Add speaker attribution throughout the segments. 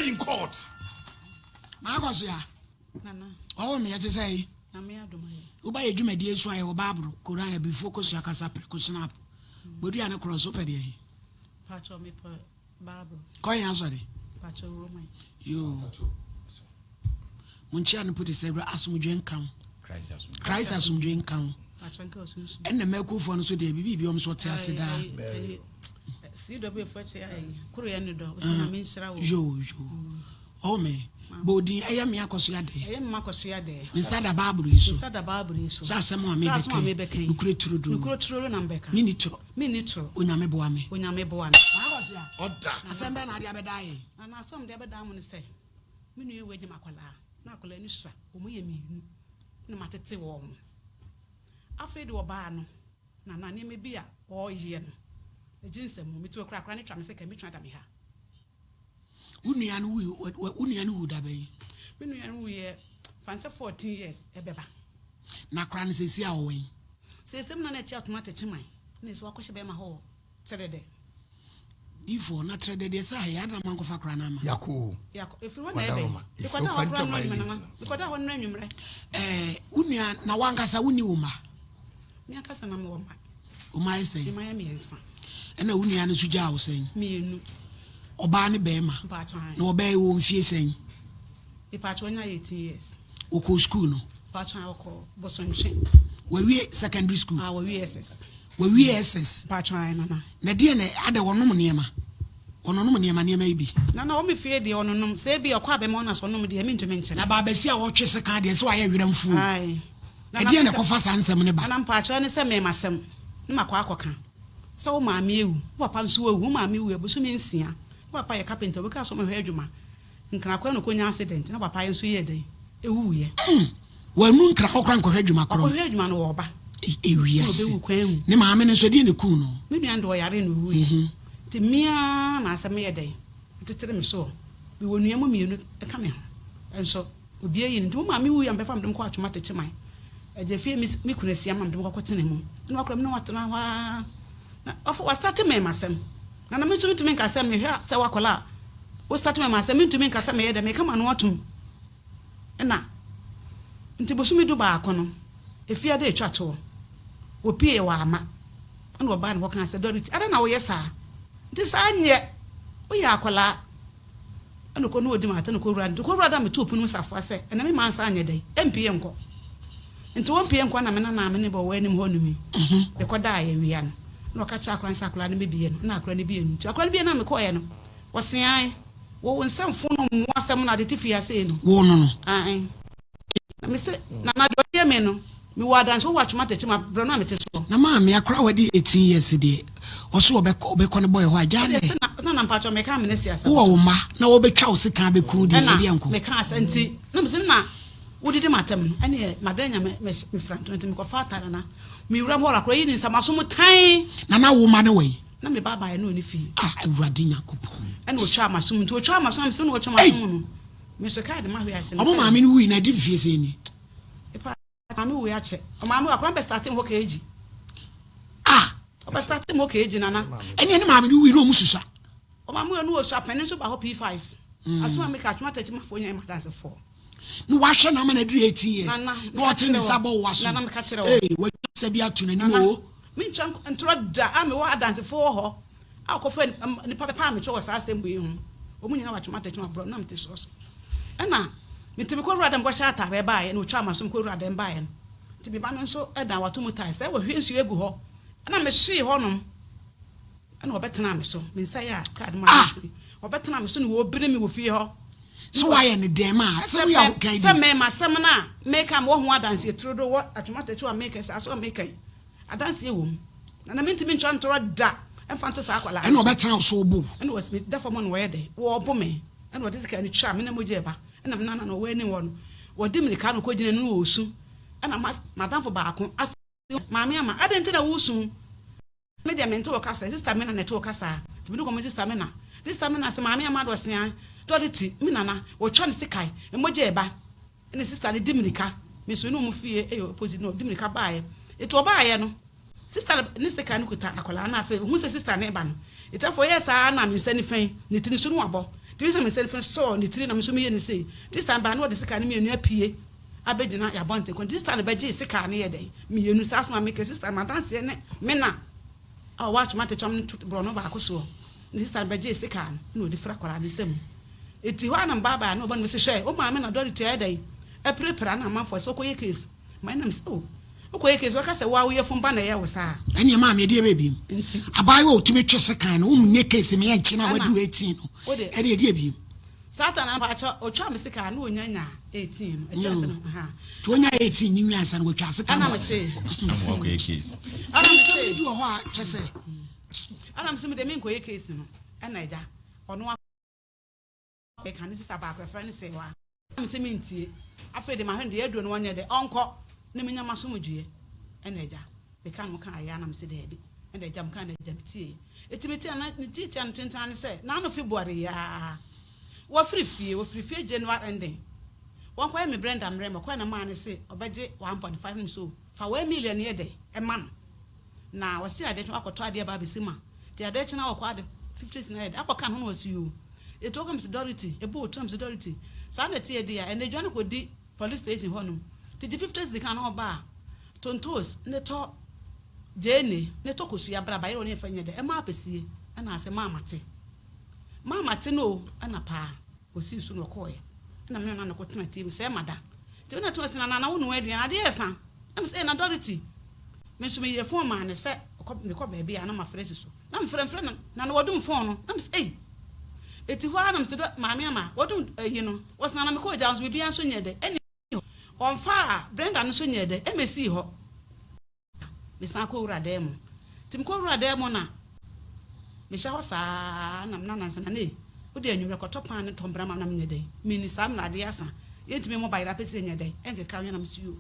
Speaker 1: Appear in court.
Speaker 2: Maakɔsoa. Ɔwɔ me ɛte sɛ yi. Woba yɛ dwumadie so a yɛwɔ Bible, Koran, abibifoɔ kosua kasa prɛko snap. Bodua ne korɔ so pɛ deɛ yi. Kɔ yɛn asɔre. Yoo. Monkyea no po te sɛ berɛ asomdwe nka wo. Christ asomdwe nka wo. Ɛnna mmakuofoɔ no nso deɛ biribi bi wɔn nso ɔte ase daa. Yoo yoo. Ɔwɔ me. Bɔ odin ɛyɛ me akɔsoa dɛ.
Speaker 3: Ɛyɛ me akɔsoa dɛ.
Speaker 2: Me nsa da Bible yi so.
Speaker 3: Me nsa da Bible yi so.
Speaker 2: Sɛ asɛm a mebɛka yi. Nokorɛ turodoo.
Speaker 3: Nokorɛ turodoo na mebɛka.
Speaker 2: Menni torɔ.
Speaker 3: Menni torɔ.
Speaker 2: Onyame boa me.
Speaker 3: Onyame boa me.
Speaker 2: M'akɔsoa.
Speaker 1: Ɔda.
Speaker 2: Asɛm bɛn na ade abɛda yɛn?
Speaker 3: Nana asɛm a mede abɛda mo ne sɛ, me nua wei agya me akwadaa, na akwadaa no sua, wɔn yɛ mmienu na matete wɔn. Afei de ɔbaa no, Nana nneɛma bi a ɔreyɛ no, megye nsam, metu akura akwadaa no twa me sɛ kɛ metwa da me ha.
Speaker 2: Wo nua no wui, wo nua no wu da bɛn?
Speaker 3: Me nua no wuyɛ fan sɛ 14 years ɛbɛba.
Speaker 2: Na kora no sɛsi a ɔwɔ yi?
Speaker 3: Sɛsɛm na na ɛte atoma atɛkye man na ɛsɛ wakɔhyɛ bɛrima hɔ kyerɛ dɛ.
Speaker 2: Difoɔ na kyerɛ dɛ deɛ sɛ ayɛ adana ma nkɔfa kora no ama.
Speaker 1: Yako.
Speaker 3: Yako efiri hɔ na ɛbɛn. Mekɔda hɔ kora no anwummerɛ nana. Mekɔda hɔ no anwummerɛ.
Speaker 2: Ɛɛ wo nua na wankasa wonni wo mma?
Speaker 3: Me ankasa na mewɔ mma.
Speaker 2: Wo mma yɛ sɛn?
Speaker 3: Me mma yɛ mmiɛnsa.
Speaker 2: Ɛna wo nua no nso gyaa wo sɛn?
Speaker 3: Mmienu.
Speaker 2: Ɔbaa ne bɛrima.
Speaker 3: Mpaatwa.
Speaker 2: Na ɔbaa yi wɔ mfie sɛn?
Speaker 3: Mpaatwa ɔnya 18 years.
Speaker 2: Ɔkɔɔ school no?
Speaker 3: Mpaatwa ɔkɔ Bosomtwe.
Speaker 2: Wawie secondary school?
Speaker 3: Ah, wawie SS.
Speaker 2: Wawie SS.
Speaker 3: Mpaatwa nana.
Speaker 2: Na deɛ na ada wɔnom nneɛma? Wɔnonom nneɛma nneɛma yi bi.
Speaker 3: Nana wɔn fie deɛ ɔnonom sɛ ebi ɔkɔ abɛma ɔna so ɔnom deɛ mintumi nkyerɛ.
Speaker 2: Na baabɛsi a wɔtwe sekan deɛ sɛ wayɛ werɛmfuo.
Speaker 3: Ayi.
Speaker 2: Ɛdeɛ na ɛkɔfa saa nsɛm ne ba?
Speaker 3: Nana mpaatwa ne sɛ mɛma sɛm ne ma kɔ akɔka sɛ wo maame ewu, wo papa nso ewu, wo maame wu abosome 6, wo papa yɛ carpenter, obi ka so ɔmɛhwɛ adwuma. Nkrakwan no kɔnya accident na papa yɛ nso yɛ dɛn ewuiɛ.
Speaker 2: Wanu nkra hɔ kora nkɔhwɛ adwuma korɔ.
Speaker 3: Ɔkɔhwɛ adwuma no wɔ ɔba.
Speaker 2: Ewiase.
Speaker 3: Ɔbɛwu kwan mu.
Speaker 2: Ne maame no nso ɛdeɛ ne kuu no.
Speaker 3: Me nua no de ɔyare na owuiɛ. Nti mmea na asɛm yɛ dɛn tetere me soɔ. Mewɔ nua mu mmienu ka me ho. Nso obi ayi no. Nti mo maame wuiɛ a mebɛfa mede mo kɔ atwoma tete man. Agya fie me kunu asia ma mede mo kɔkɔ tena mu. Ɛna wakora me ne watena hɔ ara. Na ɔfo wasate me masɛm. Na na me nso mentumi nka sɛ mehwɛ sɛ wakɔla a wosate me masɛm mentumi nka sɛ meyɛ dɛ meka ma no atom. Ɛna nti bosome 11 no efie ade etwa toɔ. Wɔpie wɔ ama. Ɛna ɔbaa ne hɔ kaa sɛ Dorothy adɛn na woyɛ saa? Nti saa nyɛ woyɛ akwadaa. Ɛna ɔkɔ ne ɔdi ma ata ne kɔwura nti kɔwura da meto pono mu safoa sɛ ɛna me maa nsa anyɛ dɛn ɛmpie nkɔ. Nti wɔmpie nkɔ na me nana me ne bɔ wɔ anim hɔ nom yi. Mekɔdaa yɛ wia no. Na ɔka kyerɛ akwadaa no sɛ akwadaa no bɛbie no. Na akwadaa no bie no. Nti akwadaa no bie no a mekɔɛ no wɔseae. Wo nsɛmfo no mmoa asɛm no ade te fie ase no.
Speaker 2: Wo no no.
Speaker 3: Ae. Na me se na na deɛ ɔyɛ me no mewɔ adanse wɔ atwoma tɛkyɛ mu abrɛ no a mete soɔ.
Speaker 2: Na maame akora wadi 18 years deɛ ɔso ɔbɛkɔ ɔbɛkɔ ne bɔyɛ hɔ a gyaa nɛ.
Speaker 3: Sɛ na mpakyɛ meka amene si asɛm.
Speaker 2: Wowɔ wo mma na wɔbɛtwa wo sekan bɛku deɛ ɛdeɛ nko.
Speaker 3: Ɛna meka asɛ nti na me se na wodidi m'atɛm no ɛneɛ madan nya me mefra nto nti mekɔfa atare na mewura mu hɔ akora yi ne nsa maso mu tan.
Speaker 2: Na na wo mma ne wɔ yi.
Speaker 3: Na me ba baeɛ na ɔne fie.
Speaker 2: Ah Awurade Nyankopɔn.
Speaker 3: Ɛna ɔtwa m'aso mu nti ɔtwa m'aso na mesɛ na ɔtwa m'aso mu no me nso kaa de mahwe ase.
Speaker 2: Ɔmo maame no wui na ɛdi mfie sɛn ni?
Speaker 3: Epa maame wui akyɛ. Ɔmaame akora bɛ starte hɔ KG.
Speaker 2: Ah.
Speaker 3: Ɔbɛ starte hɔ KG nana.
Speaker 2: Ɛne ɛne maame no wui na ɔmo susua.
Speaker 3: Ɔmaame wui no ɔsua panin nso ba hɔ P5. Aso a meka atwoma tɛkyi mafoɔ nyɛ madansefoɔ.
Speaker 2: Na wahwɛ na ama na aduru 18 years.
Speaker 3: Nana
Speaker 2: na ɔte ne nsa bɔ wo aso.
Speaker 3: Nana meka kyerɛ wo.
Speaker 2: Ee watwa sɛ bi ato n'anim o.
Speaker 3: Mentwa ntorɔ da a mewɔ adansefoɔ wɔ hɔ a wɔkɔfa nnipa bɛpaa me kyɛw wɔ saa asɛm wei ho. Wɔn nyinaa wɔatwe m'atɛkyɛ maborɔ na mete soɔ so. Ɛna nti mekɔ wura dɛm kɔhyɛ ataareɛ baeɛ na ɔtwaa m'aso mekɔ wura dɛm baeɛ no. Nti me ba no nso dan wato mu tae sɛ wɔhwie nsuo agu hɔ. Ɛna mehyee hɔnom ɛna wɔbɛtenaa me so. Me nsa yɛ a kaa de ma
Speaker 2: Ah!
Speaker 3: wɔbɛtenaa me so na wɔbiri me wɔ fie hɔ.
Speaker 2: Sɛ wayɛ ne dɛm a sɛ woyɛ ahokan
Speaker 3: Sɛ
Speaker 2: bi.
Speaker 3: mɛma asɛm no a meka mewɔ ho adanseɛ turodo wɔ atwoma a meka saa so a meka yi. Adanseɛ wɔ mu. Na na mentumi ntwa ntorɔ da ɛmfa nto saa akwadaa
Speaker 2: Ɛna
Speaker 3: no so.
Speaker 2: ɔbɛtena wo so bo.
Speaker 3: Ɛna wɔsi da fam na wɔyɛ dɛ wɔɔbo me. Ɛna wɔde sika no twa me na mogya ɛba. Ɛna me nana na ɔwɔ anim hɔ no wɔde mirika no kɔgyina no na wɔsu. Ɛna ma madamfo baako ase maame ama adɛn nti na wosu? Me deɛ mente wo kasa, sister Mena na ɛte wo kasa. Nti me ne kɔmɔ sister Mena. Sister Mena sɛ maame ama de ɔsea dɔre ti me nana wɔtwa ne sikae mogya ɛba. Ɛna sister no di mirika. Me nso ne ɔmo fie ɛyɛ opposite na ɔdi mirika baeɛ. Nti ɔbaeɛ no sister ne sika no kuta akwadaa no afei ohun sɛ sister ne ba no. Nti afei ɔyɛ saa na me nsa nifa yi ne tiri so no wabɔ. Nti Nti mesɛ me nsa nifa sɔɔ ne tiri na me nso meyɛ no sei. This time baa na ɔde sekaa no mienu apue abɛgyina yɛn abɔnten kɔ. Nti sister no bɛgyee sekaa no yɛ dɛn mienu. Saa so ma meka sister no m'adanseɛ ne me na a ɔwɔ atwom atetwam no to borɔno baako soɔ. Ne sister no bɛgyee sekaa no na ɔde firi akwadaa no nsam. Nti hɔ ara na mebaabaeɛ na ɔba no mese hwɛ wo maame na Dorothy ayɛ dɛn apirapira na amanfoɔ sɛ ɔkɔyɛ case. Ma ɛnam sɛ oh wokɔyɛ case wɔka sɛ wo ara wo yafunu ba na ɛyɛ wo saa.
Speaker 2: Ɛneɛ maame ɛdeɛ bɛɛ biem.
Speaker 3: Nti.
Speaker 2: Abaayewa a ɔtumi twe sekan no wo nyɛ case ma yɛnkye no a
Speaker 3: Ɛna
Speaker 2: waduru 18 no
Speaker 3: wo deɛ.
Speaker 2: ɛneɛ ɛdeɛ biem.
Speaker 3: Satan na mpakyɛ ɔtwaa me sekan na ɔnya nyaa 18 no ɛkyerɛ sɛ
Speaker 2: Yoo.
Speaker 3: no ahaa.
Speaker 2: Nti ɔnya 18 no nwie ansa na watwa sekan
Speaker 3: Ɛna
Speaker 2: ma
Speaker 3: me se.
Speaker 1: Ama wakɔyɛ case.
Speaker 3: Ɛna me
Speaker 2: Nsɛm
Speaker 3: se.
Speaker 2: bi wɔ hɔ a kyɛ sɛ.
Speaker 3: Ɛna me se me deɛ menkɔyɛ case no ɛna agya ɔno akɔyɛ ne sister baako ɛfrɛ no Sewa. Na me se mentie. Afei de mahwɛ no deɛ aduro no ɔnyɛ dɛ ɔnkɔ na menya m'asomdwoeɛ. Ɛna agya meka no kaa yɛ a na me se daabi. Ɛna agya meka no agya metieɛ. Eti metie na ne tiatia no tenten ara ne sɛ n'ano February yi ara wafiri fie, wafiri fie January ending. Wɔnkɔyɛ me Brenda mmerɛ me ɔkɔɛ na maa no se ɔbɛgye 1.5 na me se o fa 1 million yɛ dɛ ɛma no. Na ɔse adeɛ kye wakɔtɔ adeɛ aba abɛsi ma nti adeɛ kye na ɔkɔ ade 50 cedis na ayɛ dɛ akɔ ka ne ho na ɔse yoo ɛti ɔka mese Dorothy ɛbɔ otu na mese Dorothy saa na ɛteɛ deɛ a ɛnɛ dwane kɔdi police station hɔ nom nti gye 50 cedis ka na ɔba a tontos ne tɔ gyeene ne tɔ kosua bra bayerɛ ɔne ɛfa nyɛ dɛ ɛma apɛsie ɛna ase maa mate maa mate no o ɛna paa ɔsii so na ɔkɔɔɛ ɛna me ne no kɔtena TV sɛ ɛma da nti me na tena se na na wo noa aduane adeɛ ɛsa na mese ee na Dorothy Me nso meyɛɛ fon maa no sɛ ɔkɔ mekɔ baabi a na mafrɛ asi so. Na mefrɛ mefrɛ no na na wadum fon no. Na mese ei! Eti hɔ ara na mese dɔ maame ama wadum ayi no. Wɔse na na mekɔɔ gya nso biribiara nso nyɛɛ dɛ ɛnni hɔ. Ɔmfaa Brenda no nso nyɛɛ dɛ ɛmmɛsii hɔ. Mesan kɔ wura dan mu. Nti mekɔ wura dan mu na mehyɛ hɔ saa na na nansa na nei wode anwummerɛ kɔtɔ pan ne tɔ mbra ma na menyɛ dɛn menni saa mmerɛ adeɛ asa yɛntumi mmɔ bayerɛ apɛsi nyɛ dɛn ɛnkeka ho na mese yoo.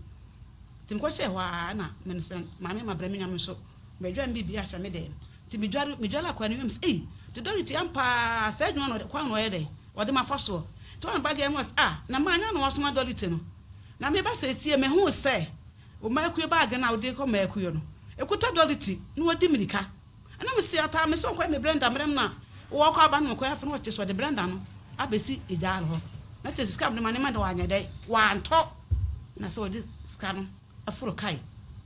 Speaker 3: Nti mekɔhyɛɛ hɔ ara na me no sɛ maame ma brɛ me nyame nso madware me biribi ahyɛ me dɛm nti medware medware akwadaa no wiem sɛ ei nti Dorothy ampa ara saa adwuma no ɔde kwan na ɔyɛ dɛn ɔde mafa soɔ nti ɔna ba gɛɛ mu ɔsɛ ah na maa nyɛ na wasoma Dorothy no na meba sɛsie mehuu sɛ omaakue baage no a wode kɔ maakue no ekuta Dorothy na ɔdi mirika Ɛna me se ataa me se ɔnkɔyɛ me Brenda mmerɛ m na wɔkɔ aba no ɔkɔyɛ afei na ɔte sɛ ɔde Brenda no abɛsi egyaare hɔ na kyerɛ sɛ sika a mede ma no ma de wanyɛ dɛn wantɔ na sɛ ɔde sika no aforo kae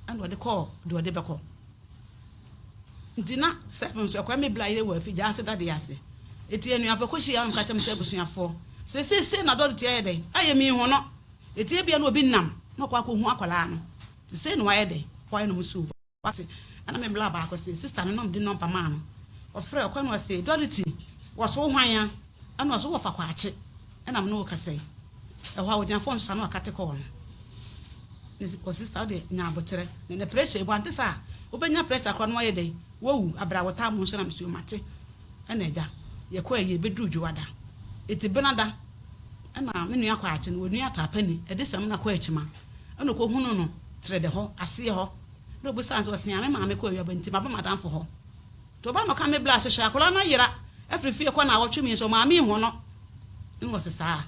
Speaker 3: ɛna ɔde kɔɔ deɛ ɔde bɛkɔ nti na sɛ nso ɛkɔyɛ me bla yere wɔ afi gyaase dadeɛ ase eti anuafoɔ kɔhyia no ka kyerɛ me sɛ abusuafoɔ sɛ seesei na dɔre ti ayɛ dɛn ayɛ me hu no eti ebia na obi nam na ɔkɔ akɔhu akwadaa no te sei na wayɛ dɛn wayɛ no mu suo Wate? Ɛna me bla baako se, sista no na ɔde nɔmba maa no. Ɔfrɛɛ, ɔkɔe na ɔse, Dorothy, wɔse wo hwan a? Ɛna ɔse, wo wɔfa Kwakye. Ɛna me ne wo kasa yi. Ɛhɔ a ɔgyina fon so saa na wakate kɔɔ no. Ne se, ɔse, sista wo deɛ nya aboterɛ. Na na pressure yi bɔ, ante saa a, wobɛnya pressure koraa na wayɛ dɛn? Wawu. Abrɛ a wɔtaa mo nso na mese, o mate. Ɛna agya, yɛkɔɔ ayie, bɛduruu Dwoada. Eti Benada, ɛna me nua Kwakye no, onua Taapani, ɛde samina kɔɔ Akyima. Ɛna ɔkɔhunuu no Trɛdɛ hɔ, aseɛ hɔ. Na obisaa no sɛ, Ɔse a me maame kɔ awiaba nti maba m'adamfo hɔ. Nti ɔbaa na ɔka me bla hyehyɛ akwadaa no ayera afiri fie kɔ naawɔtwe mmiensa ɔmaame nhu no. Ɛna ɔse saa.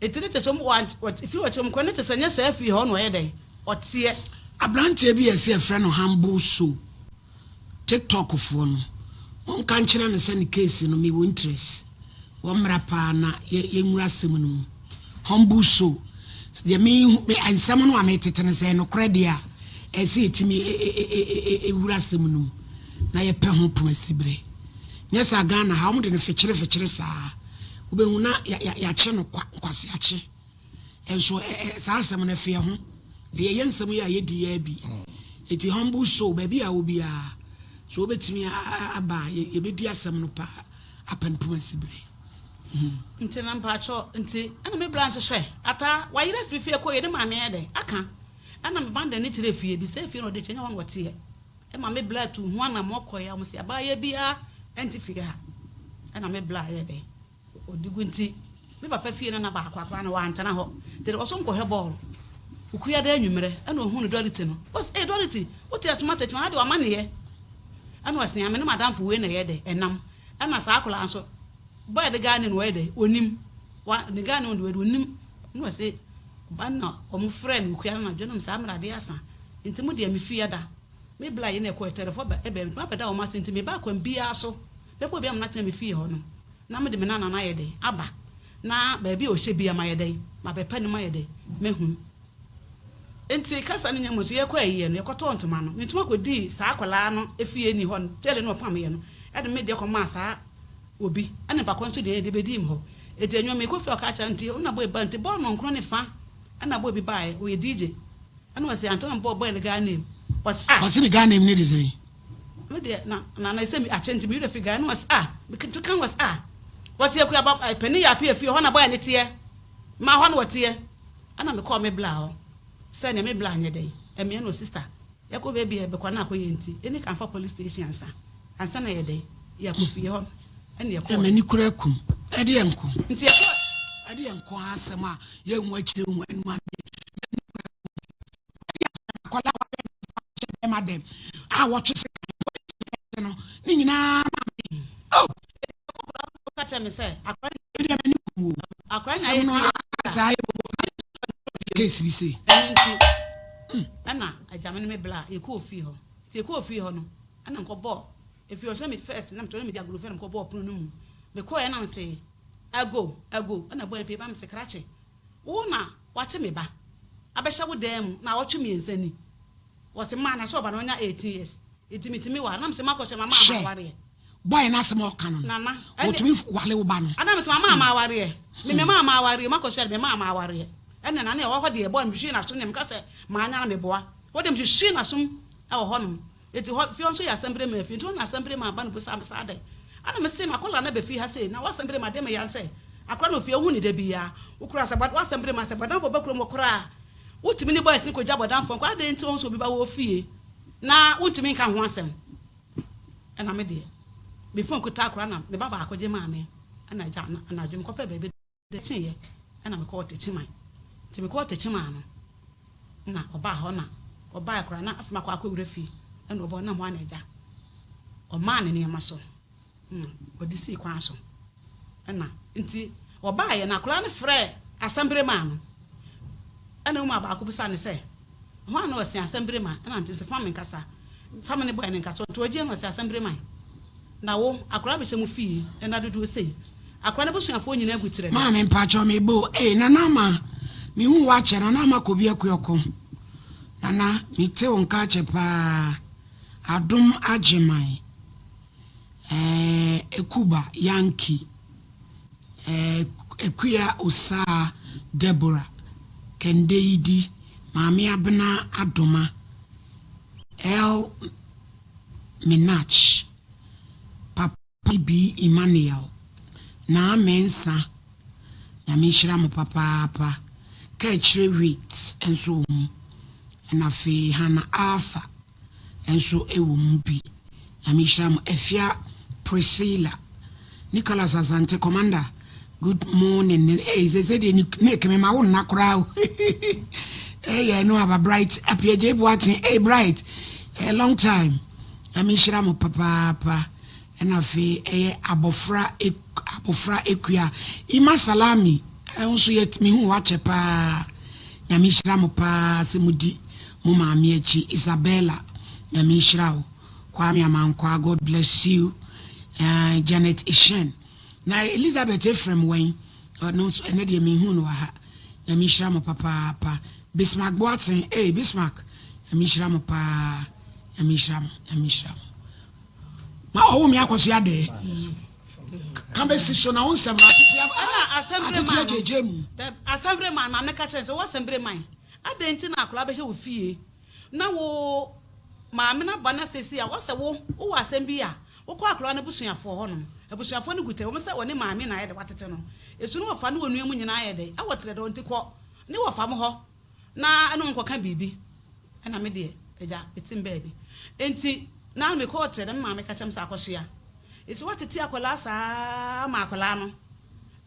Speaker 3: Eti ne kyɛ sɛ ɔmo fie ɔkyerɛ ɔmo kɔ ne kyɛ sɛ nyɛ saa fie hɔ na ɔyɛ dɛn ɔteɛ.
Speaker 2: Abranteɛ bi a yɛse yɛfrɛ no Humble Soul. Tiktok foɔ no monka nkyerɛ no sɛ ne case no mewɔ interest wɔmmra paa na yɛnwura asɛm no mu humble soul deɛ mehu me nsɛm no a metete no sɛ nokorɛ deɛ a ɛsɛ yɛtumi wura asɛm no mu na yɛpɛ ho poma siberɛ nyɛ saa Ghana ha wɔn de no fekyere fekyere saa wobɛhu na yɛakye no kwa nkwaseakye Nso ɛ ɛ saa asɛm no ɛfeɛ ho. Ɛyɛ yɛn nsɛm yi a yɛdi yi ara bi. Enti humble soul, baabi a wɔ biara, sɛ wobɛtumi aba a, yɛbɛdi asɛm no paa apɛnpem asiberɛ.
Speaker 3: Nti no mpakyɛw nti ɛna me bra nso hyɛ ataa wayere afiri fie kɔ yɛ ne maame ayɛ dɛn aka ɛna me ba de ne kyerɛ fie bi sɛ fie na ɔde kyɛ nyɛ hɔ na ɔteɛ ɛma me bra tu ho anamɔ kɔɛ a wɔn sɛ abaayɛ biara ɛnte fie ha ɛna me bra ayɛ dɛn Ɔde gu nti, me papa fie no na baako akora no wantena hɔ. Nti ɔso nkɔhwɛ bɔɔl. Okuada anwummerɛ ɛna ɔhunu Dorothy no. Ɔse, Ei Dorothy, wote atoma tɛkyima ha deɛ w'amaneyɛ. Ɛna ɔse, me ne m'adamfo wei na ɛyɛ dɛ, ɛnam. Ɛna saa akwadaa nso, boy de Ghana no ɔyɛ dɛ, ɔnim. Wa, ne Ghana no deɛ ɔnim. Ɛna ɔse, ɔba no na wɔn frɛɛ me Okuada anadwo nom saa mmerɛ adeɛ asa. Nti mo deɛ me fie ada. Me bla yi na ɛkɔɛ, tɛrɛfɔ ba, ɛbɛ, mabɛda wɔn ase nti meba kwan biara so. Bɛbɔ obi ama no atena me fie hɔ no. Na mede me nana no ayɛ dɛn? Aba. Na baabi a ɔhyɛ biara mayɛ dɛn? Mabɛpɛ no mayɛ dɛn? Mahu. Enti kasa no nya mu nso, yɛkɔ ayiyɛ no, yɛkɔtɔɔ ntoma no. Me ntoma kɔdii saa akwadaa no fie ni hɔ no, kyɛle no ɔpameeɛ no, ɛde me deɛ kɔmaa saa obi, ɛna mpakɔ nso deɛ ɛde bɛdii me hɔ. Enti anwummerɛ mekɔ fie a ɔka kyerɛ nti na boy ba nti bɔɔl nɔnkron ne fa ɛna boy bi baeɛ, ɔyɛ DJ. Ɛna ɔse Antɔ na mebɔɔ boy no Ghana name. Ɔse ah.
Speaker 2: Ɔse ne Ghana name no de sɛn?
Speaker 3: Me deɛ na na na ɛsɛ mi akyɛ nti me werɛ fi Ghana. Ɛna ɔse ah, meto kan ɔse ah. Wɔte Akuaba eh, panin yɛ apia fie hɔ na boy no teɛ. Ma hɔ na wɔteɛ. Ɛna mekɔɔ me bla hɔ sɛ nea me bla nyɛ dɛn ɛmeɛ no sister yɛkɔ baabi a yɛbɛkɔ na akɔyɛ nti ɛni kan fa police station ansa ansa na yɛ dɛn yɛakɔ fie hɔ no ɛna yɛkɔɔ.
Speaker 2: M'ani kura akum ɛdeɛ nko.
Speaker 3: Nti yɛkɔɔ.
Speaker 2: Ɛdeɛ nko asɛm a yɛnhu akyire hu anim ame m'ani kura akum ɛdeɛ asɛm akɔla wabɛ hyɛ bɛma dɛm a wɔtwe se kan no ne nyinaa ma me oh.
Speaker 3: Ka kyerɛ me sɛ akɔla
Speaker 2: ɛdeɛ m'ani kum o.
Speaker 3: Akɔla na ayɛ
Speaker 2: ti saa yɛ bɔbɔ case bi sei.
Speaker 3: Ɛno nti ɛna agya me ne me bla yɛkɔɔ fie hɔ. Nti yɛkɔɔ fie hɔ no ɛna mekɔbɔɔ efie hɔ sɛ me first na metɔ na medi agorɔ fie na mekɔbɔɔ pono no mu. Mekɔɔɛ na mese ago ago ɛna bɔɔ mpie ba mese krakye wo na wakye me ba abɛhyɛ wo dan mu naawɔtwe mmiɛnsa ni. Wɔse maa na sɛ ɔba no ɔnya 18 years nti metumi ware na mese makɔ hyɛ mama ama
Speaker 2: Hwɛ,
Speaker 3: awareɛ.
Speaker 2: boy no asɛm a ɔka no no,
Speaker 3: Nana, ɛne.
Speaker 2: ɔtumi wale wo ba no.
Speaker 3: Ana mese mama ama awareɛ. Me me maa ma awareɛ makɔ hyɛ me maa ma awareɛ. Ɛne nana ɛwɔ hɔ deɛ boy no mehwehwee n'asom ne meka sɛ maanya na meboa. Hɔ deɛ mehwehwee n'asom ɛwɔ hɔ nom. Enti hɔ fie hɔ nso yɛ asɛmbere maa fie. Nti hɔ na asɛmbere maa ba no bisa me saa dɛn. Ana mese makɔla no aba fie ha sei na w'asɛmbere ma deɛ meya ne sɛ akora no ofie wohu ne da biaa. Wokura sɛ w'asɛmbere ma sɛ bɔdamfoɔ ba kurom hɔ koraa Wotumi ne boys no kogya bɔdamfoɔ nko adɛn nti wohu sɛ obi ba wɔ fie na wontumi nka ho asɛm ɛna me deɛ me phone kuta akora na me ba baako gye maa me ɛna agya anadwo mekɔpɛ baabi de kyeeɛ ɛna mekɔɔ Techiman nti mekɔɔ Techiman no na ɔbaa hɔ na ɔbaa akora na afei makɔ akɔwura fie ɛna ɔbɔ na mo ana agya ɔmaa ne nneɛma so. Na wɔde sii kwan so. Ɛna nti wɔbaeɛ na akwadaa no frɛɛ asɛmbere maa no. Ɛna womaa baako bisaa no sɛ, Hwan na ɔse asɛmbere ma? Ɛna nti sɛ fa me nkasa, fa me ne bɔɛ no nkasa. Nti ɔgyeɛ na ɔse asɛmbere mae. Na wo, akwadaa bɛhyɛ mo fie nna dodoɔ sei. Akwadaa no abusuafoɔ nyinaa gu tirɛ no.
Speaker 2: Maame mpakyɛw me bo ei Nana Ama me hu wo akyɛ Nana Ama Kobi Akuoko Nana me te wo nka akyɛ paa Adom Agyeman eh, Ekuba Yankee eh, Akua Osaa Deborah Kɛndeyidi Maame Abena Adoma El Minach Papa B Emmanuel Naa Mensah Nyame nhyira mo papaapa Kaakyire Wheat nso wɔ mu ɛna afei Hannah Arthur nso wɔ mu bi. Nyame nhyira mo. Afia Priscilla, Nicholas Asante, Commander, good morning. Hey, sese deɛ Nick mema wo nna koraa o. Hey, ɛno aba Bright Appiah J Boateng. Hey, Bright, a long time. Nyame nhyira mo papaapa. Ɛna afei ɛyɛ abɔfra abɔfra Akua Ima Salami, wo nso yɛ mehu wakyɛ paa. Nyame nhyira mo paa sɛ modi mo maame akyi Isabella Nyame nhyira wo Kwame Amankwaa God bless you eh, Janet Eshen na Elizabeth Ephraim wɛn ɔno nso ɛnɛ deɛ menhu no wɔ ha Nyame nhyira mo papaapa Bismarck Boateng eh Bismarck Nyame nhyira mo paa Nyame nhyira mo Nyame nhyira mo ma ɔwo me akɔso adɛɛ ka bɛsi so na wo nsɛm no atete atete agyegye mu.
Speaker 3: Asɛmbre man maame ka kyerɛ sɛ wɔ asɛmbre man Adɛn nti na akwadaa bɛhyɛ wo fie na wo maame no aba na seesei a wɔsɛ wo wowɔ asɛm bi a wokɔ akwadaa no abusuafoɔ hɔ nom abusuafoɔ no gu tɛ wɔn sɛ wɔne maame na ayɛ dɛ watete no esu ne wɔfa ne wɔn nua mu nyinaa ayɛ dɛ ɛwɔ trɛ dɔ nti kɔ ne wɔfa mo hɔ na ɛne wɔn kɔka biribi ɛna me deɛ agya metem baabi nti na mekɔɔ trɛ dɛ me maame ka kyerɛ me sɛ akɔsoa esi watete akwadaa saa ma akwadaa no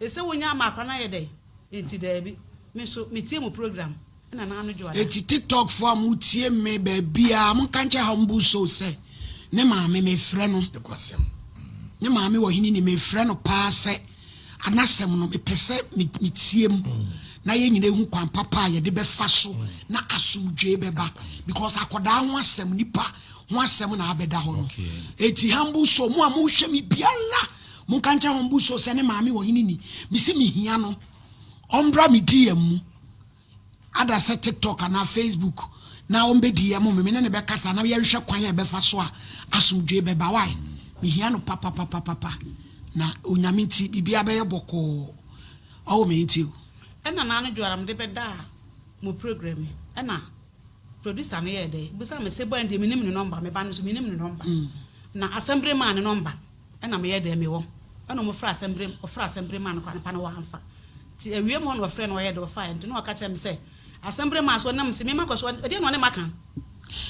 Speaker 3: Ese wonya ama akora no ayɛ dɛn? Enti daabi. Me nso metie mo program na n'ano dwo ada.
Speaker 2: Eti tiktok foɔ a mo tie me baabiaa mo nka nkyɛ humble soul sɛ ne maame me frɛ no ne maame wɔ hene ni me frɛ no paa sɛ anasɛm no me pɛ sɛ me tie mu na yɛ nyina ehu kwan papa a yɛde bɛfa so na asomdwee bɛba because akɔdaa ho asɛm nipa ho asɛm na abɛda hɔ no eti humble soul mo a mo hwɛ me biara. Monka nkyerɛ Humble Soul sɛ ne maame wɔ hene ni. Mese mehia no ɔmbra me DM mu ada sɛ TikTok anaa Facebook na ɔmbɛ DM me, me ne no bɛkasa na yɛnhwɛ kwan a yɛbɛfa so a asomdwoe bɛba. Why? Mehia no papapapapa na Onyame nti biribiara bɛyɛ bɔkɔɔ. Ɔwo me nti o.
Speaker 3: Ɛna naano dwoara mede bɛdaa mo program yi ɛna producer no yɛɛ dɛ obisaa me se boy no deɛ menim ne number me ba no nso menim ne number na asɛmbere maa ne number ɛna meyɛ dɛ mewɔ ɛna ɔmo frɛ asɛmbere ɔfrɛ asɛmbere maa no koraa nipa no wamfa nti awie mu hɔ na ɔfrɛ no ɔyɛ dɛ ɔfaeɛ nti na ɔka kyerɛ me sɛ asɛmbere maa so ɔnam se mema kɔ so ɛdeɛ na ɔne maka.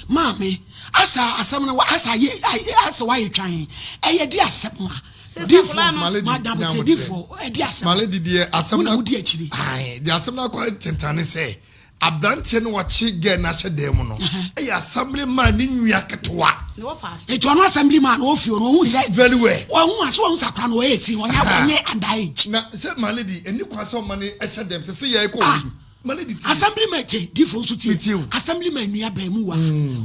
Speaker 2: Maame, asa asɛm no asa ayɛ asa wayɛ twan ɛyɛ di asɛm a
Speaker 3: Sɛ
Speaker 2: difoɔ
Speaker 3: akwadaa no.
Speaker 1: Malady
Speaker 2: madam sɛ
Speaker 1: nyamokyerɛ.
Speaker 2: difoɔ ɛdi asɛm
Speaker 1: Malady deɛ asɛm
Speaker 2: mo na
Speaker 1: no
Speaker 2: mo di akyire.
Speaker 1: Ae, deɛ asɛm no akɔ tentan ne sɛ aberanteɛ no wakye girl no ahyɛ dan mu no ɛyɛ assembly man ne nua ketewa.
Speaker 3: Ne wɔfa ase.
Speaker 2: Nti ɔno assembly man no ɔfi ɔno ɔhu sɛ.
Speaker 1: Very well.
Speaker 2: Ɔhu ase ɔhu sɛ akora no ɔyɛ 18 ɔnyɛ ɔnyɛ under age.
Speaker 1: Na sɛ malady ɛni kwan sɛ ɔma no ɛhyɛ dɛm sɛ sɛ yɛ ɛkɔ
Speaker 2: Ah.
Speaker 1: obi malady tie.
Speaker 2: Assembly man tie difoɔ nso tie.
Speaker 1: Metie o.
Speaker 2: Assembly man nua bɛn mu wa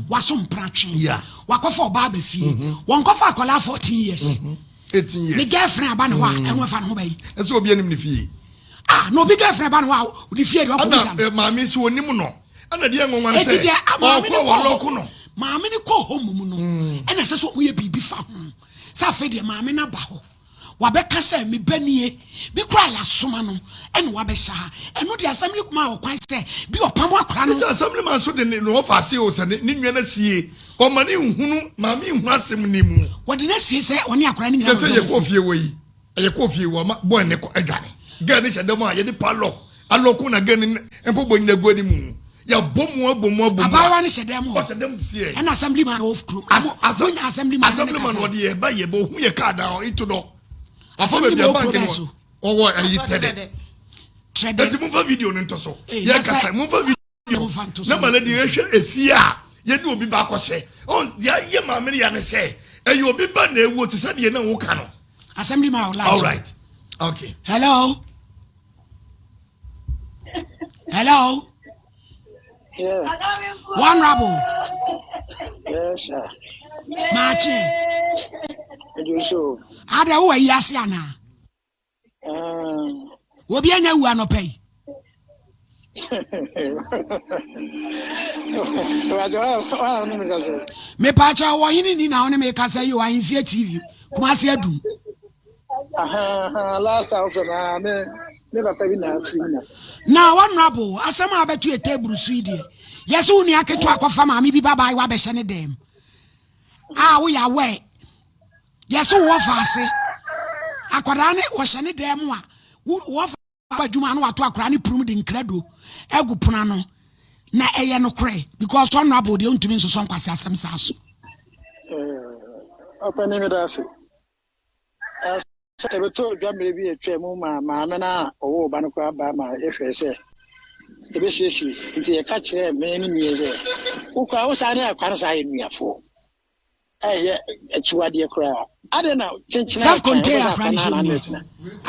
Speaker 2: waso mpra twe.
Speaker 1: Yeah.
Speaker 2: Wakɔfa ɔbaa ba fie. Wɔn kɔfa akwadaa 14 years.
Speaker 1: 18 years.
Speaker 2: Ne girlfriend aba ne hɔ a ɛno ɛfa ne ho bɛyi.
Speaker 1: Ɛsɛ obi anim ne fie.
Speaker 2: Ah na obi girlfriend ba ne hɔ a ne fie deɛ ɔkɔ bisa
Speaker 1: Ɛna
Speaker 2: no.
Speaker 1: eh, maame nso onim no. Ɛna deɛ nwanwa ne
Speaker 2: Eti
Speaker 1: sɛ
Speaker 2: deɛ ah, maame ne
Speaker 1: ɔkɔ
Speaker 2: kɔ
Speaker 1: wɔlɔko no.
Speaker 2: Maame ne kɔ hɔ mom no ɛna ɛsɛ sɛ ɔmo yɛ biribi fa ho. Sɛ afei deɛ maame no aba hɔ. Wabɛka sɛ me ba nie bi koraa yɛasoma no ɛna wabɛhyɛ ha. Ɛno deɛ assembly ma ɔkwan sɛ bi ɔpam akora no.
Speaker 1: Ɛsɛ assembly man nso de ne ne wɔfa ase o sɛ ne ne nua no asie. Ɔma ne nhunu maame nhunu asɛm ne mu.
Speaker 2: Wɔde no asie sɛ ɔne akora no nyinaa
Speaker 1: Sɛ sɛ
Speaker 2: na
Speaker 1: yɛkɔ
Speaker 2: wɔde
Speaker 1: fie wɔ yi yɛkɔ fie wɔ ma boy ne kɔ adwane. Girl ne hyɛ dɛm a yɛde padlock alɔko na girl ne mpɔbɔ nyina gu anim. Yɛabɔ mu abɔ mu abɔ mu.
Speaker 2: Abaayewa no hyɛ dɛm hɔ.
Speaker 1: Ɔhyɛ dɛm sie.
Speaker 2: Ɛna assembly man wɔ kurom. Wonya assembly man ne
Speaker 1: Assembly man
Speaker 2: kasa.
Speaker 1: wɔde yɛ ba yɛ bɔ ohun yɛ kaa dan ito dɔ. Afa
Speaker 2: Assembly
Speaker 1: baabi
Speaker 2: man
Speaker 1: a
Speaker 2: wɔ
Speaker 1: bank
Speaker 2: kurom
Speaker 1: no
Speaker 2: so.
Speaker 1: ɔwɔ ɛyi tɛdɛ.
Speaker 2: Trɛdɛ.
Speaker 1: Eti momfa video no nto so.
Speaker 2: Eh,
Speaker 1: Yɛ kasa
Speaker 2: na sɛ-
Speaker 1: momfa video
Speaker 2: Momfa nto so.
Speaker 1: na ma lady yɛhwɛ efie a yɛde obi ba akɔhyɛ. Ɔn deɛ ayɛ maame no ya ne sɛ ɛyɛ obi ba na ewu te sɛ deɛ na woka no.
Speaker 2: Assembly man wɔ line
Speaker 1: All
Speaker 2: so.
Speaker 1: right. Okay.
Speaker 2: Hello. Hello.
Speaker 4: Yeah.
Speaker 2: Honorable.
Speaker 4: Yes, sir.
Speaker 2: Maakye.
Speaker 4: Edu so.
Speaker 2: Ada wo ayi ase ana? Obi anya wu anɔpa yi. Mepaakyɛ wɔ hene ni na wo ne me kasa yi o ahemfie TV Kumasi adum.
Speaker 4: Last time from me me papa bi na afiri mu na.
Speaker 2: Na honorable asɛm a abɛto yɛ table so yi deɛ yɛsɛ wo nua ketewa akɔfa maame bi babae wabɛhyɛ ne dɛm a woyɛ aware yɛsɛ wowɔ fa ase akwadaa ne wɔhyɛ ne dɛm a wo- wɔfa adwuma no wato akwadaa ne purum de nkrado agu pono ano na ɛyɛ nokorɛ because honorable deɛ wontumi nsosɔ nkwasi asɛm saa so.
Speaker 4: Ɔpɛni mi da ase. Sɛ ɛbɛtɔ dwa mmerɛ bi atwa mu ma maame no a ɔwɔ ɔba no koraa ba ma yɛhwɛ sɛ ɛbɛsiesie nti yɛka kyerɛɛ me ne nua sɛ wo koraa wo saa ne akwa no saa yɛ nnuafoɔ ɛyɛ akyiwadeɛ koraa adɛn na kyenkyena
Speaker 2: Self contained akora ne hyɛ mu
Speaker 4: na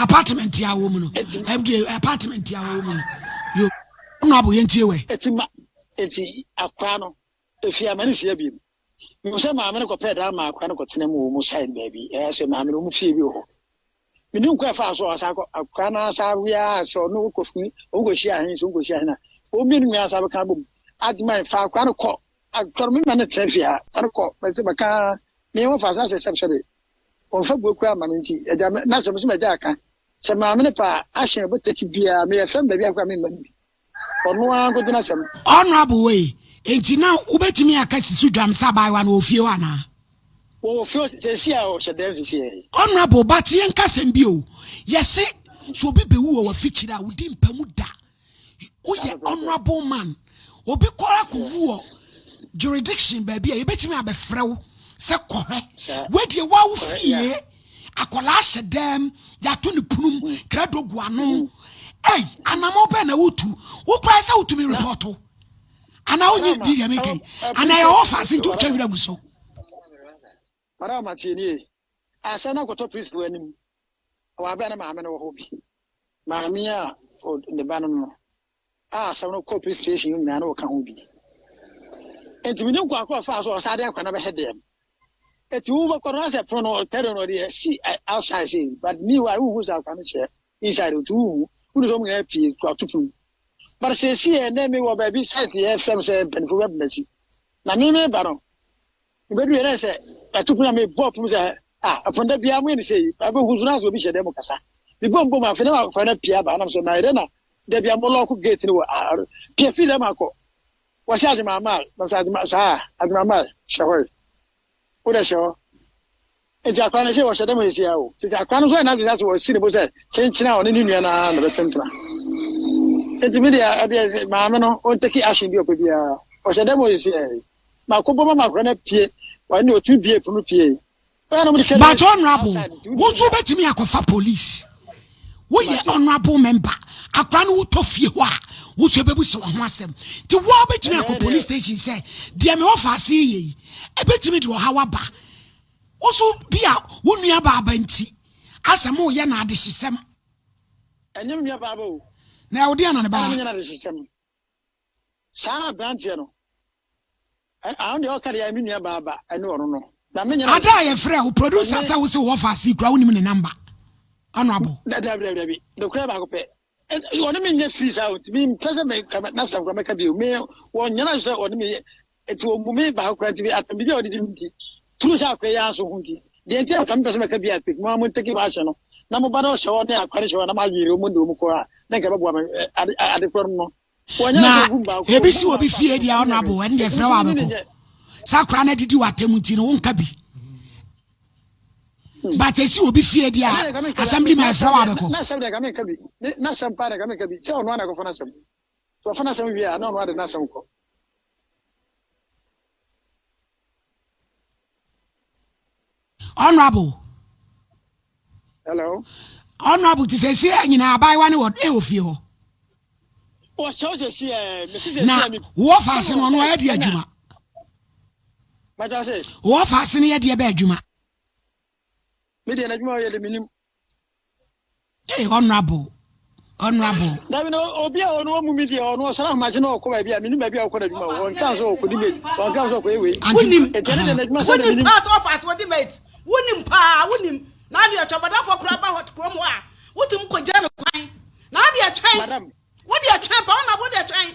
Speaker 2: apartment a wɔ mu no ɛdi apartment a wɔ mu no yo honorable yɛntie wɛ.
Speaker 4: Ɛti ma ɛti akora no efi ama ne sia bi mu sɛ maame no kɔpɛɛ dan ma akora no kɔtena mu wɔ mu side baabi ɛyɛ sɛ maame no ɔmu fie bi wɔ hɔ mene nkɔ ɛfa so ɔsa kɔ akora no asa wia sɛ ɔno kɔ fi ɔmu kɔhyia ahen so ɔmu kɔhyia ahen a ɔmmienu nyinaa asa bɛka bom adema fa akora no kɔ akora no mema no tena fie ha akora no kɔ mɛsɛ bɛka me ho fa so asɛ sɛbsɛbe ɔmfa buo koraa ma me nti agya na sɛ mesɛ magya aka sɛ maame no pa ahyɛn ɔbɛtaki biara meyɛ fɛm baabi akora memma no bi ɔno ara nkɔgyina sɛm.
Speaker 2: Honorable wei nti na wobɛtumi aka sisi dwam sɛ abaayewa no wɔ fie hɔ anaa?
Speaker 4: Wɔwɔ fie sɛsi a ɔhyɛ dɛm sisi yɛ.
Speaker 2: Honorable but yɛnka sɛm bi o yɛse sɛ obi bɛwu wɔ wafikyiri a wodi mpa mu da woyɛ honorable man obi kɔra kɔwu wɔ jurisdiction baabi a yɛbɛtumi abɛfrɛ wo sɛ kɔhwɛ wadie wa wo fie akwadaa hyɛ dɛm yɛato ne punum krado gu ano ei anamɔ bɛn na wotu wo koraa sɛ wotumi report anaa wonye di deɛ meka yi anaa ɛwɔ faase nti wotwa wira gu so.
Speaker 4: Madam Matie nie asɛm no akɔtɔ principal anim wɔ abɛn ne maame no wɔ hɔ bi maame a ne ba no no a asɛm no kɔ police station nyinaa na wɔka ho bi nti mene nkɔ akɔ ɔfaa so ɔsa de akora no bɛhyɛ dɛm. Eti wo bɛkɔ no asɛ pono no ɔtɛre no ɔde asi outside sei but meanwhile wohu sɛ akora no hyɛ inside nti wohu wonu sɛ ɔmo nyinaa pie to ato pono mu but seesei ɛnɛ me wɔ baabi site yɛ frɛ m sɛ mpanyinfoɔ bɛba m'akyi na me me ba no mebɛdu yɛ dɛ sɛ ato pono a mebɔ pono sɛ ah ɛpono da biara moyɛ ne sei abɛhu so na sɛ obi hyɛ dɛ mu kasa mebɔ mbom afei na akora no apue aba anam sɛ na yɛ dɛ na da biara mo lɔɔko gate no wɔ ah pie firi dɛ ma akɔ Wɔse Adwemammaa, na sɛ Adwema saa a, Adwemammaa hyɛ hɔ yi. Wo dɛ hyɛ hɔ. Nti akora no se wɔhyɛ dɛm sɛsi ara o. Sɛsi akora no nso ayɛ n'adwene sɛ wɔasi ne bo sɛ kyenkyene a ɔne ne nua no ara na ɛbɛtwe mpena. Nti me deɛ ɛdeɛ maame no ɔntaki action bi a ɔpɛ biara. Ɔhyɛ dɛm o sɛsi ara yi. Makɔbɔ ma akora no apue, ɔno deɛ ɔtumi bue pono pue.
Speaker 2: But honourable wo nso wobɛtumi akɔfa police woyɛ honourable member akora no wotɔ fie hɔ a wo nso ɛbɛbu sɛ wɔho asɛm nti woa wobɛtumi akɔ police station sɛ deɛ mewɔ fa ase yɛ yi ɛbɛtumi de ɔhaw aba wo so bi a wo nua baaba nti asɛ mo yɛ na adehyesɛm
Speaker 4: ɛnyɛ me nua baaba o
Speaker 2: na ɛwo deɛ na ne baa
Speaker 4: Saa aberanteɛ no, ɛ, deɛ ɔka deɛ me nua baa ba ɛne ɔno no. Na me nyina.
Speaker 2: Ada a yɛfrɛ wo producer sɛ wo se wɔ faase kura wonim ne number. Honorable.
Speaker 4: Dabi dabi dabi. Nokorɛ baako pɛ. Ɔne me nyɛ firi saa o. Nti me mpɛ sɛ me ka n'asɛm kora mɛka bio. Me wɔnyɛ na sɛ ɔne me yɛ. Nti ɔmmu me baako kora nti atam biribi a ɔde di me nti. Turu sɛ akora yi ara nso ho nti. Deɛ nti a meka mepɛ sɛ mɛka bi a mo ara mo ntake action no. Na mo ba no hyɛ hɔ ne akora no hyɛ hɔ na mo ayere wɔn de wɔn kɔ a na nka ɛbɛboa me ade ade korɔ no no.
Speaker 2: Na ebi si obi fie deɛ honorable ɛne deɛ frɛ wɔ abɛkɔ sɛ akora no adidi wɔ atɛm nti no wonka bi but esi obi fie deɛ assembly man frɛ wɔ abɛkɔ.
Speaker 4: N'asɛm deɛ kame nka bi n'asɛm paa deɛ kame nka bi sɛ ɔno ana akɔfa n'asɛm sɛ ɔfa n'asɛm wie a na ɔno ade n'asɛm kɔ.
Speaker 2: Honourable.
Speaker 4: Hello.
Speaker 2: Honourable ti sɛ si nyinaa abaayewa ne wɔ ɛwɔ fie hɔ.
Speaker 4: Wɔsɛw sɛ si ɛ mesi sɛ
Speaker 2: si ɛ mi. Na wɔ faase no ɔno ɔyɛ de adwuma.
Speaker 4: Mɛta sɛ.
Speaker 2: Wɔ faase no yɛ deɛ bɛ adwuma.
Speaker 4: Mi deɛ n'adwuma ɔyɛ de mi nim.
Speaker 2: Hey, honorable. Honorable.
Speaker 4: Dabi na obi a ɔno ɔmu mi deɛ ɔno ɔsɔrɔ ahomakye na ɔkɔ baabi a menim baabi a ɔkɔ n'adwuma o ɔnka sɛ ɔkɔdi mate ɔnka sɛ ɔkɔyɛ wei.
Speaker 3: Wonim.
Speaker 4: Ɛti ɛne deɛ n'adwuma sɛ
Speaker 3: Wonim paa sɛ ɔfa ase ɔdi mate. Wonim paa wonim. Na adeɛ twɛ bɔdafo koraa ba hɔ kurom hɔ a wotumi kɔgya no kwan. Na adeɛ twɛn.
Speaker 4: Madam.
Speaker 3: Wodeɛ twɛn paa ɔna wodeɛ twɛn.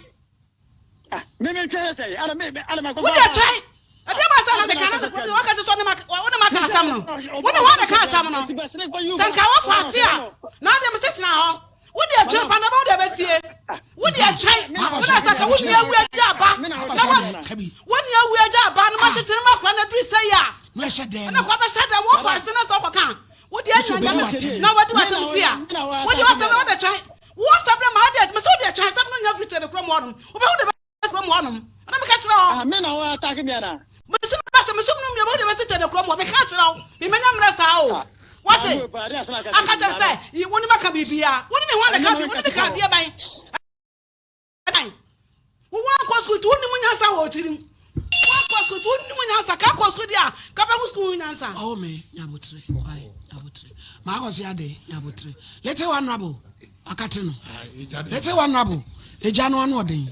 Speaker 4: Ah, me me twɛn sɛ ana me ana ma
Speaker 3: kɔfa. Wodeɛ twɛn. Ɛdeɛ ba sɛ na meka na mekɔ waka sɛ ɔne ma wone ma ka asɛm no. Wone hɔ na ka asɛm no. Sɛ nka wɔfa ase a na adeɛ me sɛ tena hɔ. Wodeɛ twɛn pa na bɛ wodeɛ bɛsie. Wodeɛ twɛn. Wone sɛ ka wo nua wu agya aba. Na wa wo nua wu agya aba na ma tete no ma kora na duru sɛ yi a. Ɛna kɔ bɛhyɛ dɛm wɔfa ase na sɛ ɔkɔka. Wodeɛ nya nyame na wadi w'asɛm ti a. Wodeɛ wasɛm na wode twɛn. Wo asɛm no ma adeɛ me sɛ wodeɛ twɛn asɛm no nya firi tete kurom hɔnom. Wobɛhu de kurom hɔnom ɛna meka kyerɛ hɔ.
Speaker 4: Ah, me na wo attack me ana?
Speaker 3: Mesi me bɛsɛ mesom no mmiɛ wode bɛsi tɛdɛ kurom hɔ meka kyerɛ wo memanya mmerɛ saa o
Speaker 4: ah,
Speaker 3: wate aka kyerɛ sɛ wo ne maka biribia wo ne me ho anaka bi wo ne me ka adeɛ bɛn ɛdan wowɔ ankɔ sukuu nti wonim nyansa wɔ tirim woankɔ sukuu nti wonim nyansa ka kɔ sukuu deɛ a ka bɛho sukuu ho nyansa
Speaker 2: ɔwɔ me nyabotere nyabotere maakɔ so ade nyabotere lete honorable Akate no. Yɛte honorable agya no ano ɔden.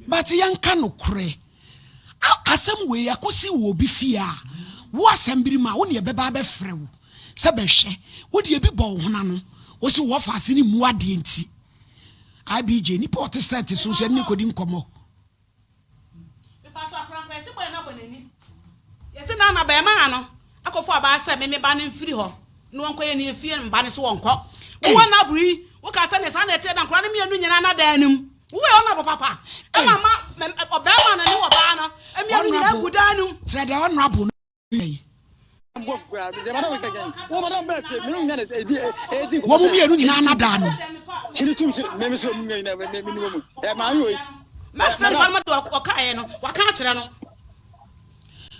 Speaker 2: But yɛnka nokorɛ. Asɛm wei akɔsi wɔ obi fie a, wo asɛm biri ma wo ne ɛbɛba abɛfrɛ wo sɛ bɛhwɛ. Wo deɛ ebi bɔ wo hono ano. Wo se wɔ faase ne mmu adeɛ nti. IBJ, nipa ɔte sɛte so nso ɛne ne kɔdi nkɔmmɔ.
Speaker 3: Mepakyɛw akorankora yɛse bɔyɛ no abɔ n'ani. Yɛse na na bɛɛmaa no akɔfo abaa sɛ me me ba no mfiri hɔ na wɔnkɔyɛ ne efie mba no so wɔnkɔ. Wowɔ nabro yi woka sɛ ne saa na ɛteɛ da nkora no mmienu nyinaa na dan no mu. Wowɔ ɔnabo papa ɛma ma ɔbɛɛma no ne ɔbaa no mmienu nyinaa gu dan no mu.
Speaker 2: Kyerɛ deɛ ɔnabo no yɛ yi. Wɔn mmienu nyinaa na daa no.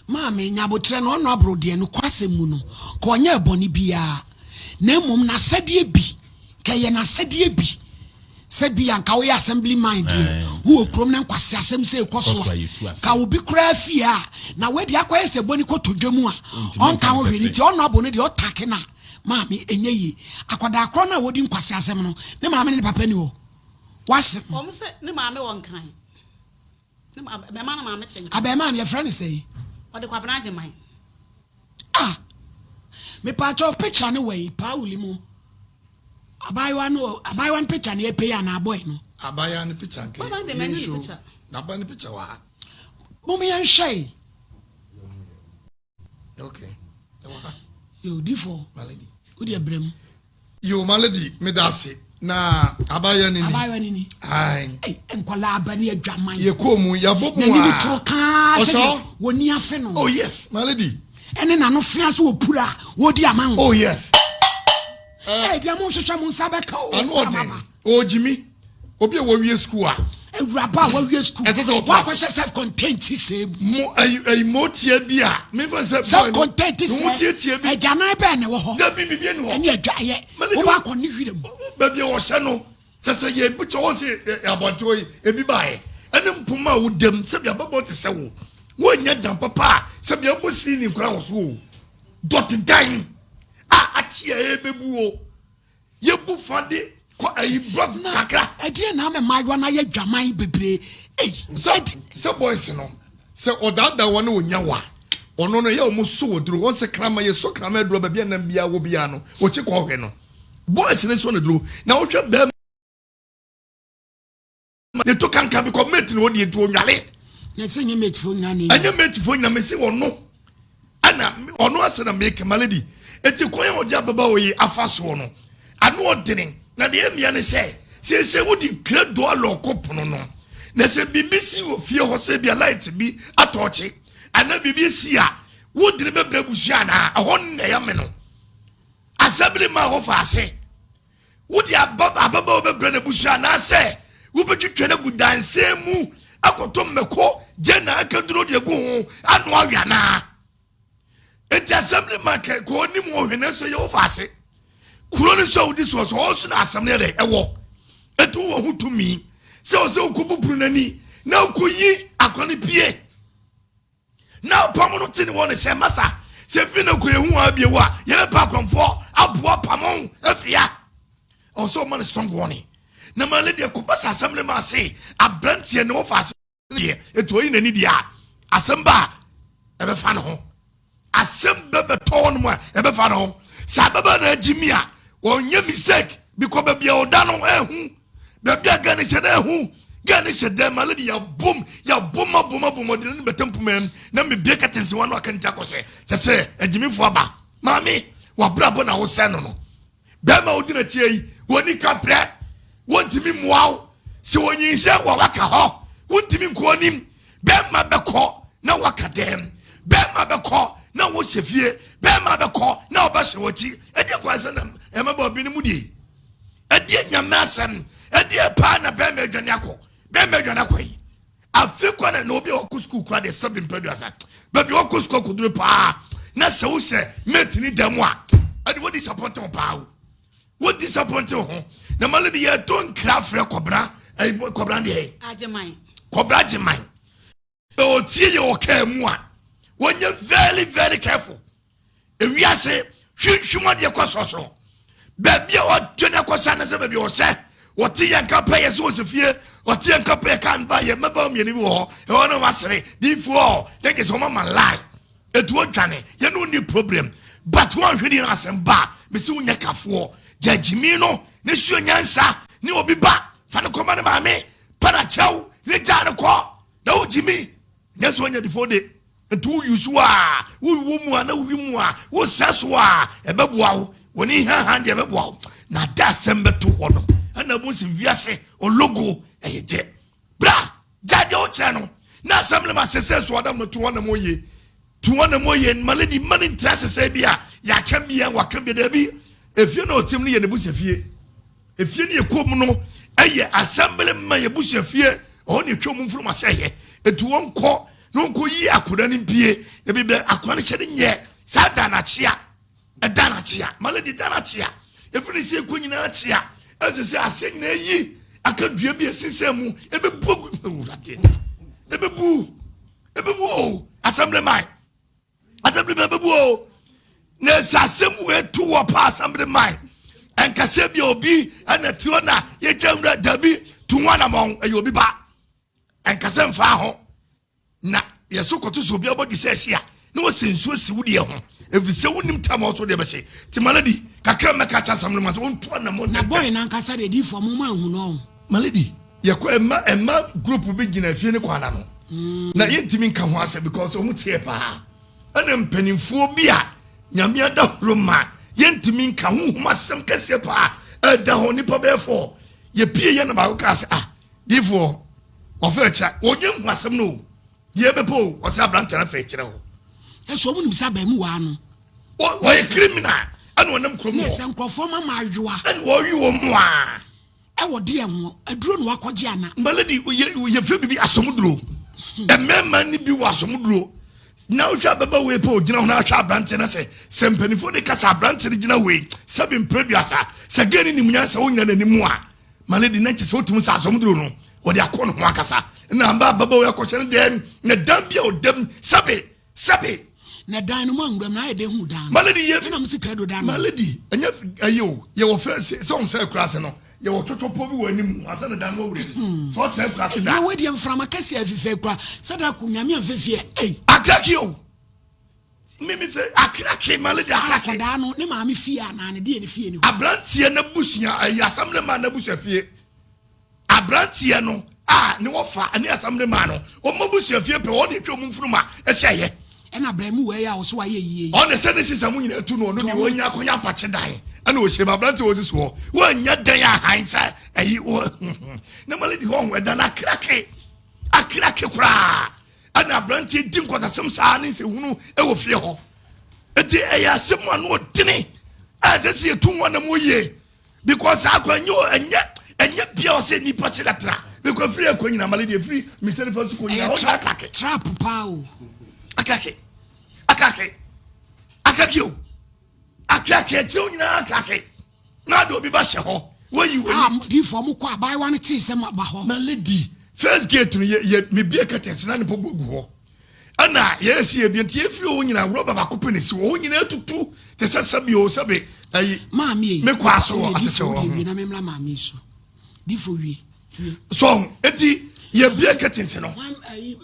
Speaker 2: Maame nyabotrɛ no ɔno aboro deɛ nokwasɛm mu no ka ɔnyɛ bɔne biara na mmom n'asɛdeɛ bi kɛyɛ n'asɛdeɛ bi Sɛ bi a nka woyɛ assembly man deɛ wowɔ kurom na nkwaseasɛm sei kɔ so a, ka obi koraa fie a na wadi akɔyɛ sɛ bɔni kɔtɔ dwa mu a ɔnka ho hwee no nti honourable no deɛ ɔtake no a maame ɛnyɛ yie. Akwadaa korɔ no a wɔdi nkwaseasɛm no ne maame ne ne papa ni hɔ? Wase no.
Speaker 3: Wɔn sɛ ne maame wɔ Nkran. Ne ma abɛɛmaa no maame te Nkran.
Speaker 2: Abɛɛmaa no yɛfrɛ no sɛn?
Speaker 3: Ɔde Kwabena Agyeman.
Speaker 2: Mepaakyɛw picture no wɔ yi Pauli mu. Abaayewa no abaayewa no picture no yɛ pɛ yi anaa boy no?
Speaker 1: Abaayewa no picture nkɛ
Speaker 3: Baba de
Speaker 1: yɛn
Speaker 3: m'ani
Speaker 1: show
Speaker 3: picture.
Speaker 1: na aba no picture wɔ ha.
Speaker 2: Mom yɛn hwɛ yi.
Speaker 1: Okay. Ɛwɔ ha.
Speaker 2: Yo difo.
Speaker 1: My lady.
Speaker 2: Wo deɛ brɛ mu.
Speaker 1: Yo my lady meda ase na abaayewa no ni.
Speaker 2: Abaayewa no ni.
Speaker 1: Ae.
Speaker 2: Ei nkwadaa aba ne adwaman.
Speaker 1: Yɛ kɔɔ mu yɛabɔ mu a.
Speaker 2: N'anim toro kaa sɛdeɛ wɔni afe no.
Speaker 1: Oh yes my lady.
Speaker 2: Ɛne n'ano fea so wɔ pura a wɔredi ama
Speaker 1: Oh yes.
Speaker 2: Ɛɛ deɛ mo nhwehwɛ mo nsa bɛka o.
Speaker 1: Ano ɔden. Ɔgyimi. Obi a wawie sukuu a.
Speaker 2: Awuraba a wawie sukuu.
Speaker 1: Ɛsɛ sɛ ɔtoa so.
Speaker 2: Wakɔhyɛ self contained ti sɛɛ mu.
Speaker 1: Mo ayi ayi motia bi a mefa sɛ.
Speaker 2: Self contained ti
Speaker 1: sɛɛ. Mo tietie bi.
Speaker 2: Agyanan bɛɛ na ɛwɔ hɔ.
Speaker 1: Dabi bibi ɛni hɔ.
Speaker 2: Ɛne adwa yɛ. Wobɛ akɔ ne hwira mu.
Speaker 1: Baabi a wɔhyɛ no kyɛ sɛ yɛ ebi kyɛ wɔn sɛ abɔnten hɔ yi ebi baayɛ ɛne mpoma a wodam sɛbi ababɔ te sɛ wo wɔnyɛ dan papa a sɛbi abɔ siilin koraa wɔ so o dɔte dan a akyi a ɛbɛbu o. Yɛbu fa de kɔ ayi brɔ kakra.
Speaker 2: Na ɛdeɛn na ama mmaayewa no ayɛ dwaman bebree ei.
Speaker 1: Sɛ sɛ boys no sɛ ɔdaadaa wɔn na ɔnya wo a ɔno no yɛ wɔn so wɔ duro wɔn sɛ kraman yɛ sɔ kraman aduro baabi a nam biara wɔ biara no ɔkyi kɔ ɔhwɛ no boys no sɔ no duro na wohwɛ bɛrima Ne to kankan bi kɔ mate na ɔdi nti ɔnwale.
Speaker 2: Na sɛ nyɛ mate fo nyina ne.
Speaker 1: Ɛnyɛ mate fo nyina mesi ɔno ɛna ɔno asɛ na meke ma lady eti kwan a ɔde ababa oyi afa soɔ no ano ɔdene na deɛ emia ne sɛ siesie wodi kredo alɔko pono no na sɛ biribi si wɔ fie hɔ sɛ bia light bi atɔɔkye anaa biribi si a wodi ne bɛbrɛ abusua anaa ɛhɔ na ɛyɛ me no asɛbili ma hɔ fa ase. Wode ababaawa bɛbrɛ n'abusua anaasɛ wobɛtwitwa no agu dansɛn mu akɔtɔ mmako gye na akaduro de agu ho ano awe anaa? Enti assembly man kɛ kɔ onim wɔ hwene nso yɛ wofa ase kuro no so a wodi soɔ so hɔ nso na asɛm no yɛ dɛ ɛwɔ ɛti wowɔ ho tumi sɛ ɔsɛ wokɔbu pono n'ani na wokɔyi akora no pie Na ɔpam no te ne wɔ ne sɛ, Masa, sɛ fi na kɔ ehu a bio a, yɛbɛpa akorɔmfoɔ aboa pamo afiri a. Ɔwɔ sɛ ɔma no strong warning. Na ma ne deɛ kɔba sɛ asɛm no ma ase aberanteɛ ne wɔfa ase deɛ ɛtu ɔyi n'ani deɛ a asɛm ba a ɛbɛfa ne ho. Asɛm bɛbɛtɔ hɔ nom a ɛbɛfa ne ho. Sɛ abɛba na agyi mi a ɔnyɛ mistake bikɔ baabi a ɔda no ɛhu. Baabi a Ghana hyɛ no ɛho. Ghana hyɛ dɛm ma lady yɛabom yɛabom abom abom ɔde ne bɛtɛ mpoma mu na mebie curtains wa no aka ne ti akɔhyɛ kyɛ sɛ agyimifo aba maame wabrabɔ na wosɛ no no bɛrima wodi n'akyi yi wɔni ka brɛ wɔntumi mmoa wo sɛ wɔnyinsɛ wɔ waka hɔ wontumi nkɔ anim bɛrima bɛkɔ na waka dɛm bɛrima bɛkɔ na wohyɛ fie bɛrima bɛkɔ na ɔbɛhyɛ wɔkyi ɛdeɛ kwan sɛ na ɛmɛbɔ bi no mu die Ɛdeɛ nyame asɛm ɛdeɛ paa na bɛrima adwane akɔ bɛrima adwane akɔ yi afe kɔ na na obi a wakɔ sukuu kora deɛ sɛbi mpɛ duasa baabi wakɔ sukuu akɔduro paa na sɛ wohyɛ mate ne dan mu a ɛde wo disappoint wo paa o wo disappoint wo ho na male de yɛto nkra frɛ kɔbra kɔbra deɛ kɔbra gyeman Sɛ ɔtie yɛ wɔ kaa mu a, wɔnyɛ very very careful. Ewiase hwinhwim adeɛ kɔ sɔsɔ. Baabi a ɔdwe no akɔhyɛ anasɛ baabi a ɔhyɛ wɔte yɛn nka pɛ yɛ sɛ ɔhyɛ fie ɔte yɛn nka pɛ yɛ kaa ba yɛ mmabaawa mmienu bi wɔ hɔ ɛhɔ na wɔasere diifoɔ yɛ gye sɛ wɔn ama lie etu ɔdwane yɛn no ni problem but wɔn ahwɛ ni asɛm ba mesi wo nyɛ kafoɔ gyɛgyimi no ne suo nyansa ne obi ba fa ne kɔma ne maame para kyɛw ne gya ne kɔ Na wo gyimi nyɛ sɛ wanya difo de nti wo use a wo wɔ mu a na wowi mu a wo sɛ so a ɛbɛboa wo wɔne hahan deɛ ɛbɛboa wo na da asɛm bɛto hɔ no ɛna bu sɛ wiase ologo ɛyɛ gyɛ bra gya deɛ wokyɛ no na asɛm no ma sɛsɛ so adam no to hɔ na mo ye To wɔn na moyɛ ma lady mma no ntra ase sɛ bi a yɛaka bia waka bia daabi efie na ɔtem no yɛ ne busua fie efie no yɛ kɔm no ɛyɛ assembly ma yɛ busua fie ɔhɔ na etwa mu mfurum asɛ yɛ etu wɔn kɔ na wɔn kɔ yi akora no mpie na bi bɛ akora no hyɛ no nyɛ saa da na akyea ɛda na akyea ma lady da na akyea efiri ne sɛ ekɔ nyinaa akyea ɛsɛ sɛ aseɛ nyinaa yi aka dua bi esensɛn mu ebebu agu ewurade ebebu Ebebu o, assembly man. Assembly man ebebu o. Na esi asɛm wei to wɔ pa assembly man. Ɛnkasɛ bi obi ɛna ti hɔ na yɛgya nwura dabi to ho anamɔn ɛyɛ obi ba. Ɛnkasɛ mfa ho. Na yɛso kɔto so obi abɔdwe sɛ ɛhyia. na wɔsɛ nsuo si wo deɛ ho ɛfiri sɛ wonim tam a ɔso deɛ bɛhye nti my lady kakra mɛka kyɛ asɛm no ma sɛ ɔntu anammɔ
Speaker 2: Na boy no ankasa deɛ diifoɔ mo ma nhu no ɔho.
Speaker 1: My lady yɛkɔ ɛma ɛma group bi gyina fie ne kwan ano na yɛntumi nka ho asɛm because ɔmo teɛ paa ɛna mpanimfoɔ bi a nyame adahoro ma yɛntumi nka honhom asɛm kɛseɛ paa ɛda hɔ nipa bɛyɛ fɔ yɛpie yɛ na baako kaa sɛ ah diifoɔ ɔfɛ kyɛ ɔnyɛ nhu asɛm no o Deɛ ɛbɛpɛ o, ɔsɛ aberanteɛ no afei kyerɛ hɔ.
Speaker 2: Ɛso ɔmo nim sɛ abɛɛmuwaa no.
Speaker 1: Ɔyɛ criminal ɛna ɔnam kurom hɔ.
Speaker 2: Ne sɛ nkorɔfoɔ ma ma ayowa.
Speaker 1: Ɛna ɔwe wɔn mu a.
Speaker 2: Ɛwɔ deɛ ho, aduro na wakɔgye ana.
Speaker 1: My lady, yɛ yɛfrɛ biribi asomduro. Mmarima no bi wɔ asomduro. Na wohwɛ abɛba wei pɛ ogyina hɔ na ahwɛ aberanteɛ no sɛ sɛ mpanimfoɔ no kasa aberanteɛ no gyina wei sɛbi mprɛduasa sɛ gɛɛ no nim nyansa wonya n'anim a My lady na kyɛ sɛ wotumi sɛ asomduro no wɔde akɔ ne ho akasa na aba ababaawa yi akɔhyɛ no dɛm na dan bi a ɔdam sɛbe sɛbe.
Speaker 2: Na dan no mu anwuram na ayɛ dɛ hu dan no.
Speaker 1: My lady yɛ
Speaker 2: ɛna mo si krado dan no.
Speaker 1: My lady ɛnyɛ ɛyɛ o yɛwɔ fɛ sɛ sɛ wɔn sɛ akura ase no yɛwɔ twɔtwɔpɔ bi wɔ anim ansa na dan no awura mu sɛ ɔtena akura ase da.
Speaker 2: Na wɔadi mframa kɛse a ɛfefɛ kura sɛ da ko nyame amfɛfie ei.
Speaker 1: Akraki o. Mimi fɛ akrake ma lady akrake.
Speaker 2: Akwadaa no ne maame fie anaa ne deɛ ne fie ni hɔ.
Speaker 1: Abranteɛ n'abusua ɛyɛ asamle man n'abusua fie. Abranteɛ no a ne wɔfa ne asamle man no wɔn abusua fie pɛ wɔn na etwa wɔn mfunuma ɛhyɛ yɛ.
Speaker 2: Ɛna abramuwa yi a ɔso ayɛ yie yi.
Speaker 1: Ɔne sɛ ne sisa mu nyinaa tu no ɔno deɛ wɔnya akonya apakye dan ɛna ɔhyɛ mu abranteɛ ɔsi soɔ wɔanya dan ahan sɛ ɛyi wɔ ne ma lady hɔ ɛdan akrake akrake koraa. Ɛna aberanteɛ di nkwatasɛm saa ne nsɛhunu wɔ fie hɔ. Eti ɛyɛ asɛm a no ɔdene a ɛsɛ sɛ yɛtu ho anam yie because saa akwan nyɛ ɛnyɛ ɛnyɛ bia ɔsɛ nipa hyɛ datra because firi ɛkɔ nyina male deɛ firi mesɛ nifa so kɔ nyina ɔnyɛ akrake
Speaker 2: trap paa o
Speaker 1: akrake akrake akrake o akrake akyerɛ nyinaa akrake na ade obi ba hyɛ hɔ woyi wɔ
Speaker 2: ah difoɔ mo kɔ abaayewa no tee sɛ mo aba hɔ.
Speaker 1: Na lady first gate no yɛ yɛ mebie curtains na ne mpɔboa gu hɔ ɛna yɛsi yɛ bie nti yɛfiri hɔ nyinaa rɔba baako pɛ na esi hɔ hɔ nyinaa tutu te sɛ sɛbi o sɛbi ɛyi
Speaker 2: maame yi
Speaker 1: me kɔ aso wɔ atɛkyɛ wɔ
Speaker 2: ho na memla maame so difo wie
Speaker 1: so eti yɛbie curtains no ɛ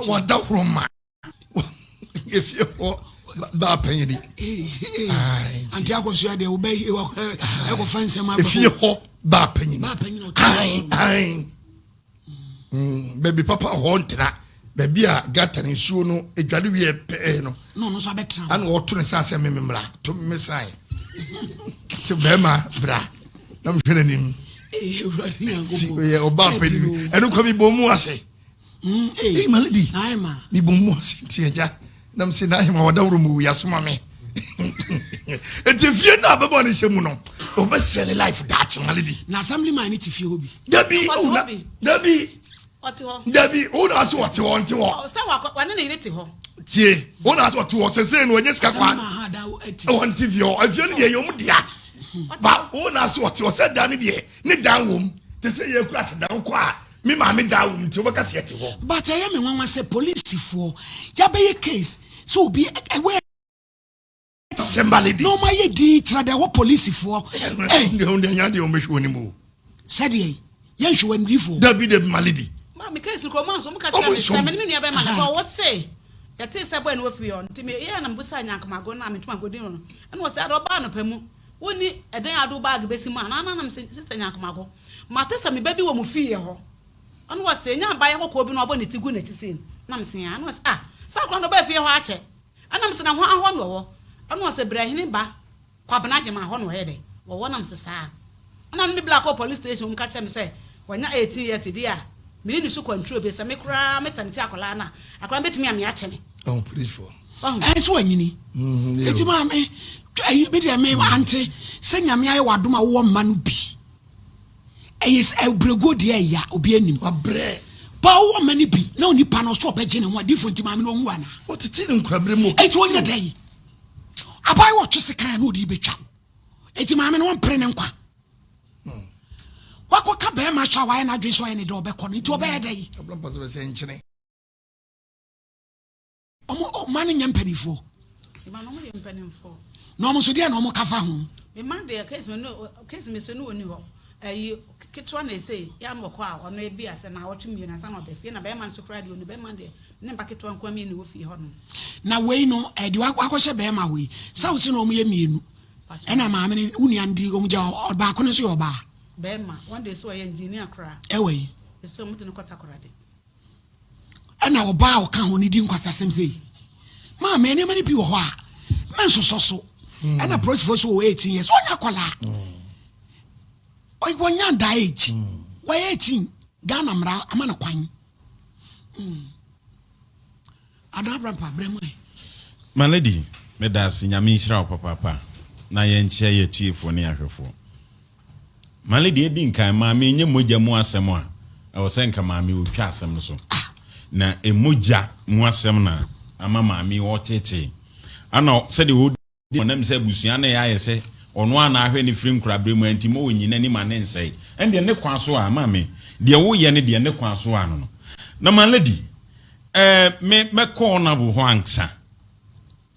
Speaker 1: wɔda horo ma efie hɔ baa panyini.
Speaker 2: Ante akɔsua deɛ wobɛ ɛkɔfa nsɛm aba.
Speaker 1: Efie hɔ baa panyini. Ayi baabi papa hɔ ntena baabi a gata ne nsuo no edware wie pɛɛ no.
Speaker 2: Na ɔno nso abɛtena.
Speaker 1: Ɛna ɔto ne sa sɛ meme mmra to me san sɛ bɛrima bra na mehwɛ n'anim. Ti ɔyɛ ɔbaa panyin ɛno kɔ mi bɔ mu ase. Mm, eh. Hey, my lady.
Speaker 2: Naima.
Speaker 1: Mi bɔ mu ase nti agya. Nam se Naima wadawuro mu yasoma me. Eti fie na abɛbɔ ne hyɛ mu no. Ɔbɛsɛ ne life daakye my lady.
Speaker 2: Na assembly man ne te fie hɔ bi.
Speaker 1: Dabi, oh, dabi. Dabi, wo na ase wɔte hɔ nte hɔ.
Speaker 3: Sɛ wakɔ, wɔne ne yere te hɔ.
Speaker 1: Tie, wo na ase wɔte hɔ sese no wɔnyɛ sika kwa. Wɔn te fie hɔ, efie no deɛ yɛ wɔn dea. Ba, wo na ase wɔte hɔ sɛ dan no deɛ ne dan wɔm. Te sɛ yɛ kura sɛ dan kɔ a. Me maame daa wom nti wobɛka sɛ yɛte hɔ.
Speaker 2: But ɛyɛ me nwanwa sɛ polisifoɔ yabɛyɛ case sɛ obi ɛwɛ
Speaker 1: Sɛmbale di.
Speaker 2: Na ɔmo ayɛ din tra dɛ ɛhɔ polisifoɔ.
Speaker 1: Ɛɛ. Deɛ ɔmo deɛ nya deɛ ɔmo bɛhwɛ wɔn anim o.
Speaker 2: Sɛdeɛ yɛn hwɛ wɔn difoɔ.
Speaker 1: Dabi dabi male di.
Speaker 3: Maa mi case kuro ɔmo anso ɔmo ka kyerɛ mi sɛ me ne me nua bɛma no sɛ ɔwɔ se yɛte sɛ bɔyɛ no wɔ fie hɔ nti me yɛ na me busa nyankomago no a me ntoma nkɔdi no no ɛna ɔsɛ ada ɔbaa anɔpa mu wonni ɛdɛn ado bag bɛsi mu a na na na me sɛ nyankomago Mate sɛ me ba bi wɔ mo fie hɔ. Ɔne ɔse, nya abaayewa kɔkɔɔ bi na wabɔ ne ti gu n'akyi sei no. Na mese, aa. Ɛna ɔse, ah, saa akwadaa no ɔbaa fie hɔ akyɛ. Ɛna mese, na hwan hɔ na ɔwɔ? Ɛna ɔse, Brɛhene ba Kwabena Agyemang hɔ na ɔyɛ dɛ, wɔwɔ. Na mese, saa. Ɛna me ne bla kɔɔ police station, wɔn ka kyerɛɛ me sɛ, wanya 18 years deɛ a, mene ne so kwantuo bi, sɛ me koraa me tɛmte akwadaa no a, akwadaa no bɛtumi ame akyɛ me.
Speaker 1: Ɔho policefoɔ.
Speaker 3: Wahu?
Speaker 2: Ɛɛ sɛ wanyini. Eti maame, ɛyi me deɛ me ante sɛ Nyame ayɛ w'adom a wowɔ mma no bi. Ɛyɛ sɛ ɛbrɛguo deɛ ɛya obi anim.
Speaker 1: Wabrɛ.
Speaker 2: Ba wowɔ mma no bi na onipa no ɔsɛ ɔbɛgye ne ho adiifo nti maame no ɔnwu anaa?
Speaker 1: Ɔtete ne nkurabere mu.
Speaker 2: Eti ɔnyɛ dɛ yi. Abaayewa ɔtwe sekan a na ɔde bɛtwa wo. Eti maame no ɔmpere ne nkwa. Wakɔka bɛrima hwɛ a wayɛ n'adwene sɛ ɔyɛ ne dɛ ɔbɛkɔ no nti ɔbɛyɛ dɛ yi. Ɔmo ɔma no nyɛ mpanimfoɔ.
Speaker 3: Mma no ɔmo yɛ mpanimfoɔ.
Speaker 2: Na ɔmo nso deɛ na ɔmo ka fa ho.
Speaker 3: Mma deɛ case no case mi so no ɔni hɔ. Ayi, ketewa na ɛsei, yɛ a na ɔkɔ a, ɔno ebi a sɛ naawɔtwe mmienu ansa na ɔba fie, na bɛrima nso koraa deɛ ɔni bɛrima deɛ, ne mba ketewa nkoa mmienu wɔ fie hɔ nom.
Speaker 2: Na wei no, ɛde wakɔhyɛ bɛrima hɔ yi, sɛ wo se na wɔn yɛ mmienu, ɛna maame no, wo nua no di wɔn gya, baako no nso yɛ ɔbaa.
Speaker 3: Bɛrima, wɔn deɛ sɛ ɔyɛ engineer koraa.
Speaker 2: Ɛwɔ yi.
Speaker 3: Ɛsɛ wɔn de no kɔ Takoradi.
Speaker 2: Ɛna ɔbaa a ɔka ho no di nkwasasɛm sei. Maame, nneɛma no bi wɔ hɔ a, mɛnsosɔ so. Hmm. Ɛna polisifoɔ so wɔ 18 years, ɔnyɛ akwadaa. Hmm. Wɔnya nda age. Hmm. Wɔyɛ 18, Ghana mmara ama no kwan. Adon Abrampa, brɛ mu ɛ.
Speaker 5: My lady, meda ase, Nyame nhyira wo papaapa na yɛnkyɛ yɛ tiefoɔ ne ahwɛfoɔ. Maame deɛ edi nkan, maame nyɛ mogya mu asɛm a, ɛwɔ sɛ nka maame ɔtwa asɛm no so. Na mogya mu asɛm na ama maame ɔtetee. Ana sɛdeɛ ɔdi ɔnam sɛ abusua na ɛyɛ sɛ ɔno a na ahwɛ ne firi nkoraberɛ mu nti ma ɔnyi n'anim ma ne nsɛe. Ɛndeɛ ne kwan so a, maame, deɛ woyɛ no deɛ ne kwan so a no no. Na my lady, eh, me mɛkɔ honorable hɔ ansa.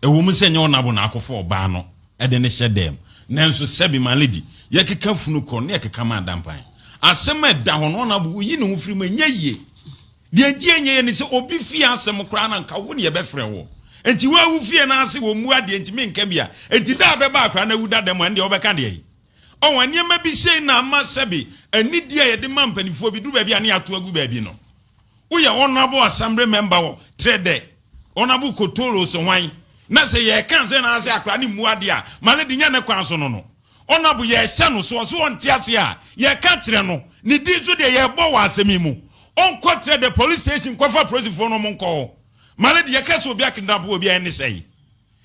Speaker 5: Ɛwɔ mu sɛ ɛnyɛ Ɔnabo na akɔfa ɔbaa no de no hyɛ dan mu, nanso sɛbe my lady, yɛkeka funu kɔ na yɛkeka ma adampan. Asɛm a ɛda hɔ no, Ɔnabo, woyi ne ho firi mu a, ɛnyɛ yie. Deɛ nti ɛnyɛ yie ne sɛ obi fie asɛm koraa na anka wo na yɛbɛfrɛ woɔ. Enti wo a wo fie no ase wɔmmu adeɛ nti menka bi a, enti da a bɛba akwadaa no awu dada mu a, ɛndeɛ wobɛka deɛn? Ɔho, nneɛma bi sei na ama sɛbe anidie a yɛde ma mpanimfoɔ bi duru baabi a na yɛato agu baabi no. Woyɛ honourable assembly member wɔ trɛ dɛ honourable Kotoro se hwan na sɛ yɛka sɛ na ase akora ne mmu adeɛ a ma no de nya ne kwan so no no honourable yɛhyɛ no so ɔse ɔnte ase a yɛka kyerɛ no ne din so deɛ yɛbɔ wɔ asɛm yi mu ɔnkɔ trɛ dɛ police station kɔfa polisifoɔ no ɔmo nkɔ hɔ ma no de yɛka sɛ obi akidnap obi a ɛne sɛe.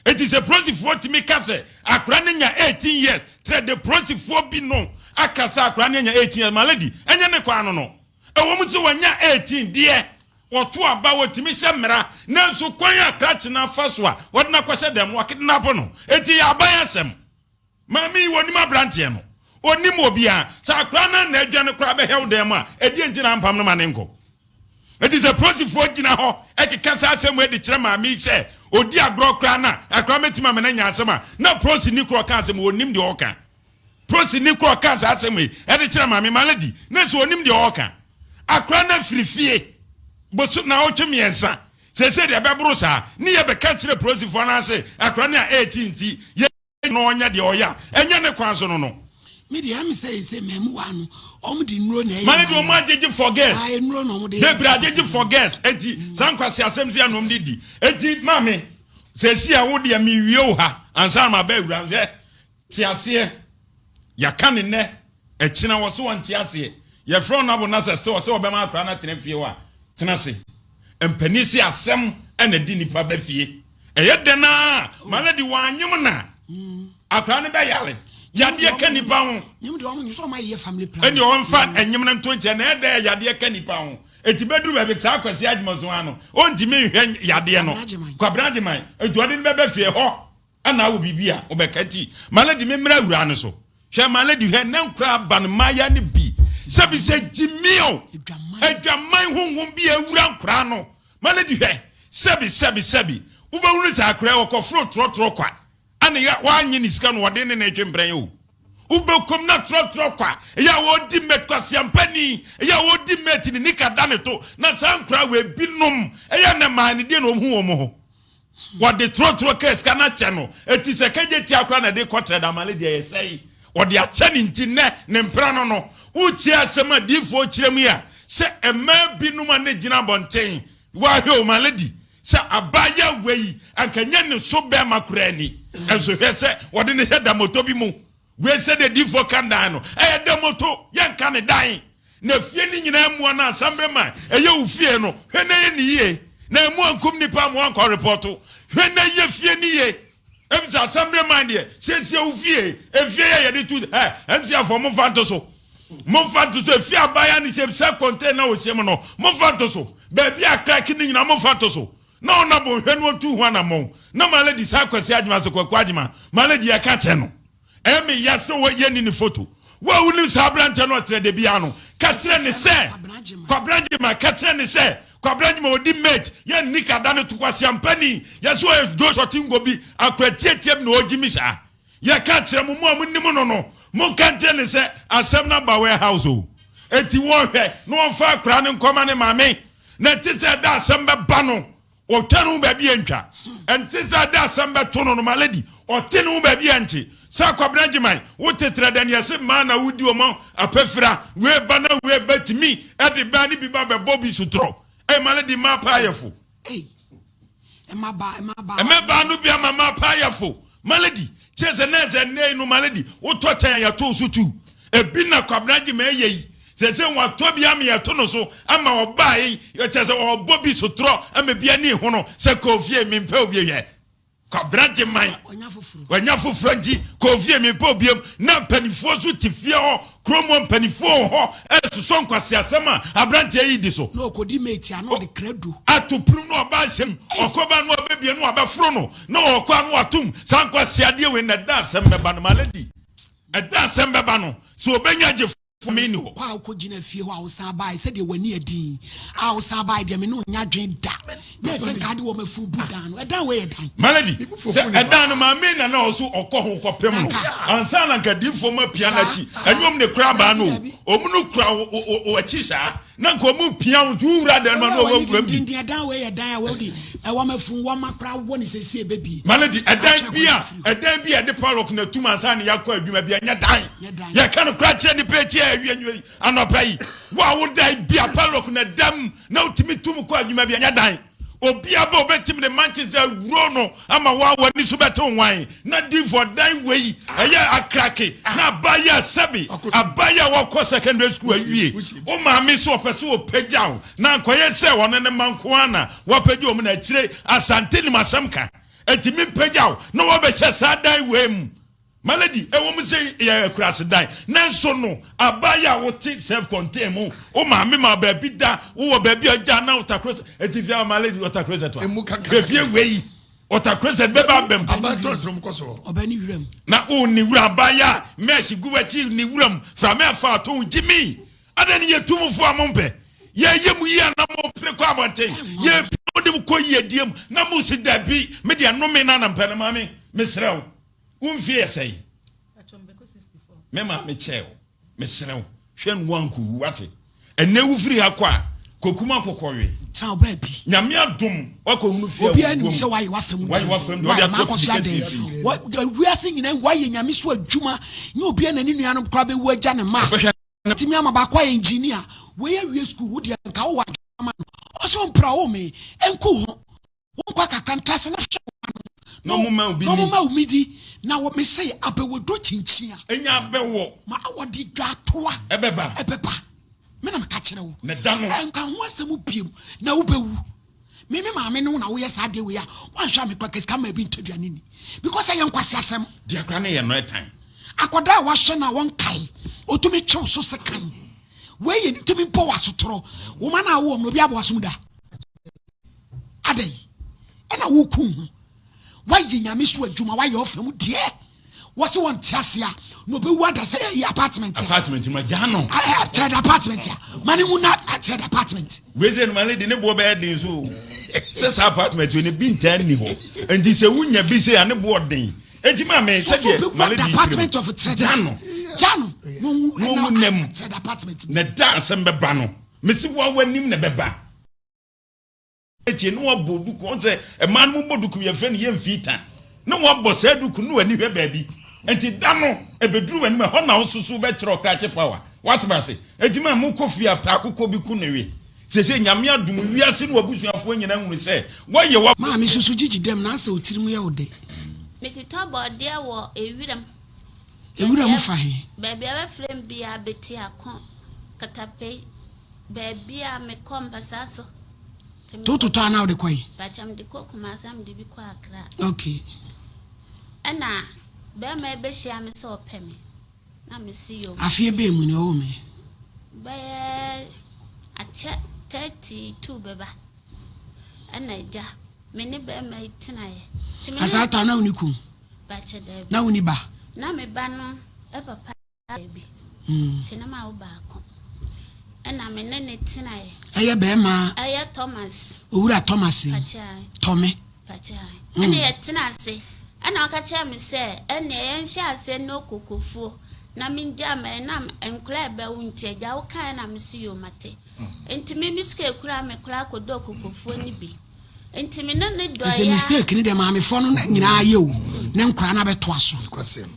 Speaker 5: Enti sɛ prosifoɔ tumi ka sɛ akora no anya 18 years trɛ de prosifoɔ bi no aka sɛ akora no anya 18 years my lady ɛnyɛ ne kwan no no. Ɛwɔ mu sɛ wanya 18 deɛ wɔto aba wɔtumi hyɛ mmara nanso kwan a krakye no afa so a wɔde no akɔhyɛ dɛm no wɔakidnap no enti yɛ aban asɛm. Maame yi wɔnim abranteɛ no ɔnim obiara sɛ akora no na adwane koraa bɛhɛ wo dan mu a ɛdeɛ nti na ampam no ma ne nkɔ ɛti sɛ polisifoɔ gyina hɔ ɛkeka saa asɛm wei de kyerɛ maame yi sɛ ɔdi agorɔ koraa na akora mɛtumi ama no anya asɛm a na polisini korɔ ka asɛm ɔnim deɛ ɔka polisini korɔ ka saa asɛm wei ɛde kyerɛ maame ma lady na sɛ ɔnim deɛ ɔka akora no afiri fie boso na ɔtwe mmiɛnsa sɛsɛ deɛ ɛbɛboro saa ne yɛbɛka kyerɛ polisifoɔ no ase akora no a ɛɛti nti yɛ na ɔnyɛ deɛ ɔyɛ a ɛnyɛ ne kwan so no no.
Speaker 2: Me deɛ ɛmi sɛ ɛsɛ mɛmuwa no ɔmo de nnuro na ɛyɛ.
Speaker 5: Mane deɛ ɔmo agyegye for girls.
Speaker 2: Ayi nnuro na ɔmo de
Speaker 5: yɛ. Bebree agyegye for girls eti saa nkwasi asɛm si anum de di eti maame sɛ esi a wo deɛ mi wie wo ha ansa na ma bɛ awura hwɛ te aseɛ yaka ne nɛ ɛkyina wɔ so wɔn te aseɛ yɛfrɛ ɔnabo na sɛ sɛ ɔsɛ ɔbɛma akora na tena fie hɔ a tena se mpanin se asɛm ɛna di nipa bɛ fie. Ɛyɛ dɛn ara a, ma no de wanyem na akwadaa no bɛyare. Yadeɛ ka nipa ho. Ɛnni ɔmfa ɛnyem no nto nkyɛn na ɛyɛ dɛn a yadeɛ ka nipa ho. Eti bɛduru baabi saa Kwasi Agyeman ano, ɔntumi nhwɛ yadeɛ no. Kwabena Agyeman, eti ɔde no bɛbɛ fie hɔ ɛna awɔ biribi a ɔbɛka nti ma no de me mmra awuraa no so. Hwɛ ma lady hwɛ na nkura aba no mmayewa no bi sɛbi sɛ gyimii o adwaman honhom bi awura nkura no ma lady hwɛ sɛbi sɛbi sɛbi wobɛhunu sɛ akora ɔkɔforo trɔtrɔ kwa ana yɛ wanye ne sika no wɔde ne ne twe mprɛn o wobɛkɔm na trɔtrɔ kwa ɛyɛ a wɔdi mate kwasiampani ɛyɛ a wɔdi mate ne nika da ne to na saa nkura wɔ ebinom ɛyɛ na maa ne deɛ na wɔn hu wɔn ho. Wɔde torotoro kaa sika no akyɛ no. Eti sɛ kagye tia koraa na ɛde kɔ Trɛdamale deɛ ɛyɛ sɛe. Wɔde akyɛ no nti nnɛ ne mpena no no. Wotie asɛm a diyifoɔ kyerɛ mu yi a, sɛ mmaa binom a na gyina abɔnten, woahwɛ o, my lady, sɛ abaayewa yi anka nyɛ ne so bɛrima koraa ni. Nso hwɛ sɛ wɔde no hyɛ damoto bi mu. Wei sɛdeɛ diyifoɔ ka dan no, ɛyɛ damoto, yɛnka ne dan. Na fie no nyinaa mmoa no asamble ma ɛyɛ wo fie no, hwɛ na yɛ ne yie. Na emu ankum nipa ama wankɔ repɔto. Hwɛ na yɛ fie no yie. Efisɛ asamble man deɛ, siesie wo fie. Efie yɛ yɛde tu ɛ MC afɔ momfa nto so. Momfa nto so. Efie abaayewa no hyɛm self contained na ɔhyɛ mu no, momfa nto so. Baabi a crack no nyinaa momfa nto so. Na ɔnabo nhwɛ no ɔntu ho anammɔn. Na my lady saa Kwasi Agyemang sɛ Kwaku Agyemang, my lady yɛka kyerɛ no. Ɛyɛ me ya sɛ wɔ yɛnni ne foto. Wo a wonim saa aberanteɛ no ɔkyerɛ da biara no, ka kyerɛ ne sɛ, Kwabena Agyemang, ka kyerɛ ne sɛ, Kwabena Agyemang ɔdi mate, yɛnni ka da no to kwaseampani, yɛse ɔyɛ Joe Sɔtingo bi, akora tiatia bi na ɔregye mi saa. Yɛka kyerɛ mo, mo a monim no no, Monka nkyerɛ no sɛ asɛm no aba warehouse o. Enti wɔnhwɛ na wɔmfa akwadaa no nkɔma ne maame. Na ɛnte sɛ ɛda asɛm bɛba no, ɔtwa ne ho baabi a ɛntwa. Ɛnte sɛ ɛda asɛm bɛto no no, my lady, ɔte ne ho baabi a ɛnte. Sɛ Kwabena Agyeman, wo tetrɛ dɛ neɛ se mmaa na wodi wɔn apɛfira, wei ba na wei ba tumi de baa ne bi ba bɛbɔ bi sotorɔ. Ei, my lady, mmaa paa yɛ fo.
Speaker 2: Ei, mmabaa, mmabaa.
Speaker 5: Mmabaa no bi ama mmaa paa yɛ fo. Malady, kyerɛ sɛ na ɛsɛ nnɛ yi no Malady, wotɔ tɛn a yɛto wo so tu. Ebi na Kwabena Agyemang yɛ yi. Seesei watɔ bi ama yɛto no so ama ɔbaa yi, kyerɛ sɛ ɔrebɔ bi sotorɔ ama bi ani hono sɛ kɔ fie mempɛ obi hwɛ. Kwabena Gyeman, wanya foforɔ nti kɔ fie mempɛ obiam. Na mpanimfoɔ nso te fie hɔ, kurom hɔ mpanimfoɔ wɔ hɔ ɛresosɔ nkwaseasɛm a aberanteɛ yi di so.
Speaker 2: Na ɔkɔdi mate a na ɔde krado.
Speaker 5: Ato pono na ɔba ahyɛm, ɔkɔba na ɔbɛbie na wabɛforo no, na ɔkɔ a na watom. Saa nkwaseadeɛ wei na ɛda asɛm bɛba no, my lady, ɛda asɛm bɛba no, sɛ ɔbɛnya gye
Speaker 2: Fome nni hɔ. Kɔ a wokɔgyina fie hɔ a wosan baeɛ sɛdeɛ w'ani adin a wosan baeɛ deɛ me ne wo nyɛ adwene da na ɛsɛ nka ade wɔ m'afuo bu dan no ɛdan wei yɛ dan.
Speaker 5: Melody, sɛ ɛdan no maame na na ɔso ɔkɔ ho kɔpem no ansa na nka diifoɔ mu apia n'akyi ɛnyɛ ɔm ne kura abaa no o ɔm no kura wo akyi saa na nka ɔmo pia wo nti wowura dan no ma na ɔwɔ wura bi.
Speaker 2: Dendenden ɛdan wei yɛ dan a wɔde ɛwɔ m'afuo wɔma kora wɔ ne sɛsi ɛbɛbie.
Speaker 5: Melody, ɛdan bi a ɛdan bi a yɛde padlock na atum ansa na yɛakɔ adwuma bi ɛnyɛ dan. Yɛka no kora kyerɛ nipa akyi a awia nwura yi anɔpa yi. Wo a woda bi a padlock na dam na wotumi tum kɔ adwuma bi ɛnyɛ dan. Obiara bɛ obetumi de manches awuro no ama wo a w'ani so bɛte nwan na difoɔ dan wei ɛyɛ akrake na abayɛ sɛbi abayɛ a wɔkɔ secondary school awie wo maame sɛ ɔpɛ sɛ ɔpagya wo na nkɔyɛ sɛ ɔno ne ma nko ara na wapagya wɔn na akyire Asante nim asɛm ka ɛtumi mpagya wo na wɔbɛhyɛ saa dan wei mu. Malady, ɛwom sɛ yɛyɛ akuraase dan, nanso no, abaayewa a wote self-contained mu, wo maame ma wo baabi da, wowɔ baabi a ogya na ɔtakrosɛt, eti fie a Malady ɔtakrosɛt a,
Speaker 1: Emu kakra
Speaker 5: hwɛ fie wei, ɔtakrosɛt bɛba abam.
Speaker 1: Aban tɔn tɔn kɔ so hɔ.
Speaker 2: Ɔbɛ ne wuram.
Speaker 5: Na wo ne wura abaayewa a mesh gu w'akyi ne wuram, frame afa ato wo gyimi. Adɛn ne yɛ tumfoɔ a mompɛ? Yɛyɛ mo yie a na mopere kɔ abɔnten, yɛpia mo de mo kɔ yiedie mu na mosi dabi, me deɛ nnome no ara na mepɛ no, maame, mesrɛ wo. Wo mfie yɛ sɛn? Me maame kyɛɛ wo. Mesrɛ wo, hwɛ no woankɔwu, wate? Ɛnnɛ wofiri ha kɔ a, kɔkum akokɔ we.
Speaker 2: Tena wo baabi.
Speaker 5: Nyame adom, woakɔhunu fie a
Speaker 2: Obiara nim
Speaker 5: wowɔ
Speaker 2: sɛ
Speaker 5: mu.
Speaker 2: woayɛ w'afa mu
Speaker 5: Woayɛ
Speaker 2: deɛ.
Speaker 5: w'afa mu deɛ,
Speaker 2: Why?
Speaker 5: wode ato
Speaker 2: Makɔ
Speaker 5: afidi
Speaker 2: so
Speaker 5: kɛseɛ
Speaker 2: adɛn?
Speaker 5: fie.
Speaker 2: Wɔ, wiase nyinaa woayɛ Nyame so adwuma. Nyɛ obiara na ne nuanom koraa bɛwu agya ne mma.
Speaker 5: Ɔbɛhwɛ ne.
Speaker 2: Tumi ama baako ayɛ engineer. Wei awie sukuu, wo deɛ nka wowɔ adwene ama no. Ɔse ɔmpira wo me, ɛnku ho. Wo nkwa kakra ntra ase na hwɛ wo mma
Speaker 5: no. Na ɔmo ma obi
Speaker 2: ni. Na ɔmo ma obi di. Na wɔ me se abɛwɔ dɔ kyinkyin a.
Speaker 5: Enya abɛwɔ.
Speaker 2: Ma wɔde dwatoa.
Speaker 5: Ɛbɛba.
Speaker 2: Ɛbɛba. Me na meka kyerɛ wo.
Speaker 5: Na da no.
Speaker 2: Ɛnka ho asɛm biem na wobɛwu. Me me maame ne wo na woyɛ saa adeɛ wei a woanhwɛ a me kora ka sika ma bi ntɔ aduane nni. Because ɛyɛ nkwaseasɛm.
Speaker 5: Deɛ kora ne yɛ no ɛtan.
Speaker 2: Akwadaa a wahwɛ no a wɔnkae. Otumi twe wo so sekan. Wei yɛ ne tumi bɔ wo asotorɔ. Wo ma no a wowɔ mu no obi abɔ w'asom da. Adɛn ɛna woku ho? Woayɛ nyame so adwuma, woayɛ ɔfa mu deɛ. Wɔse wɔnte ase a na ɔbɛwu ada sɛ ɛyɛ apartment a.
Speaker 5: Apartment ma gya no.
Speaker 2: Third apartment a. Ma ne nwu na third apartment.
Speaker 5: Wei sɛ no ma lady ne boɔ bɛyɛ den so sɛ saa apartment wei ne bi ntaa nni hɔ. Nti sɛ wonya bi sɛ a ne boɔ den. Eti ma me sɛdeɛ ma lady
Speaker 2: kyerɛ mu.
Speaker 5: Gya no.
Speaker 2: Gya no.
Speaker 5: Na ɔnwu nam. Na da asɛm bɛba no. Mesi wo w'anim na ɛbɛba. Tie na wabɔ duku ɔn sɛ mmaa no bɔ duku yɛfrɛ no yɛmfii ta na wabɔ saa duku no w'ani hwɛ baabi nti da no ɛbɛduru w'anim ɛhɔ na wososo wobɛkyerɛ ɔkrakye power woatema ase nti ma mokɔ fie a pɛ akokɔ bi ku ne we sese nyame adom wiase ne wabusuafoɔ nyina hunu sɛ woayɛ wa
Speaker 2: Maame susu gyigyi dɛm na asɛ otirim yɛ wo dɛ.
Speaker 6: Metotɔ bɔɔdeɛ wɔ ewiram.
Speaker 2: Ewura mu fa he?
Speaker 6: Baabi a bɛfrɛ me biaa, Betiako, Katapei, baabi a mekɔ mpasaa so.
Speaker 2: Nti wototɔ a na wode kɔ he?
Speaker 6: Pakyɛ mede kɔ Kumasi na mede bi kɔ Accra.
Speaker 2: Okay.
Speaker 6: Ɛna bɛɛma yi bɛhyia me sɛ ɔpɛ me na mese yoo.
Speaker 2: Afeɛ bɛn mu ni ɔwoo me?
Speaker 6: Bɛyɛ akyɛ 32 bɛba. Ɛna agya me ne bɛɛma yi tenaeɛ. Nti me ne.
Speaker 2: Na saa time na wonni kunu?
Speaker 6: Pakyɛ daabi.
Speaker 2: Na wonni ba?
Speaker 6: Na me ba no papa baabi. Nti na mawo baako. Ɛna me ne no tenaeɛ.
Speaker 2: Ɛyɛ bɛɛma?
Speaker 6: Ɛyɛ Thomas.
Speaker 2: Owura Thomas yi?
Speaker 6: Pakyɛ ae.
Speaker 2: Tɔme.
Speaker 6: Pakyɛ ae. Ɛna yɛtena ase. Ɛna ɔka kyerɛɛ me sɛ ɛneɛ yɛnhyɛ aseɛ nnɔ kokofuo. na mengyaa ma ɛnam nkwadaa a ɛbɛwo nti agya wokaeɛ na mese yoo mate. Nti me me sika ekura me koraa kɔdɔɔ kokofuo no bi. Nti me ne no dɔeɛ
Speaker 2: Ɛsɛ
Speaker 6: ara.
Speaker 2: mistake no deɛ maamefoɔ no nyinaa yɛ o ne nkwadaa no abɛtoa so.
Speaker 1: Nokwasɛm.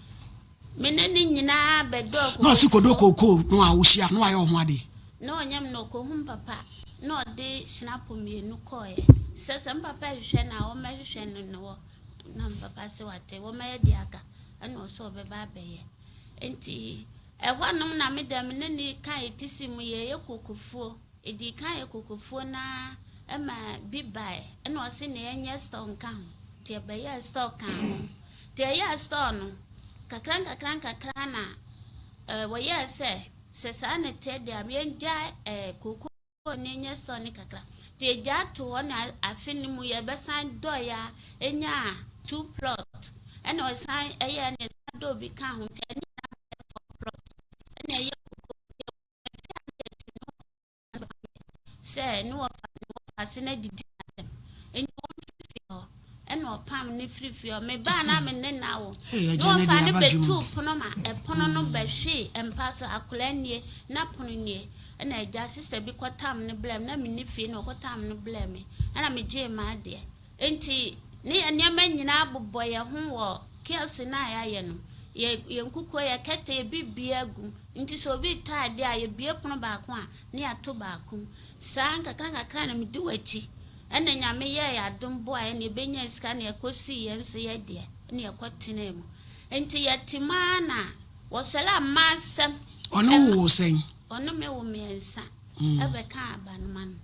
Speaker 6: Me ne no nyinaa bɛdɔɔ
Speaker 2: Na ɔse kɔdɔ
Speaker 6: kokofuo.
Speaker 2: kookoo no a wohyia na wayɛ wo ho adeɛ.
Speaker 6: Na ɔnyam no ɔkɔhu me papa na ɔde hyinapo mmienu kɔeɛ sɛ sɛ me papa hwehwɛ no a ɔmmɛhwehwɛ no ne hɔ. Na me papa se wate wɔmmɛyɛ deɛ aka ɛna ɔse ɔbɛba abɛyɛ. Nti Ɛhɔnom na me deɛ me ne no ka etisi mu yɛyɛ kokofuo. Ɛdii kan yɛ kokofuo no ara ma bi baeɛ ɛna ɔse ne yɛnyɛ store nka ho nti yɛbɛyɛɛ store kaa ho. Nti yɛyɛɛ store no nkakra nkakra nkakra na wɔyɛɛ sɛ sɛ saa na ɛteɛ deɛ a yɛngyae koko no nyɛ store no kakra. Nti yɛgyaa too hɔ na afe no mu yɛbɛsan dɔeɛ ara nyaa two plot ɛna ɔsan yɛɛ na yɛsan dɔɔ bi kaa ho nti ɛne nyinaa bɛyɛ four plot ɛna ɛyɛ koko nti ɛwɔ afe a na yɛte no sɛ ne wɔfa ne wɔfa ase no adidi n'atɛm nti wɔmfiri fie hɔ ɛna ɔpam ne firi fie hɔ mebaa na me ne na wo
Speaker 2: Hey,
Speaker 6: ne
Speaker 2: agya no
Speaker 6: wɔfa
Speaker 2: de
Speaker 6: no
Speaker 2: aba dwom.
Speaker 6: bɛtuu pono ma ɛpono no bɛhwee mpa so akwadaa nie na pono nie ɛna agya sista bi kɔtam no blɛ me na menni fie na ɔkɔtam no blɛ me ɛna megyee m'adeɛ Enti ne yɛn nneɛma nyinaa bobɔ yɛn ho wɔ kiosk no a yɛayɛ no. Yɛ yɛn nkukuo, yɛn kɛtɛ, yɛn biribiara gu mu. Nti sɛ obi retɔ adeɛ a, yɛbue pono baako a, ne yɛato baako mu. Saa nkakrankakra na medi w'akyi. Ɛna Nyame yɛɛ yɛn adom boaa yɛn na yɛbɛnyaa sika na yɛkɔsii yɛn nso yɛn deɛ na yɛkɔtenaa mu. Nti yɛte mu ara na wɔsɔre a mmaa nsɛm.
Speaker 2: Ɔne wo woo sɛn?
Speaker 6: Ɔne me wo mmiɛnsa. Bɛkaa abanoma no.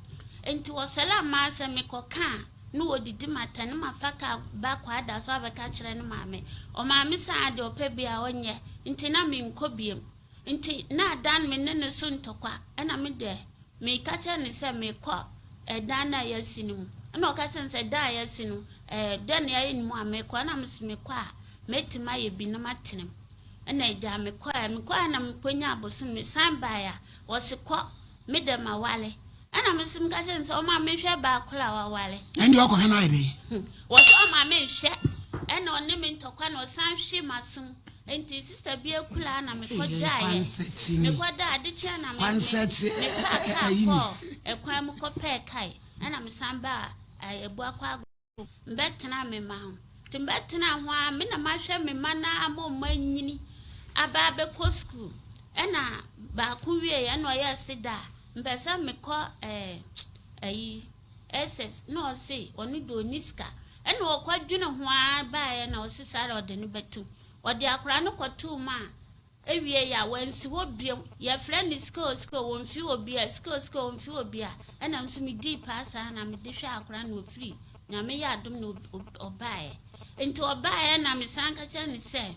Speaker 6: Enti wɔsɔre a maa sɛ mekɔka a, na wɔdidi m'atɛn na mafa kaa ba Kwada so abɛka akyerɛ ne maame. Ɔmaame sɛ aa deɛ ɔpɛ biara ɔnyɛ, nti na menkɔ biom. Nti na adan me ne no so ntɔkwa, ɛna me deɛ meka kyerɛ no sɛ mekɔ ɛdan no a yɛasi no mu. Ɛna ɔka kyerɛ me sɛ dan a yɛasi no, ɛɛ dɛn na yɛayɛ no mu a mekɔ? Ɛna mese mekɔ a, mɛtumi ayɛ bi na matena mu. Ɛna agya mekɔɛ, mekɔɛ na mekɔnyaa abosom, mesan baeɛ a, Wɔse kɔ, me dɛ mawale. Ɛna me nso meka kyerɛ no sɛ ɔma menhwɛ baa koro a wawale.
Speaker 2: Ɛnde ɔkɔhwɛ no ayɛ dɛn?
Speaker 6: Wɔse ɔma menhwɛ. Ɛna ɔne me ntɔkwa na ɔsan hwe m'asom. Nti sister bi akura na mekɔ daeɛ. Mekɔ daa ade kyeɛ na me mefaa kaa kɔɔ ɛkwan mu kɔpɛɛ kae. Ɛna mesan baa Abuakwa Agogo. Mebɛtenaa me mma ho. Nti mebɛtenaa ho ara, me na mahwɛ me mma no ara ma wɔn anyini aba abɛkɔ sukuu. Ɛna baako wieeɛ ɛna ɔyɛɛ se da a, mepɛ sɛ mekɔ ɛɛ ayi SS na ɔse ɔno deɛ ɔnni sika. Ɛna ɔkɔdwene ho ara baeɛ na ɔse saa ara ɔde no bɛtum. Ɔde akwadaa no kɔtoo mu a, Ewiei a, wansi hɔ bio. Yɛfrɛ no sika o sika o, wɔmfi hɔ bia, sika o sika o, wɔmfi hɔ bia. Ɛna nso medii paa saa na mede hwɛɛ akwadaa no ɔfiri Nyame yɛ adom na ɔbaeɛ. Nti ɔbaeɛ na mesan ka kyerɛ no sɛ,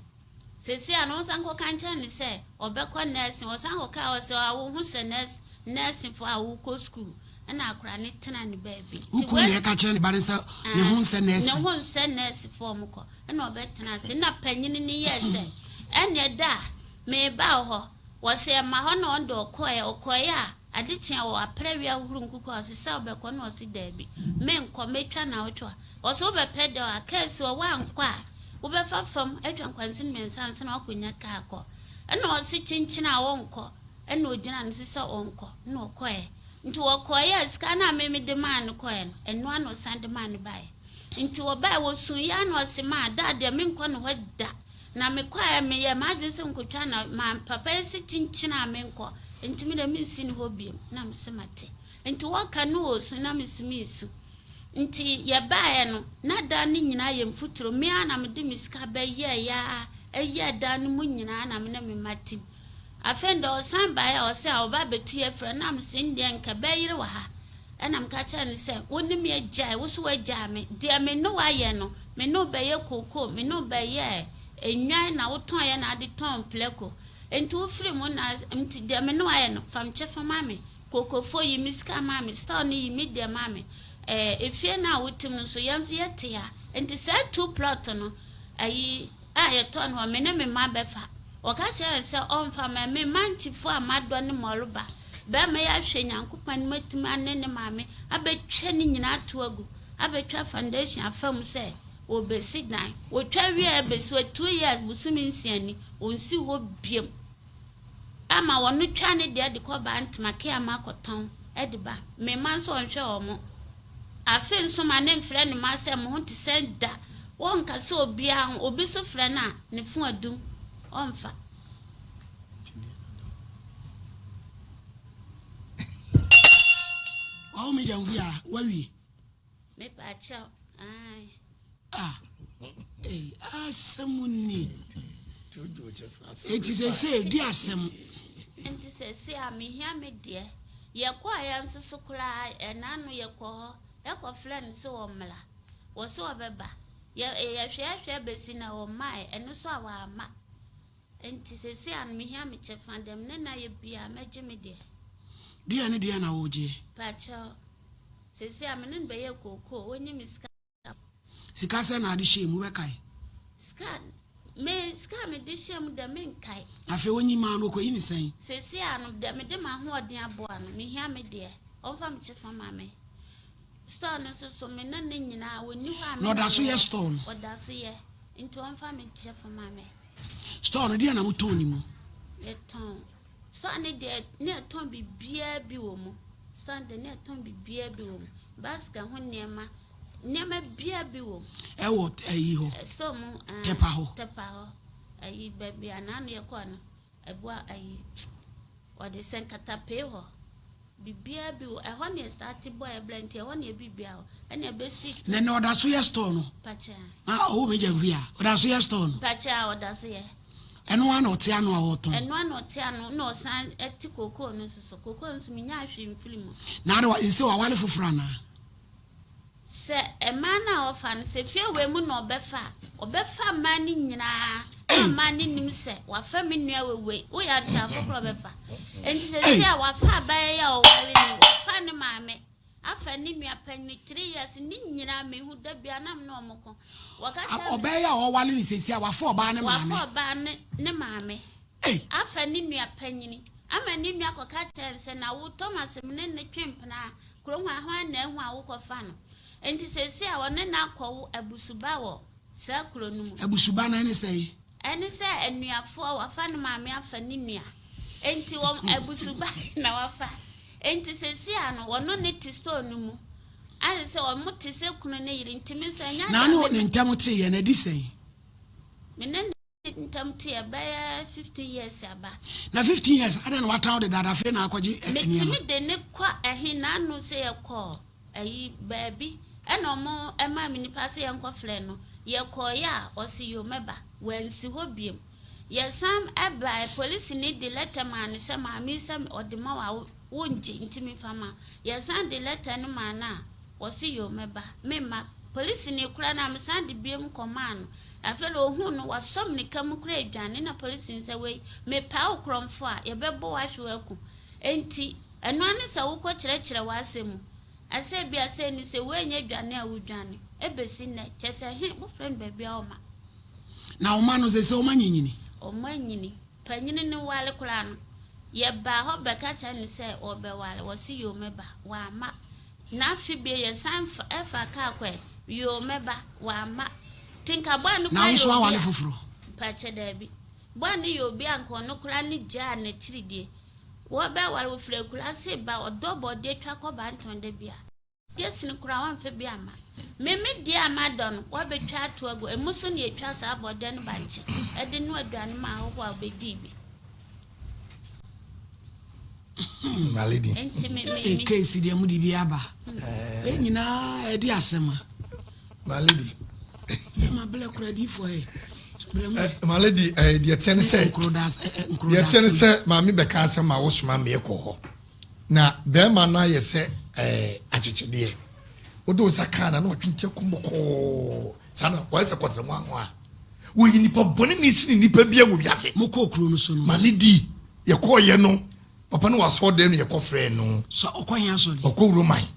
Speaker 6: seesei a na ɔnsan kɔka nkyerɛ no sɛ ɔbɛkɔ nursing. Ɔsan kɔkaa ɔsɛ a wo ho sɛ nurse nursing foɔ a wokɔ school. Ɛna akwadaa no tena ne baabi.
Speaker 2: Wo kunu na ɛka kyerɛ ne ba no sɛ ne ho nsɛ nursing?
Speaker 6: Ne ho nsɛ nurse foɔ ɔmo kɔ. Ɛnna ɔbɛtenaa ase. Ɛnna panin no yɛɛ sɛ, Ɛnneɛ da a mereba wo hɔ. Wɔse ɛma hɔ na ɔno deɛ ɔkɔeɛ. Ɔkɔeɛ a, ade kyeeɛ a ɔapra awia ahohoro nkuku a, ɔse sɛ wobɛkɔ? Ɛnna ɔse daabi, menkɔ, mɛtwa nnawɔtwe a. Ɔse wobɛpɛ dɛ a, kaa si hɔ, woankɔ a, wobɛfa fam atwa nkwansin mmiɛnsa ansa na woakɔnya kaa akɔ. Ɛnna ɔse kyenkyen a ɔnkɔ. Ɛnna ɔgyinaa no so sɛ ɔnkɔ, ɛnna ɔkɔeɛ. Nti ɔkɔeɛ a, sika no a me mede maa no kɔeɛ no, ɛno ara na ɔsan de maa no baeɛ. Nti wɔbae, wɔsuiɛ ara na ɔse maa daa deɛ menkɔ ne hɔ da. Na mekɔeɛ, meyɛɛ m'adwene sɛ menkɔtwa na ma papa yi se kyinkyin a menkɔ, nti me deɛ mensi ne hɔ biom. Na mese mate. Nti wɔka ne ɔresu na me nso meresu. Nti yɛbaeɛ no, na dan no nyinaa yɛ mfuturo. Me ara na mede me sika bɛyɛeɛ ara, ɛyɛɛ dan no mu nyinaa na me ne me mma tim. Afei deɛ ɔsan baeɛ a ɔse a ɔba abɛtu yɛ frɛ na mese ndeɛ nka bɛyere wɔ ha. Ɛnna meka kyerɛɛ no sɛ, Wo ne me agyae, wo nso woagyaa me. Deɛ me ne wo ayɛ no, me ne wo bɛyɛ kookoo, me ne wo bɛyɛɛ nnwan na wotɔeɛ na wode tɔn prako. Enti wofirii mu na nti deɛ me ne wo ayɛ no, fa me kyɛfa ma me. Kookofoɔ, yi me sika ma me. Store no, yi me deɛ ma me. Ɛɛ, efie no a wote mu no nso, yɛn nso yɛte ha. Enti saa two plot no, ayi, a yɛtɔɔ no hɔ, me ne me mma bɛfa. Wɔka kyerɛɛ no sɛ ɔmfa mma me mma nkyefo a madɔ ne mmɔreba. Bɛrima yi ahwɛ Nyankopɔn anim atumi ane ne maame abɛtwa ne nyinaa ato agu, abɛtwa foundation afa mu sɛ wɔrebɛsi dan. Wɔtwa wieɛ bɛsi hɔ, 2 years, bosome nsia ni, ɔnsi hɔ biom. Ama wɔno twa ne deɛ de kɔ Bantama, Keama kɔtɔn de ba. Me mma nso ɔnhwɛ wɔn. Afe nso ma ne mfrɛ ne mma sɛ mo ho te sɛn da. Wɔnkasa obiara ho. Obi nso frɛ no a, ne fon adum. Ɔmfa.
Speaker 2: Wawo me gyamfi a, wawie.
Speaker 6: Mepa kyɛw, ae.
Speaker 2: Ah, ei, asɛm ni. Enti seesei di asɛm.
Speaker 6: Enti seesei a mehia me deɛ. Yɛkɔeɛ nso so koraa, ɛna no yɛkɔ hɔ, yɛkɔfrɛ no sɛ ɔmmra. Wɔse ɔbɛba. Yɛ, yɛhwɛɛhwɛɛ bɛsi nnɛ ɔmmaeɛ, ɛno nso a wamma. Enti seesei a no mehia me kyɛfa, deɛ me ne no ayɛ biara mɛgye me deɛ.
Speaker 2: Deɛ ne deɛ na woregyeɛ?
Speaker 6: Pakyɛw, seesei a me ne no bɛyɛ kookoo, ɔnyi me sika.
Speaker 2: Sika sɛn na ade hyɛɛ mu, wobɛkae?
Speaker 6: Sika, me sika a mede hyɛɛ mu deɛ menkae.
Speaker 2: Afei ɔnyi maa no, ɔkɔyi no sɛn?
Speaker 6: Seesei a no, deɛ mede m'ahoɔden aboa no, mehia me deɛ, ɔmfa me kyɛfa ma me. Store no nso so, me ne no nyinaa, ɔnni hɔ a me
Speaker 2: Na
Speaker 6: ne
Speaker 2: ɔda so
Speaker 6: no
Speaker 2: yɛ
Speaker 6: wɔ.
Speaker 2: store no?
Speaker 6: Ɔda so yɛ, nti ɔmfa me kyɛfa ma me.
Speaker 2: Store no, deɛn na motɔn ne mu?
Speaker 6: Yɛtɔn Store no deɛ, na yɛtɔn biribiara bi wɔ mu. Store no deɛ, na yɛtɔn biribiara bi wɔ mu. Basket ho nneɛma, nneɛma biara bi wɔ mu.
Speaker 2: Ɛwɔ ayi hɔ?
Speaker 6: Store mu, ɛɛ.
Speaker 2: Tɛpa hɔ?
Speaker 6: Tɛpa hɔ. Ayi, baabi a n'ano yɛkɔɔ no, ɛboa ayi, wɔde sɛ nkatapee hɔ. Biribiara bi wɔ ɛhɔ na yɛstarte bɔɔ yɛ bra nti ɛhɔ na yɛ biribiara wɔ. Ɛna ɛbɛsi.
Speaker 2: Na ɛnɛ ɔda so yɛ store no?
Speaker 6: Pakyɛ.
Speaker 2: Ah, ɔwɔ Major Mfiri a, ɔda so yɛ store no?
Speaker 6: Pakyɛ a, ɔda so yɛ.
Speaker 2: Ɛno ara na ɔte ano a ɔretɔn?
Speaker 6: Ɛno ara na ɔte ano na ɔsan te kookoo no nso so. Kookoo no nso menyaa hwee mfiri mu.
Speaker 2: Na ade wa, seesei waware foforɔ anaa?
Speaker 6: Sɛ mmaa no a ɔfa no, sɛ fie wei mu na ɔbɛfa a, ɔbɛfa mmaa no nyinaa na mmaa no nim sɛ wafa me nua wei wei, woyɛ antaafo koraa ɔbɛfa. Enti seesei a wafa abaayewa yi a ɔware no yi, wafa ne maame. Afa ne nua panyin 3 years ne nyinaa mehu da bia na me ne ɔmo ko. Wɔka kyerɛ me.
Speaker 2: Ɔbaa yi a ɔwale no seesei a wafa ɔbaa ne maame.
Speaker 6: Wafa ɔbaa ne ne maame.
Speaker 2: Ei.
Speaker 6: Afa ne nua panyini. Ama ne nua kɔka kyerɛ no sɛ na wo Thomas me ne no twe mpena a kuro hwan hwan na ahu a wokɔ fa no. Enti seesei a ɔne no akɔwo abusuba wɔ saa kuro no mu.
Speaker 2: Abusuba no ɛne sɛn?
Speaker 6: Ɛne sɛ anuafoɔ, wafa ne maame afa ne nua. Enti wɔn abusuba na wafa. Enti seesei a no, wɔno ne te store no mu. Ayɛ sɛ wɔn te sɛ kunu ne yere. Nti me nso ɛnyɛ
Speaker 2: Na
Speaker 6: adeɛ a
Speaker 2: ne
Speaker 6: me.
Speaker 2: ne ntam teeɛ no, adi sɛn?
Speaker 6: Me ne ne ntam teeɛ bɛyɛ 15 years aba.
Speaker 2: Na 15 years, adɛn na watra wo dedaada afei na akɔgye nneɛma?
Speaker 6: Metumi de ne kɔ ɛhe, n'ano sɛ yɛkɔ Ayi baabi ɛna ɔmo ɛmaa me nipa sɛ yɛnkɔ frɛ no, yɛkɔɔeɛ a ɔse yoo mɛba, wansi hɔ biom. Yɛsan ɛbaeɛ polisini de lɛtɛ maa no sɛ maame yi sɛ ɔde ma wo a wongye nti memfa ma. Yɛsan de lɛtɛ no maa no a ɔse yoo mɛba, memma. Polisini koraa no a mesan de biom kɔmaa no, afei deɛ ohuu no wasɔ mirika mu koraa redwane na polisini sɛ wei mepaa wo korɔmfoɔ a yɛbɛbɔ wo ahwe wo aku. Enti Ɛno ara ne sɛ wokɔ kyerɛkyerɛ w'asɛm mu. Ɛsɛ ebia sɛ ɛni sɛ wei nyɛ dwane a wodwane. Ɛbɛsi nnɛ, kyerɛ sɛ he, wofrɛ no baabi a ɔma.
Speaker 2: Na wo mma no, seesei wɔn anyinyini?
Speaker 6: Wɔn anyini. Panyini no ware koraa no, yɛbaa hɔ bɛka kyerɛ no sɛ ɔrebɛware, ɔse yoo mɛba, wamma. Na afe bio yɛsan fa ɛfa kaa kɔɛ, yoo mɛba, wamma. Nti nka bɔɔ no
Speaker 2: Na
Speaker 6: koraa
Speaker 2: wo
Speaker 6: yɛ
Speaker 2: nso
Speaker 6: obi
Speaker 2: woaware
Speaker 6: a,
Speaker 2: foforɔ?
Speaker 6: mpakyɛ daabi. Bɔɔ no yɛ obi a nka ɔno koraa ne gyaa n'akyiridie. Wɔbɛware wo firi akuraase ba ɔdɔ bɔdeɛ twa kɔ bantɔn da bi a. Deɛ sini koraa wamfa bi amma. Me me deɛ a madɔ no woabɛtwa ato agu ɛmu so na yɛtwa saa bɔdeɛ no bankye de noa aduane ma ahɔhoɔ a wɔbɛdii bi.
Speaker 1: Malady.
Speaker 6: Nti me me me.
Speaker 2: Case deɛ mo de bi aba. Wei nyinaa ɛde asɛm a.
Speaker 1: My lady.
Speaker 2: Yɛ ma blɛ kura di fɔ yɛ.
Speaker 1: Eh, my lady, eh, deɛ teɛ ne sɛ deɛ teɛ ne sɛ maame bɛka asɛm ma wosoma meɛ kɔ hɔ na bɛrima no ayɛ sɛ eh, akyekyedeɛ wode wo nsa kaa na na watwe nti akum bɔkɔɔ saa na wɔyɛ sɛ kɔtɛrɛ mu ano a wɔyɛ nipa bɔne ne sini nipa bi wɔ wiase.
Speaker 2: Mokɔɔ kuro no so no.
Speaker 1: My lady, yɛkɔɔyɛ no Papa no wɔ asɔɔdan mu yɛkɔ frɛɛ no.
Speaker 2: Sɛ ɔkɔ he asɔre?
Speaker 1: Ɔkɔ Roman.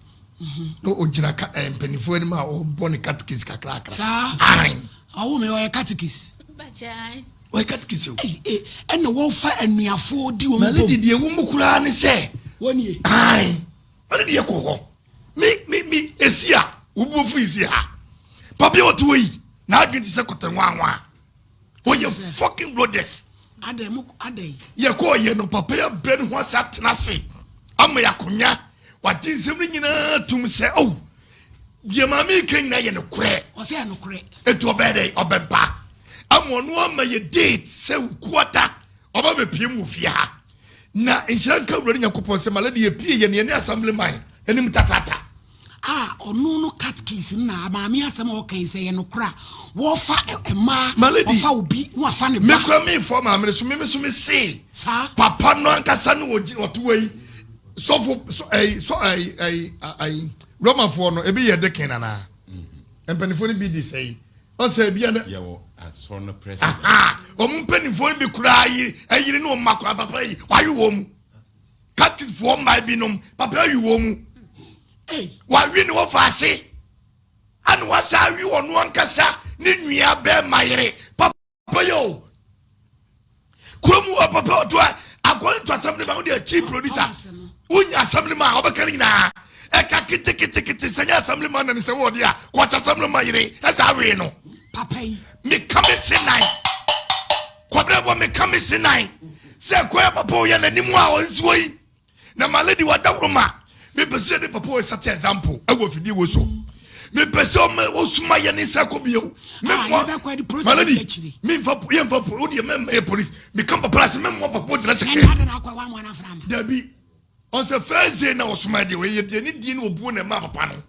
Speaker 1: Na ɔgyina ka ɛɛ mpanimfoɔ anim a ɔbɔ ne katekis kakrakra.
Speaker 2: Saa?
Speaker 1: Aane.
Speaker 2: Ɔwoo me, ɔyɛ katekis.
Speaker 6: Mpakyɛ aane.
Speaker 1: Ɔyɛ katekis o.
Speaker 2: Ei e, ɛna wɔfa anuafoɔ di wɔn
Speaker 1: Na
Speaker 2: bom.
Speaker 1: lady deɛ ɛwɔ mu koraa ne sɛ.
Speaker 2: Wɔnie.
Speaker 1: Aane. Na lady yɛkɔ hɔ. Me me me esi a, wo bo afu yi si ha. Papa yi a ɔte hɔ yi, n'adwene te sɛ kɔtɛnwanwa. Ɔyɛ fucking brothers.
Speaker 2: Adɛn mo adɛn.
Speaker 1: Yɛkɔɔ yɛ no papa yi abrɛ ne ho ase atena ase ama yɛ akonya wagye nsɛm no nyinaa tum sɛ oh deɛ maame yi ka nyinaa yɛ nokorɛ.
Speaker 2: Ɔsɛ yɛ nokorɛ.
Speaker 1: Etu ɔbɛyɛ dɛ ɔbɛba ama ɔno ama yɛ date sɛ wukuada ɔba bɛpie mu wɔ fie ha na nhyira nka awurade nyankopɔn sɛ malady yɛpie yɛ ne yɛne assemblyman anim tatata.
Speaker 2: A ɔno no catkis no na maame asɛm a ɔka yi sɛ ɛyɛ nokorɛ a wɔfa mmaa
Speaker 1: Malady,
Speaker 2: ɔfa obi na wafa ne
Speaker 1: me
Speaker 2: ba.
Speaker 1: kura me fɔ maame no so me so me se
Speaker 2: Saa.
Speaker 1: papa no ankasa no wɔ ɔte wɔ yi sɔfo sɔ ɛyi sɔ ɛyi ɛyi ɛyi Romafoɔ no ebi yɛ deacon anaa mpanimfoɔ no bi di sɛ yi ɔsɛ ebi yɛ ne
Speaker 5: Yɛwɔ asɔr no president.
Speaker 1: aha wɔn mpanimfoɔ no bi koraa yi ɛyere ne wɔn mma koraa papa yi wawe wɔn mu catkisfoɔ mmaa binom papa awi wɔn mu. Wawe ne wɔfa ase ana wasa awe ɔno ankasa ne nua bɛrima yere papa yɛ o kurom wɔ papa ɔto a according to assembly man wode chief producer wonya assembly man a wɔbɛka no nyinaa ɛka keteketekete sɛ nyɛ assembly man na ne sɛ wɔde a kɔkyɛ assembly man yere ɛsɛ awe no
Speaker 2: papa yi
Speaker 1: meka me se nan kɔbrɛ bɔ meka me se nan sɛ kɔyɛ papa ɔyɛ n'anim a ɔnsi yi Na my lady wadaworo ma mepɛ sɛ yɛde papa wɔ sate example ɛwɔ afidie wɔ so mepɛ sɛ ɔma ɔsuma yɛ ne nsa kɔ bio
Speaker 2: ah,
Speaker 1: my lady memfa yɛmfa wo deɛ mɛmma yɛ police meka papa ase mɛmmoa papa ɔgyina hyɛ dabi ɔsɛ first day na ɔsoma deɛ ɔyɛ deɛ ne die ne ɔbuo na ɛma papa no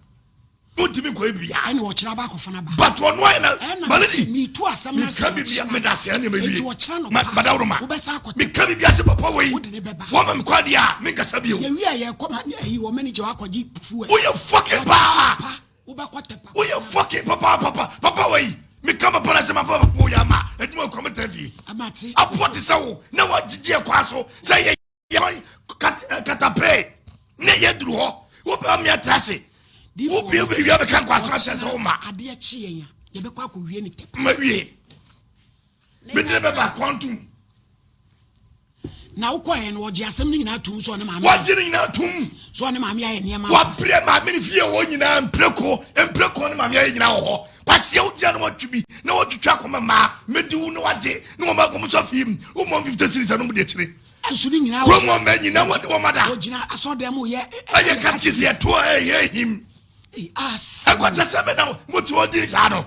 Speaker 1: Wontumi nkɔ ebi ya.
Speaker 2: Ɛna ɔkyerɛ aba akɔfa no aba.
Speaker 1: But ɔno ayɛ na
Speaker 2: Ɛna
Speaker 1: malady.
Speaker 2: metu asɛm no
Speaker 1: Meka biribi a meda ase ɛna
Speaker 2: Enti
Speaker 1: mawie.
Speaker 2: ɔkyerɛ no
Speaker 1: Ma
Speaker 2: pa.
Speaker 1: madaworoma.
Speaker 2: Wobɛsan akɔtɛ.
Speaker 1: Meka biribi ase papa wei.
Speaker 2: Wode ne bɛba.
Speaker 1: Wɔma me kɔ adeɛ a menkasa bio.
Speaker 2: Yɛwie a yɛkɔ ma ayi wɔ manager hɔ akɔgye fuel.
Speaker 1: Woyɛ fucking
Speaker 2: Ɔkyerɛ
Speaker 1: paa.
Speaker 2: pa. Wobɛkɔ tɛ papa.
Speaker 1: Woyɛ fucking papa papa papa wei. Meka papa no asɛm apa papa wei ama adwuma kura me tena fie.
Speaker 2: Amate.
Speaker 1: Aboɔ te sɛ wo na woagyegye ɛkwan so sɛ yɛ Yɛn katapee ne yɛ duru hɔ wobɛma me atra ase wobie wobɛwia bɛka nkwaso ahyɛ sɛ woma
Speaker 2: adeɛ kye yɛn a yɛbɛkɔ akɔwie ne tɛp
Speaker 1: ma wie medere bɛba kwantum
Speaker 2: na wokɔɛ no wɔgye asɛm no nyinaa tom sɛ ɔne maame
Speaker 1: wagye no nyinaa tom
Speaker 2: sɛ ɔne maame ayɛ nneɛma
Speaker 1: wabrɛ maame no fie hɔ nyinaa mpreko mpreko ne maame ayɛ nyinaa wɔ hɔ kwaseɛ wogyina na watwi bi na watwitwa akɔma mmaa mɛdi wo na wagye na wɔma akɔm sɔ fie mu womɔ 50 series anom de akyire
Speaker 2: Nso ne nyinaa
Speaker 1: kurom hɔ mmaa nyinaa wɔne wɔn ada.
Speaker 2: Wɔgyina asɔrdan mu yɛ.
Speaker 1: Ɛyɛ katikisi ɛto a ɛyɛ ehim. Ɛkɔkyɛ sɛ me na mo ti wɔn di saa no.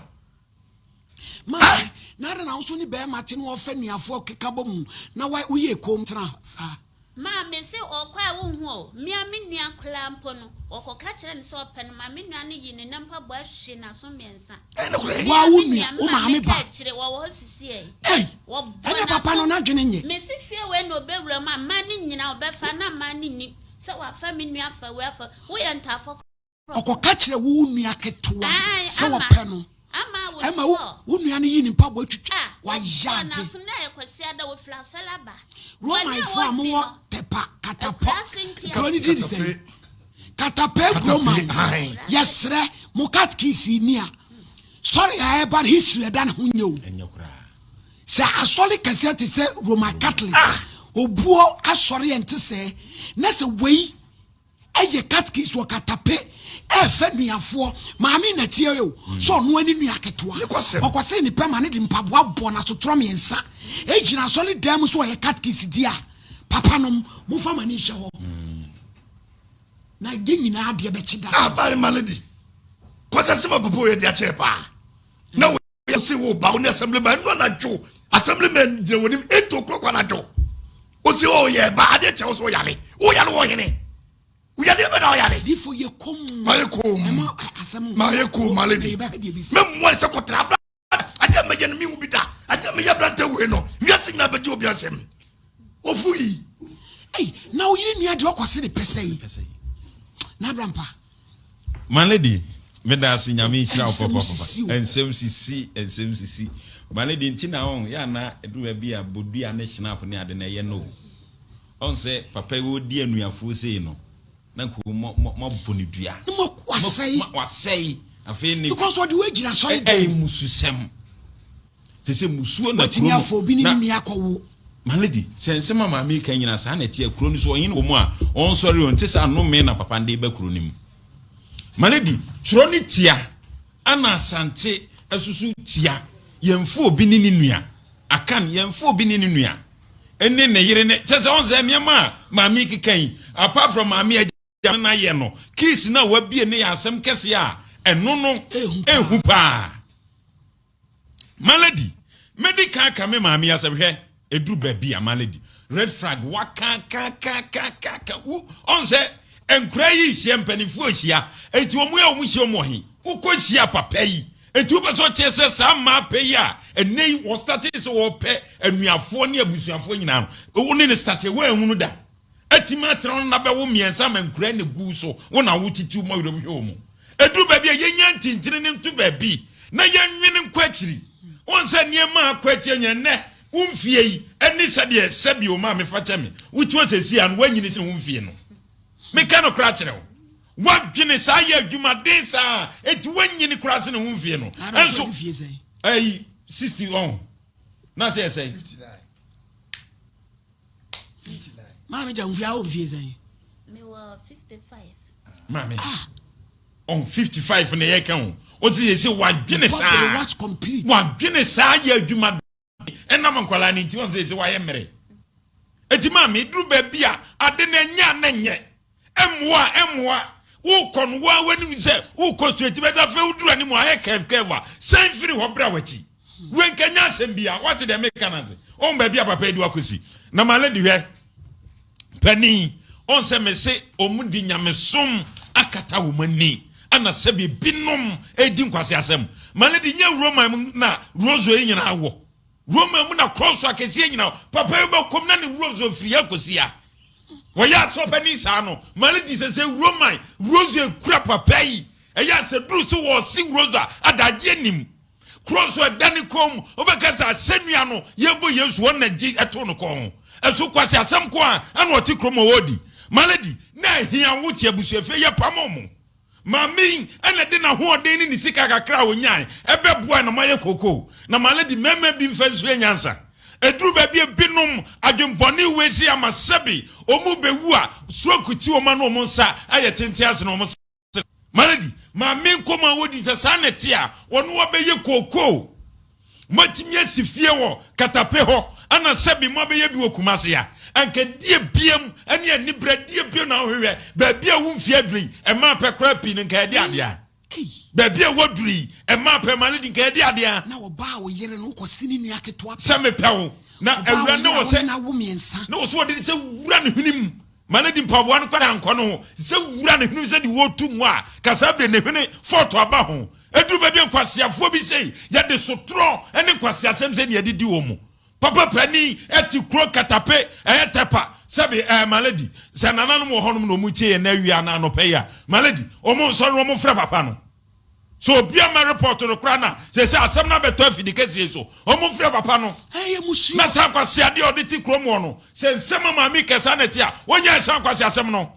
Speaker 2: Maa na ada na nso ne bɛrima te na ɔfɛ nuafoɔ keka bɔ mu na woyɛ koom tena saa.
Speaker 6: Maa me se ɔkɔ a wonhu o, mea me nua koraa mpo no, wɔkɔka kyerɛ no sɛ ɔpɛ no ma me nua no yii ne nan mpaboa hwee n'aso mmiɛnsa.
Speaker 1: Ɛnokorɛ.
Speaker 2: Woa wo nua, wo maame ba.
Speaker 6: Meka akyire, wɔwɔ hɔ sisiɛ.
Speaker 2: Ei!
Speaker 6: Wɔbɔ
Speaker 2: Ɛnna papa no
Speaker 6: n'aso.
Speaker 2: n'adwene nyɛ.
Speaker 6: Mese fie wei na ɔbɛwura mu a, mmaa no nyinaa ɔbɛfa na mmaa no nnim sɛ wafa me nua afa wei afa wei. Woyɛ ntaafɔ koraa.
Speaker 2: Ɔkɔka kyerɛ wo nua ketewa
Speaker 6: Ae,
Speaker 2: sɛ
Speaker 6: ama.
Speaker 2: ɔpɛ no.
Speaker 6: Ama a
Speaker 2: Ɛma wo
Speaker 6: wɔsɔɔ.
Speaker 2: wo nua no yi ne mpaboa twitwa.
Speaker 6: A,
Speaker 2: Wayɛ
Speaker 6: wɔbɔɔ
Speaker 2: ade.
Speaker 6: n'aso na ɛyɛ Kwasiada, wɔfiri asɔre aba. Bɔne a
Speaker 2: Romanfoɔ a
Speaker 6: wɔdi
Speaker 2: mowɔ
Speaker 6: no,
Speaker 2: Tɛpa, Katapɔ,
Speaker 6: akuraase nti a.
Speaker 2: kuro no din de sɛn? Katapɛ Roman.
Speaker 1: Katapɛ, ae.
Speaker 2: Yɛsrɛ mo katkisi ni a, sɔre a ɛba no history ɛda ne ho nyɛ o.
Speaker 5: Ɛnyɛ koraa.
Speaker 2: Sɛ asɔre kɛseɛ te sɛ Roman Catholic,
Speaker 1: Ah!
Speaker 2: obuo asɔre ɛnte sɛɛ, na sɛ wei ɛyɛ katkis wɔ katape ɛɛfɛ nuafoɔ, maame na tie o, sɛ ɔno ani nua ketewa,
Speaker 1: Ne kɔsɛm.
Speaker 2: ɔkɔsee ne pɛ ma ne de mpaboa bɔ n'asotorɔ mmiɛnsa, ɛgyina asɔre dan mu sɛ ɔyɛ katkis di a, papa nom, momfa mo ani nhyɛ hɔ. Na yɛn nyinaa adeɛ bɛkye da.
Speaker 1: Ah, bari malady. Kɔsɛ sɛ ma papa oyɛ de akyɛ paa. Na wo se wo ba wo ne assemblyman no anadwo. Assemblyman gyina wɔ nim 8 o'clock anadwo. O se o yɛ ba ade kyɛ wo so yare. Wo yare wɔ hene. Wo yare bɛ na wo yare.
Speaker 2: Difo yɛ kom.
Speaker 1: Ma yɛ kom.
Speaker 2: Ɛma asɛm.
Speaker 1: Ma yɛ kom malady. Me mmoa sɛ kɔtra abra. Ade a mɛyɛ no menhu bi da. Ade a meyɛ aberante wei no, wiase nyinaa bɛgye obi asɛm. Ofu yi.
Speaker 2: Ei, na wo yere nua deɛ ɔkɔ se ne pɛ sɛn? Na abrampa.
Speaker 5: My lady, meda ase nyame nhyira wo
Speaker 2: Nsɛm
Speaker 5: papa
Speaker 2: sisi
Speaker 5: papa.
Speaker 2: o.
Speaker 5: Nsɛm sisi, nsɛm sisi. My lady, nti na ɔn yɛ ana ɛduru baabi a bodua ne schnapp ne ade na ɛyɛ no o. Ɔn sɛ papa yi ɔredi anuafoɔ sei no, Na nka mo mo mo abɔ ne dua.
Speaker 2: Ne mo wasɛe.
Speaker 5: Mo wasɛe. Afei ne.
Speaker 2: Because ɔde wo agyina sɔre dɛm.
Speaker 5: Ɛyɛ mususɛm. Te sɛ musuo na kuro
Speaker 2: Watumi
Speaker 5: no.
Speaker 2: afa obi ne ne nua akɔwo.
Speaker 5: My lady, sɛ nsɛm a maame yi ka nyinaa saa na ɛteɛ kuro no so ɔhene wɔ mu a ɔnsɔre o nte saa nnome na papa no de ba kuro no mu. My lady, twerɛ no tia ɛna Asante ɛsoso tia yɛmfa obi ne ne nua. Akan yɛmfa obi ne ne nua. ne ne yere ne kyɛ sɛ ɔn sɛ nneɛma a maame yi keka yi apart from maame agya no na yɛ no kiss no a wabie no yɛ asɛm kɛseɛ a ɛno no ehu paa. Malady, medi kan aka me maame asɛm hwɛ eduru baabi a malady red flag waka ka ka ka ka ka wo ɔn sɛ nkura yi hyia mpanimfoɔ hyia eti wɔn yɛ wɔn hyia wɔn he wokɔ hyia papa yi eti wopɛ sɛ ɔkyerɛ sɛ saa mmaa pɛ yi a ɛnɛ yi wɔstate sɛ wɔpɛ anuafoɔ ne abusuafoɔ nyinaa no wo ne ne state wɔn ehunu da. Atumi atena wo na bɛwo mmiɛnsa ama nkura na gu so wo na wo titiw ma werɛm hwɛ wɔ mu. Ɛduru baabi a yɛnya ntintini no nto baabi na yɛnwene nkɔ akyiri. Wohu sɛ nneɛma a akɔ akyiri anya nnɛ wo mfie yi ɛne sɛdeɛ sɛbi o maame fa kyɛ me wotu asɛsi a no woanyini sene wo mfie no. Meka no koraa kyerɛ wo. Woadwene saa yɛ adwumaden saa enti woanyini koraa sene wo mfie no. Ɛnso ɛyi 60 ɔho na sɛ yɛ sɛn?
Speaker 2: Maame gya mfie awɔ mfie sɛn?
Speaker 6: Mewɔ 55.
Speaker 5: Maame. Ah. On 55 na yɛka ho. Ɔsi yɛ sɛ wadwene saa. Wadwene saa yɛ adwuma ɛnam nkwadaa ne nti wɔn sɛ yɛ sɛ wayɛ mmerɛ. Eti maame duru baabi a ade na ɛnyɛ a na nyɛ. Ɛmmoa ɛmmoa. Wokɔ no woa w'anim sɛ wokɔ straight bɛda afei woduru anim ayɛ curve curve a san firi hɔ bra w'akyi. Wei nka nyɛ asɛm bia wate deɛ meka no ase. Ɔn baabi a papa yi de wakɔsi. Na ma lady hwɛ panin ɔn sɛ mese ɔmo de nyamesom akata wɔn ani ɛna sɛbi binom ɛredi nkwasi asɛm. Ma lady nyɛ Roman mu na rozo yi nyinaa wɔ. Roma mu na krɔɔso akɛseɛ nyina papa yi bɛkɔm na ne rozo firi ha kɔsi ha. Wɔyɛ asɔpanin saa no ma no di sɛ sɛ Roman rozo ekura papa yi ɛyɛ asɛ duru so wɔsi rozo a adagyeɛ nim. Krɔɔso ɛda ne kɔn mu wobɛka sɛ asɛnnua no yɛbɔ Yesu wɔn na gye ɛto no kɔn ho. Ɛso kwasi asɛm ko a ɛna ɔte kurom a wɔredi. Malady na ahia wo te abusuafie yɛpamo mo. Maame yi na ɛde n'ahoɔden ne ne sika kakra a onyae bɛboae na moayɛ kookoo. Na Maame de mmarima bi mfa nsua nyansa. Ɛduru baabi a ebinom adwemmɔne wei sei ama sɛbe wɔn bɛwu a stroke ti wɔn ano wɔn nsa ayɛ tenten asene wɔn sene. Maame de maame nkɔmmɔ a wɔdi sɛ saa na ɛte a wɔne wɔbɛyɛ kookoo. Moatumi asi fie wɔ Katape hɔ ana sɛbi moabɛyɛ bi wɔ Kumase a, anka die biam ne anibrɛ die biam na wohwehwɛ. Baabi a wo mfie aduru yi, ɛmaa pɛ koraa pii no nka yɛde adeɛ a. Baabi a woaduru yi, ɛmaa pɛ ma no di nka yɛde adeɛ a.
Speaker 2: Na ɔbaa wo yere no wokɔse ne nua ketewa pɛ.
Speaker 5: Sɛ mepɛ wo, na
Speaker 2: Ɔbaa wo
Speaker 5: awura ne
Speaker 2: yere a
Speaker 5: wɔ
Speaker 2: wo
Speaker 5: sɛ
Speaker 2: ne no awo mmiɛnsa.
Speaker 5: Ne wɔ sɛ wɔde ne sɛ wura ne hwene mu ma no di mpaboa no kɔda nkɔ no ho sɛ wura ne hwene sɛ de wɔtu ngo a ka saa bere ne hwene fɔɔto aba ho. Ɛduru baabi a nkwaseafoɔ bi sei yɛde sotorɔ ne nkwaseasɛm sɛ nea ɛdidi wɔn mu. Papa panin te kuro katape ɛyɛ tɛpa sɛbe ɛɛ malady sɛ nananom wɔ hɔnom na wɔn tie yɛn na awia anaa anɔpa yi a malady wɔn nsɔre na wɔn mfrɛ papa no. Sɛ obi ama report no koraa na sɛ sɛ asɛm no abɛtɔ afidi kɛseɛ so wɔn mfrɛ papa no.
Speaker 2: Ɛyɛ musuo.
Speaker 5: Na saa nkwaseadeɛ a ɔde te kurom hɔ no sɛ nsɛm a maame kɛse na ɛte a wɔnyɛ saa nkwaseasɛm no.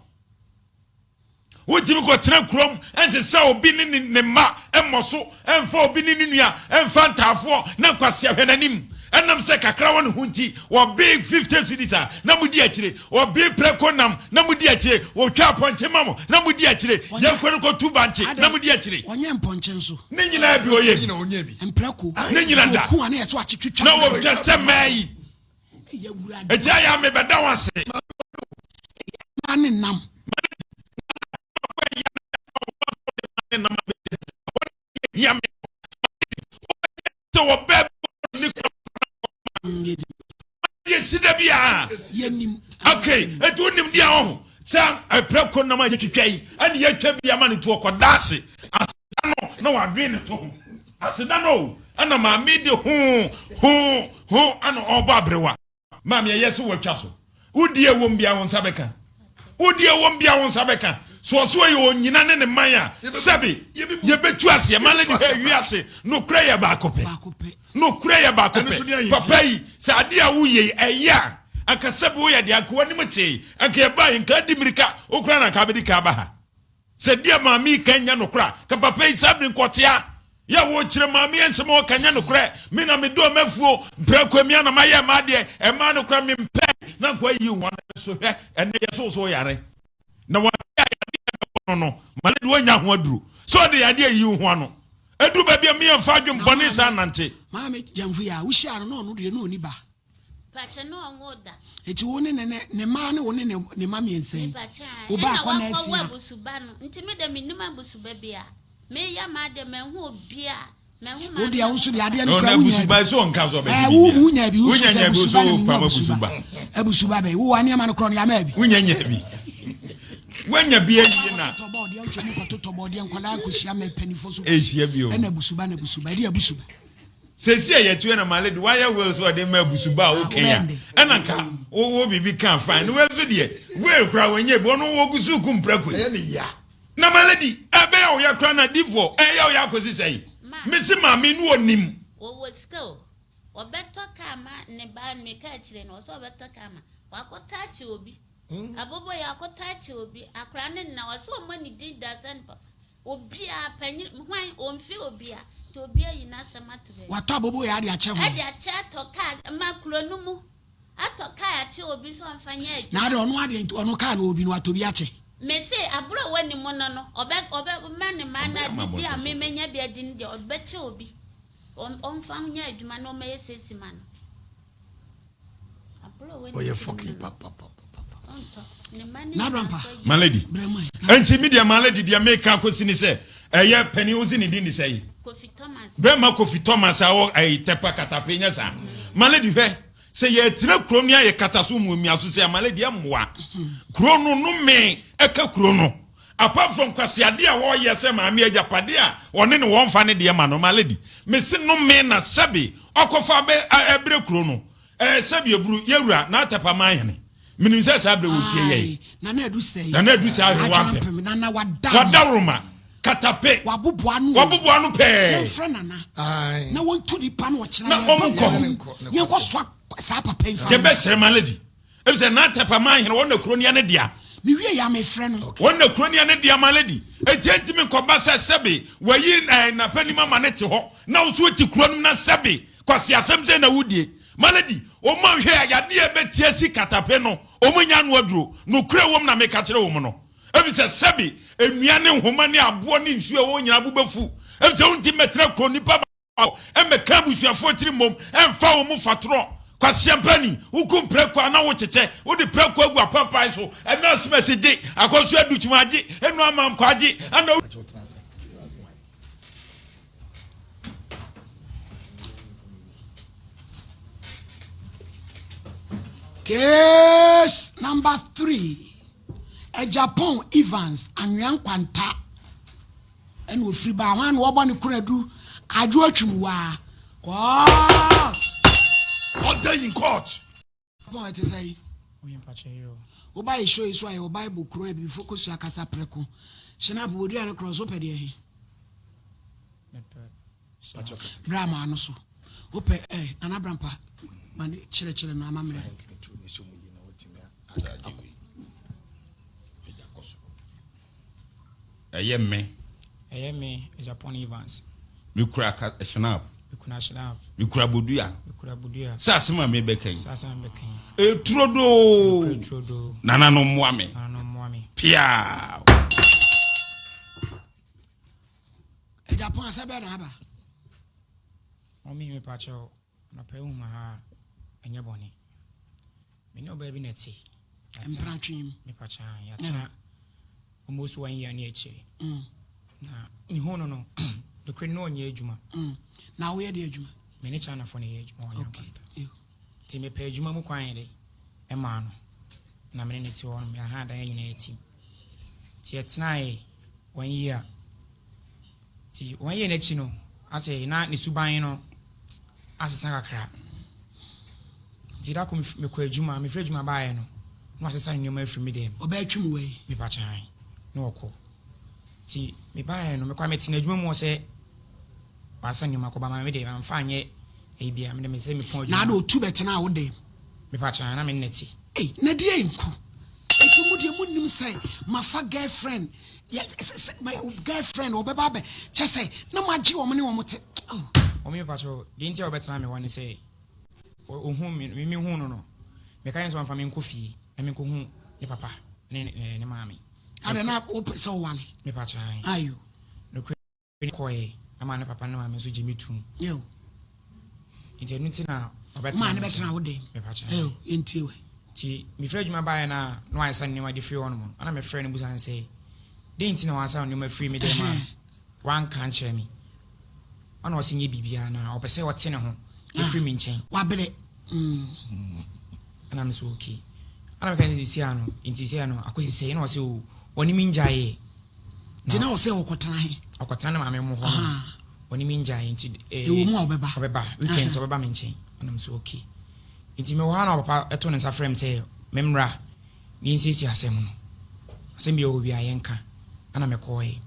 Speaker 5: Wontumi kɔtena kurom nsesa obi ne ne mma mmɔ so, mfa obi ne ne nua, mfa ntaafoɔ na nkwasea hwɛ n'anim. Ɛnam sɛ kakra wɔ ne ho nti, wɔbee 50 cedis a, na modi akyire. Wɔbee prɛko nam, na modi akyire. Wɔtwa apɔnkye ma mo, na modi akyire. Yɛnkɔ no kɔtu bankye, na modi akyire.
Speaker 2: Ɔnyɛ mpɔnkye nso.
Speaker 5: Ne nyinaa bi ɔyɛ
Speaker 2: bi. Mprɛko.
Speaker 5: Ne nyinaa da.
Speaker 2: Nti ɔku a na yɛsɛ wakye twitwa.
Speaker 5: Na wɔtwa sɛ mmaa yi. Agya yɛ a mebɛda wo ase.
Speaker 2: Ɛyɛ ne nam.
Speaker 5: Okay, etu wonim deɛ ɔho sɛ ɛprɛ ko nam a yɛtwitwa yi ɛne yɛtwa bi ama no nti ɔkɔda ase aseda no na wadwene ne to ho aseda no ɛna maame de ho ho ho ɛna ɔbɔ aberewa Maame ɛyɛ sɛ wɔatwa so. Wodi ɛwom bia wo nsa bɛka. Wodi ɛwom bia wo nsa bɛka. So ɔso ɛyɛ onyina ne ne man a sɛbe yɛbɛtu aseɛ ma lady hɛ wiase nokorɛ yɛ baako pɛ. Nokorɛ yɛ baako pɛ. Papa yi sɛ adeɛ a woyɛ yi ɛyɛ a anka sɛbe woyɛ deɛ anka w'anim tee anka yɛbaa yi nka adi mirika wokora na anka abɛdi ka aba ha. Sɛ deɛ maame yi ka nyɛ nokorɛ a, ka papa yi saa bere nkɔtea. Yɛ wɔkyerɛ maame yi nsɛm a ɔka nyɛ nokorɛ. Me na medɔɔ m'afuo mprako mia na mayɛ m'adeɛ. Ɛmaa no koraa mempɛ na nkoa yi wɔn so hwɛ. Ɛnɛ yɛ so so yare. Na wɔn a yadeɛ a ɛbɛbɔ no no, ma ne de wɔnya ho aduro. Sɛ ɔde yadeɛ yi ho ano. Ɛduru baabi a meyɛ mfa adwembɔne saa nante.
Speaker 2: Maame Gyamfo yi a wohyia no na ɔno deɛ na ɔni ba.
Speaker 6: Pakyɛ ne ɔnwoo da.
Speaker 2: Eti wo ne ne ne ne mmaa ne wo ne ne ne mma miensa yi.
Speaker 6: Mepakyɛ ae.
Speaker 2: Wo ba
Speaker 6: Ɛna
Speaker 2: akɔ na
Speaker 6: wakɔ wo
Speaker 2: asia.
Speaker 6: abusuba no. Nti me deɛ mennim abusuba biaa. Meyɛ m'adeɛ manhu obiaa. Manhu
Speaker 2: Wo
Speaker 6: maame
Speaker 2: deɛ wo
Speaker 6: manhu
Speaker 2: nso deɛ
Speaker 6: papa.
Speaker 2: adeɛ no
Speaker 5: No,
Speaker 2: kura
Speaker 5: na
Speaker 2: wo nyaa
Speaker 5: abusuba
Speaker 2: bi.
Speaker 5: sɛ ɔnka sɛ ɔbɛgye
Speaker 2: Ɛɛ wo
Speaker 5: biribi
Speaker 2: mu nyaa bi
Speaker 5: a.
Speaker 2: wo nso
Speaker 5: Wonya
Speaker 2: sɛ
Speaker 5: nya bi
Speaker 2: abusuba
Speaker 5: so
Speaker 2: na menhu
Speaker 5: pam
Speaker 2: abusuba.
Speaker 5: abusuba.
Speaker 2: Abusuba bɛn wo wa nneɛma no korɔ no yɛama bi.
Speaker 5: Wonya nya bi. Woanya bi awie na.
Speaker 2: Totɔ bɔɔdeɛ wotwa mu kɔtotɔ bɔɔdeɛ nkwadaa kɔhyia mɛ mpanimfoɔ so
Speaker 5: Ɛhyia bi o.
Speaker 2: ɛna abusuba na abusuba ɛde abusuba.
Speaker 5: Sɛsi a yɛto yɛ na male de wayɛ will sɛ ɔde ma abusuba a woka yi a ɛna nka wowɔ biribi ka fine no wei nso deɛ will koraa wɔnyɛ bi ɔno wɔgu so ku mprako yi
Speaker 1: Ɛyɛ ne ya.
Speaker 5: Na my lady ɛbɛyɛ wo ya koraa na difoɔ ɛyɛ wo ya akɔsi sɛn mese maame no ɔnim.
Speaker 6: Wɔwɔ sika o. Wɔbɛtɔ car ma ne ba meka akyire no ɔsɛ ɔbɛtɔ car ma wakɔtɔ akyɛ obi aboboyaa akɔtɔ akyɛ obi akwadaa no nna ɔsɛ ɔmmɔ ne din da sɛ ne papa obiara panyin hwan ɔmfi obiara nti obiara yi n'asɛm ato baabi.
Speaker 2: Watɔ aboboyaa de akyɛ hwan?
Speaker 6: Ɛde akyɛ atɔ car ma kuro no mu atɔ car akyɛ obi sɛ ɔmfa nyɛ adwuma.
Speaker 2: Na adɛ ɔno adeɛ nti ɔno car no ɔwɔ bi no watɔ bi akyɛ?
Speaker 6: Mese abere a ɔwɔ ne mu no no ɔbɛ ɔbɛ ma ne mma no adidi a me menya bi adi no deɛ ɔbɛkyɛ obi ɔmfa nyɛ adwuma na ɔmɛyɛ sɛsi ma no.
Speaker 1: Ɔyɛ fucking papapapa.
Speaker 5: My lady. Enti me deɛ my lady deɛ meka akɔsi ne sɛ ɛyɛ panin wo se ne din de sɛ yi bɛrima Kofi Thomas a wɔ ɛyi tɛpa katape nyɛ saa my lady hwɛ sɛ yɛtena kuro no ayɛ kata so mu mmea so sɛ my lady ɛmmoa kuro no no me ɛka kuro no apart from kwasiade a wɔyɛ sɛ maame agyapade a ɔne ne wɔn fa ne deɛ ma no my lady mesi no me na sɛbe ɔkɔfa bɛ ɛbrɛ kuro no Ɛɛ sɛbi eburu yɛwura n'atɛpa man hene menim sɛ saa berɛ wɔtie yɛn.
Speaker 2: Nana Adu Sɛe.
Speaker 5: Nana Adu Sɛe Ahwewa Mpem.
Speaker 2: Nana wada.
Speaker 5: Wadaworoma katape.
Speaker 2: Waboboa ano.
Speaker 5: Waboboa ano pɛɛ.
Speaker 2: Yɛmfrɛ Nana. Na wɔntu nipa no ɔkyena.
Speaker 5: Na wɔn nkɔ.
Speaker 2: Yɛnkɔ soa saa papa yi fa.
Speaker 5: Yɛbɛsrɛ ma lady. Efisɛ n'atɛpa man hene wɔn na kuro no yɛ ne dea.
Speaker 2: Mewie yɛ a mefrɛ no.
Speaker 5: Wɔn na kuro no yɛ ne dea ma lady. Enti ɛntumi nkɔba sɛ sɛbe wayi n'apanim ama no te hɔ na wo nso wote kuro no mu na sɛbe Kwasiasɛm sɛn na wodie? Malady, wɔn anhwɛ a yadeɛ a ɛbɛte asi katape no, wɔn nnya ano aduro. Nokorɛ wom na meka kyerɛ wɔn no. Efisɛ sɛbe nnua ne nhoma ne aboɔ ne nsuo a ɛwɔ hɔ nyinaa bo bɛfu. Efisɛ wontumi mmɛtena kuro nnipa baako mmɛka abusuafoɔ tiri mmom mfa wɔn mu fatorɔ. Kwasiampani, woku mprako a na wokyekyɛ, wode prako agu apampan so, ɛna asumasi gye, akɔso adukyima gye, enu amankwa gye, ɛna.
Speaker 2: Case number three, Agyapong Evans Anwea Nkwanta ɛna ofiri baa hwan na wɔbɔ ne konadu adwo atwim waa kɔɔ.
Speaker 1: Order in court.
Speaker 2: Pɔn ɛte sɛn?
Speaker 7: Oye mpakyɛ yi o.
Speaker 2: Wo ba yɛ show yi so a yɛwɔ bible kron abibifo kosua kasa prɛko hyɛnap bodua ne krɔn so wopɛ deɛ he?
Speaker 7: Mepɛ hyɛnap.
Speaker 2: Bra ma ano so wopɛ eh Nana Brampa ma ne kyerɛkyerɛ no amammerɛ.
Speaker 5: Ɛyɛ me.
Speaker 7: Ɛyɛ me, Agyapong Evans.
Speaker 5: Mekura ka Schnapp.
Speaker 7: Mekura Schnapp.
Speaker 5: Mekura bodua.
Speaker 7: Mekura bodua.
Speaker 5: Sɛ asɛm a mebɛka yi.
Speaker 7: Sɛ asɛm a mebɛka yi.
Speaker 5: Eturodoo.
Speaker 7: Nokorɛ turodoo.
Speaker 5: Nananom mmoa me.
Speaker 7: Nananom mmoa me.
Speaker 5: Piaa.
Speaker 2: Agyapong asɛm bɛn na aba?
Speaker 7: Mummy mepakyɛw, anɔpa yi wohu me ha a, ɛnyɛ bɔne. Me ne ɔbaa bi na ɛte.
Speaker 2: Mpena twe mu.
Speaker 7: Mepakyɛw, yɛatena almost one year ne akyire. Na mehu no no, nokorɛ no ɔnyɛ adwuma.
Speaker 2: Na woyɛ de adwuma?
Speaker 7: Me ne Chinafoɔ na ɛyɛ adwuma wɔ Nyankwanta. Nti mepɛ adwuma mu kwan yɛ de ɛmaa no. Na me ne no te hɔ no, yɛaha dan nyinaa atim. Nti yɛtenaeɛ one year. Nti one year no akyi no, asɛ na ne suban no asesa kakra. Nti da ko mekɔ adwuma, mefiri adwuma baeɛ no, na wasesa ne nneɛma afiri me dan mu.
Speaker 2: Ɔbaa twam wɔ yi?
Speaker 7: Mepa kyan, na ɔkɔ. Nti mebaeɛ no, mekɔ a metena adwuma mu hɔ sɛ wasa nneɛma kɔba ma me deɛ mamfa anyɛ ɛyi biara, me deɛ mesɛ mepɔn adwuma.
Speaker 2: Na ade otu bɛtenaa wo dan mu?
Speaker 7: Mepa kyan, na me nna ti.
Speaker 2: Ei, na deɛ nku. Eti mo deɛ mo nim sɛ mafa girlfriend, yɛ sɛ sɛ my girlfriend ɔbɛba abɛ kyɛ sɛ na magye wɔn ne wɔn te oh.
Speaker 7: Mummy mepa kyɛw, deɛ nti a ɔbɛtena me hɔ ne sɛ ɔhuu me, me mehuu no no, meka kyerɛ no sɛ ɔmfa me nkɔ fie na menkɔhu ne papa ne ne maame.
Speaker 2: Adɛn na wopɛ sɛ wowale?
Speaker 7: Mepa kyɛw, ae.
Speaker 2: Ayo.
Speaker 7: Nokorɛ ni kɔeɛ ama ne papa ne maame nso gye me toom.
Speaker 2: Yo.
Speaker 7: Nti ɛno nti na.
Speaker 2: Ɔmaa no bɛtena wo dɛm. Ɛo, yɛntie wɛ.
Speaker 7: Nti mefiri adwuma baeɛ no a na wayɛ sa nneɛma de firi hɔ nom no, ɛna mefrɛ no busa no sɛ, dɛn nti na wansa nneɛma firi me dɛm a wanka ankyerɛ me? Ɛna ɔse nyɛ biribiara na ɔpɛ sɛ ɔte ne ho firi me nkyɛn.
Speaker 2: Wabrɛ.
Speaker 7: Ɛna me sɛ okay. Ɛna meka sɛ sisi ano, nti sisi ano akɔsi sɛ, ɛna ɔse o, ɔne me ngyaeɛ.
Speaker 2: Nti na ɔsɛ ɔkɔtena he?
Speaker 7: Ɔkɔtena ne maame mo hɔ no. Ɔne me ngyaeɛ nti.
Speaker 2: Ɛwɔ mu a ɔbɛba.
Speaker 7: Ɔbɛba, weekends ɔbɛba me nkyɛn. Ɛna me sɛ okay. Nti mewɔ hɔ a na ɔpapa to ne nsa frɛ me sɛ memmra na yɛnsiesie asɛm no. Asɛm biara wɔ hɔ biara yɛnka. Ɛna mekɔɔe.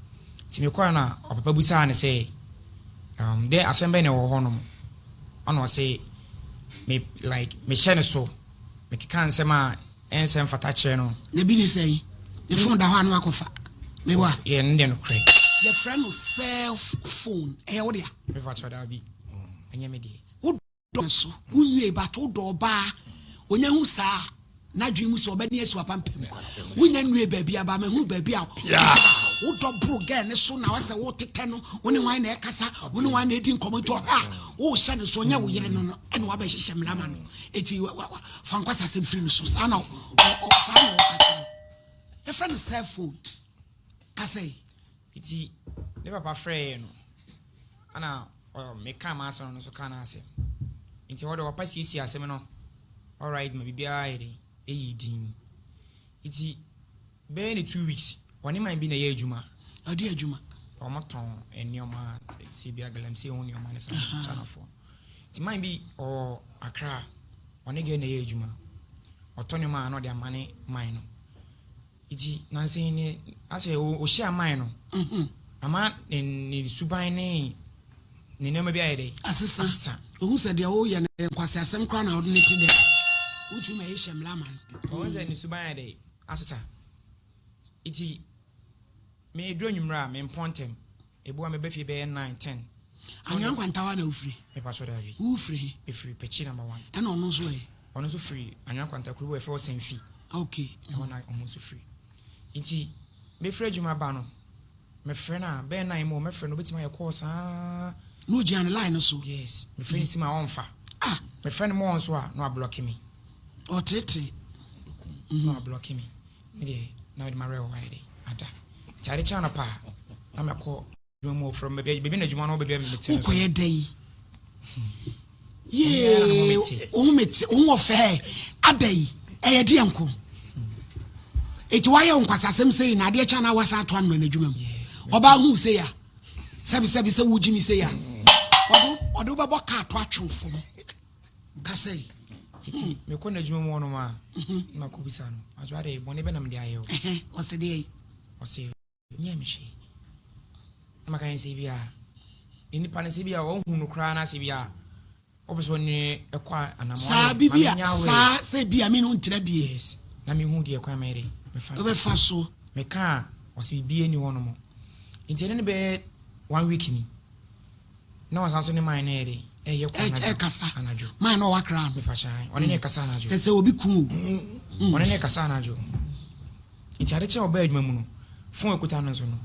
Speaker 7: Nti mekɔɔe na ɔpapa bisaa no sɛ, um, dɛn asɛm bɛn na ɛwɔ hɔnom? Ɛna ɔse, me, like, mehyɛ ne so, mekeka nsɛm a ɛnsɛ mfata kyerɛ no.
Speaker 2: Na bi ne sɛn? Ne phone da hɔ a na wakɔfa. Meboa?
Speaker 7: Yeah, ɛno deɛ nokorɛ.
Speaker 2: Yɛfrɛ no self phone. Ɛyɛ wo dea?
Speaker 7: Mefa kyɛw, daabi. Ɛnyɛ me deɛ.
Speaker 2: Wo dɔ so wo nwiei but wo dɔ ɔbaa onya hu saa a n'adwene mu sɛ ɔbɛne asi w'apampam wonya nwiei baabi a ba mahunu baabi a wo dɔ boro girl ne so na wasɛ wo tetɛ no wo ne hwan na ɛkasa wo ne hwan na ɛdi nkɔmmɔ nti ɔhwɛ a wohyɛ no so ɔnyɛ wo yere no no ɛna wabɛhyehyɛ mmara ma no eti fa nkwasasɛm firi no so saa na saa na ɔka kyerɛ yɛfrɛ no cell phone kasa yi.
Speaker 7: Nti ne papa frɛɛ no ɛna mekaa m'asɛm na ɔno nso kaa n'asɛm. Nti hɔ de ɔpa siesie asɛm no alright ma biribiara yɛ dɛn ɛyii din. Nti bɛyɛ ne 2 weeks ɔne man bi na ɛyɛ adwuma.
Speaker 2: Ɔde adwuma.
Speaker 7: Wɔtɔn nneɛma sɛ bi a galamsey ho nneɛma ne saa Chinafoɔ. Nti man bi ɔwɔ Accra ɔne girl na ɛyɛ adwuma. Ɔtɔ nneɛma a na ɔde ama ne man no. Nti nansa yi ne asɛ ɔhyia man no ama ne ne suban ne ne nneɛma bi ayɛ dɛ
Speaker 2: asesa
Speaker 7: asesa.
Speaker 2: Ohu sɛ deɛ woyɛ no yɛ nkwasi asɛm koraa na wode ne te dɛ wotumi ma ɛhyɛ mmara ma no.
Speaker 7: Ɔhu sɛ ne suban ayɛ dɛ asesa. Nti meduru anwummerɛ a mempɔn ntɛm. Ebu a meba fie bɛyɛ 9, 10.
Speaker 2: Anwea Nkwantawa na wofiri?
Speaker 7: Mepa so daabi.
Speaker 2: Wofiri he?
Speaker 7: Mefiri Pɛkyi number 1.
Speaker 2: Ɛna ɔno nso ɛ?
Speaker 7: Ɔno nso firi Anwea Nkwanta kuro bi wɔ yɛfrɛ hɔ Sɛnfi.
Speaker 2: Okay.
Speaker 7: Ɛhɔ na ɔmo nso firi. Nti mefiri adwuma ba no, mefrɛ no a bɛyɛ 9 mu mɛfrɛ no obɛtumi ayɛ call saa.
Speaker 2: Na ogyina ne line no so?
Speaker 7: Yes. Mefrɛ no sim a ɔmfa.
Speaker 2: Ah.
Speaker 7: Mefrɛ no mɔ nso a na wablock me.
Speaker 2: Ɔtete.
Speaker 7: Na wablock me. Me deɛ na mede m'awerɛ wɔ ayɛ de ada. Nti ade kyɛ anɔpa a na mɛkɔ adwuma mu wɔ from baabi baabi na adwuma no wɔ baabi a mete no so.
Speaker 2: Wokɔyɛ dɛ yi? Yee, wo ho mete, wo ho ɔfɛ ada yi, ɛyɛ deɛ nko. Eti wayɛ wo nkwasasɛm sei na adeɛ kyɛ na wasan ato ano n'adwuma mu. Ɔbaa hu sei a, sɛbi sɛbi sɛ wogyi mi sei a, ɔde ɔde wobɛbɔ kaa to atwe fam. Kasa yi.
Speaker 7: Nti mekɔ n'adwuma mu hɔnom a, na makɔbisa no, adwo ade bɔne bɛ na mede ayɛ o.
Speaker 2: Ɔse deɛ yi.
Speaker 7: Ɔse nyɛ me hwee. Na maka yɛn sɛ bi a ne nipa no sɛ bi a ɔhu no koraa na sɛ bi a ɔpɛ sɛ ɔne ɛkɔ anamɔ.
Speaker 2: Saa bibi a saa sɛ bi a me no ntena bie.
Speaker 7: Yes. Na mehu deɛ kwan mɛyɛ de mefa.
Speaker 2: Wobɛfa so.
Speaker 7: Meka a ɔse biribi ani hɔ nom. Nti ɛne no bɛyɛ one week ni. Na ɔsan so ne man no yɛ de ɛyɛ kɔ anadwo.
Speaker 2: Ɛkasa.
Speaker 7: Anadwo.
Speaker 2: Man no ɔwɔ akra no.
Speaker 7: Mepa kyɛn. Ɔne ne kasa anadwo.
Speaker 2: Sɛ sɛ obi ku o.
Speaker 7: Ɔne ne kasa anadwo. Nti ade kyɛ ɔbaa adwuma mu no, phone ekuta no nso no,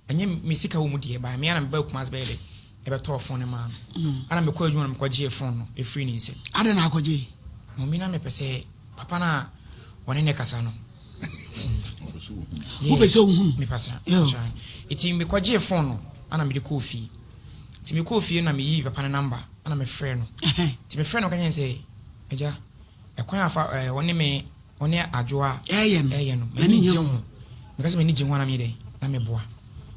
Speaker 7: ɛnyɛ me sika wɔ mu deɛ, baa me ara na mebaa Kumasi bɛyɛ dɛ ɛbɛtɔɔ phone no maa no. Ana mekɔ adwuma no mekɔgyee phone no efiri ne nsam.
Speaker 2: Adɛn na akɔgyee?
Speaker 7: Mɔmi na mepɛ sɛ papa no a ɔne ne kasa no.
Speaker 2: Wopɛ sɛ wohu no?
Speaker 7: Mepa sa. Nti mekɔgyee phone no ana mede kɔɔ fie. Nti mekɔɔ fie na meyii papa no number ana mefrɛ no. Nti mefrɛ no ka kyerɛ no sɛ, agya, ɛkwan afa ɛɛ ɔne me ɔne adwoa
Speaker 2: ɛyɛ no
Speaker 7: ɛyɛ no m'ani gye ho. Meka sɛ m'ani gye ho a na meyɛ dɛn na meboa.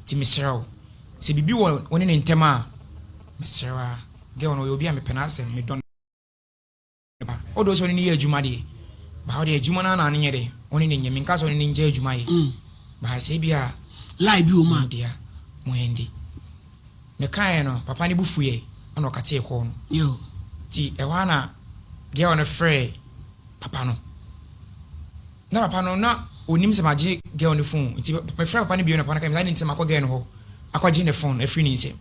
Speaker 7: Nti mesrɛ wo sɛ biribi wɔ wo ne ne ntam a mesrɛ wo a girl no ɔyɛ obi a mepɛ n'asɛm medɔ no ba. Wode wo sɛ ɔne no yɛ adwuma deɛ ba wode adwuma no ana ne nyɛ dɛ ɔne ne nyɛ menka sɛ ɔne ne ngya adwuma yɛ ba sɛ bi a
Speaker 2: lie bi wɔ mu a
Speaker 7: dea mo ɛnde mekaeɛ no papa ne bo fuiɛ ɛna ɔkatee kɔɔ no
Speaker 2: yo
Speaker 7: nti ɛhɔ a na girl no frɛɛ papa no na papa no na onim sɛ magye girl no phone nti mefrɛ papa no bio na papa no ka me sɛ nti sɛ makɔ girl no hɔ akɔgye ne phone afiri ne nsam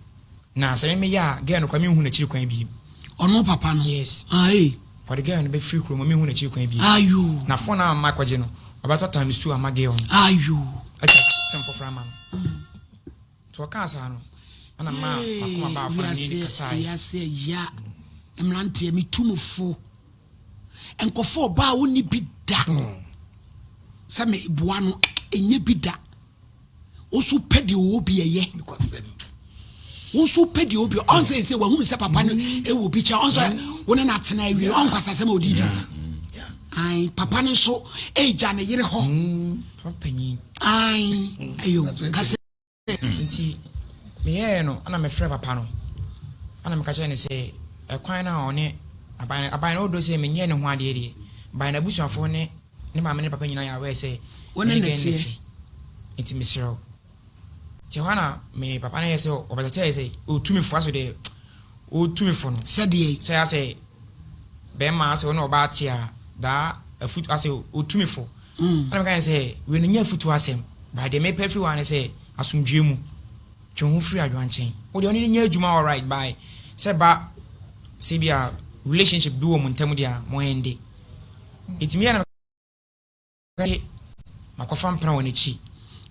Speaker 7: na sɛ memeyɛ a girl no kora menhu n'akyiri kwan bio.
Speaker 2: Ɔno papa no?
Speaker 7: Yes.
Speaker 2: Ae.
Speaker 7: Ɔde girl no bɛfiri kurom menhu n'akyiri kwan bio.
Speaker 2: Ayo.
Speaker 7: Na phone a makɔgye no ɔbɛtɔ times two ama girl no.
Speaker 2: Ayo.
Speaker 7: Agya sɛm foforɔ ama no. Nti ɔkaa saa no ɛna maa makoma baa phone ne ne kasaeɛ.
Speaker 2: Wiase ya. Mmeranteɛ, metu mo fo. Nkɔfa ɔbaa a wonni bi da sɛ meboa no, ɛnyɛ bi da. Wo nso pɛ deɛ ɔwɔ bi ɛyɛ. Wo nso pɛ deɛ ɔwɔ bi ɔn sɛ sɛ wahunu sɛ papa no ɛwɔ bi kyɛ ɔn sɛ wo ne no atena awie ɔn kwasasɛm a ɔde di. Ae, papa no nso ɛgya ne yere hɔ.
Speaker 7: Papa panyin.
Speaker 2: Ae, ayo, kasa.
Speaker 7: Nti meyɛɛ no ɛna mefrɛɛ papa no ɛna meka kyerɛɛ no sɛ ɛkwan no a ɔne aban no aban no although sɛ menyɛɛ ne ho adeɛ deɛ but n'abusuafoɔ ne ne maame ne ne papa nyinaa yɛ aware sɛ
Speaker 2: Wo ne
Speaker 7: me ne
Speaker 2: no
Speaker 7: girl no
Speaker 2: teɛ.
Speaker 7: te nti mesrɛ wo. Nti ɛhɔ ara na me papa no yɛɛ sɛ ɔbɛkyerɛ sɛ ɔtu me fo asɛ deɛ ɔtu me fo no
Speaker 2: Sɛdeɛ.
Speaker 7: sɛ asɛ bɛrima asɛ ɔne ɔbaa te a daa afutu asɛ ɔtu me fo Ɛna meka ne sɛ, Wei no nyɛ afutuo asɛm, but deɛ mepɛ afiri hɔ ara ne sɛ, asomdwoeɛ mu, twe wo ho firi Adwoa nkyɛn. Wo deɛ ɔne no nyɛ adwuma alright, but sɛ ɛba sɛ bi a relationship bi wɔ mo ntam deɛ a, mo ɛnde. Nti meyɛ na meka sɛ, makɔfa mpena wɔ n'akyi.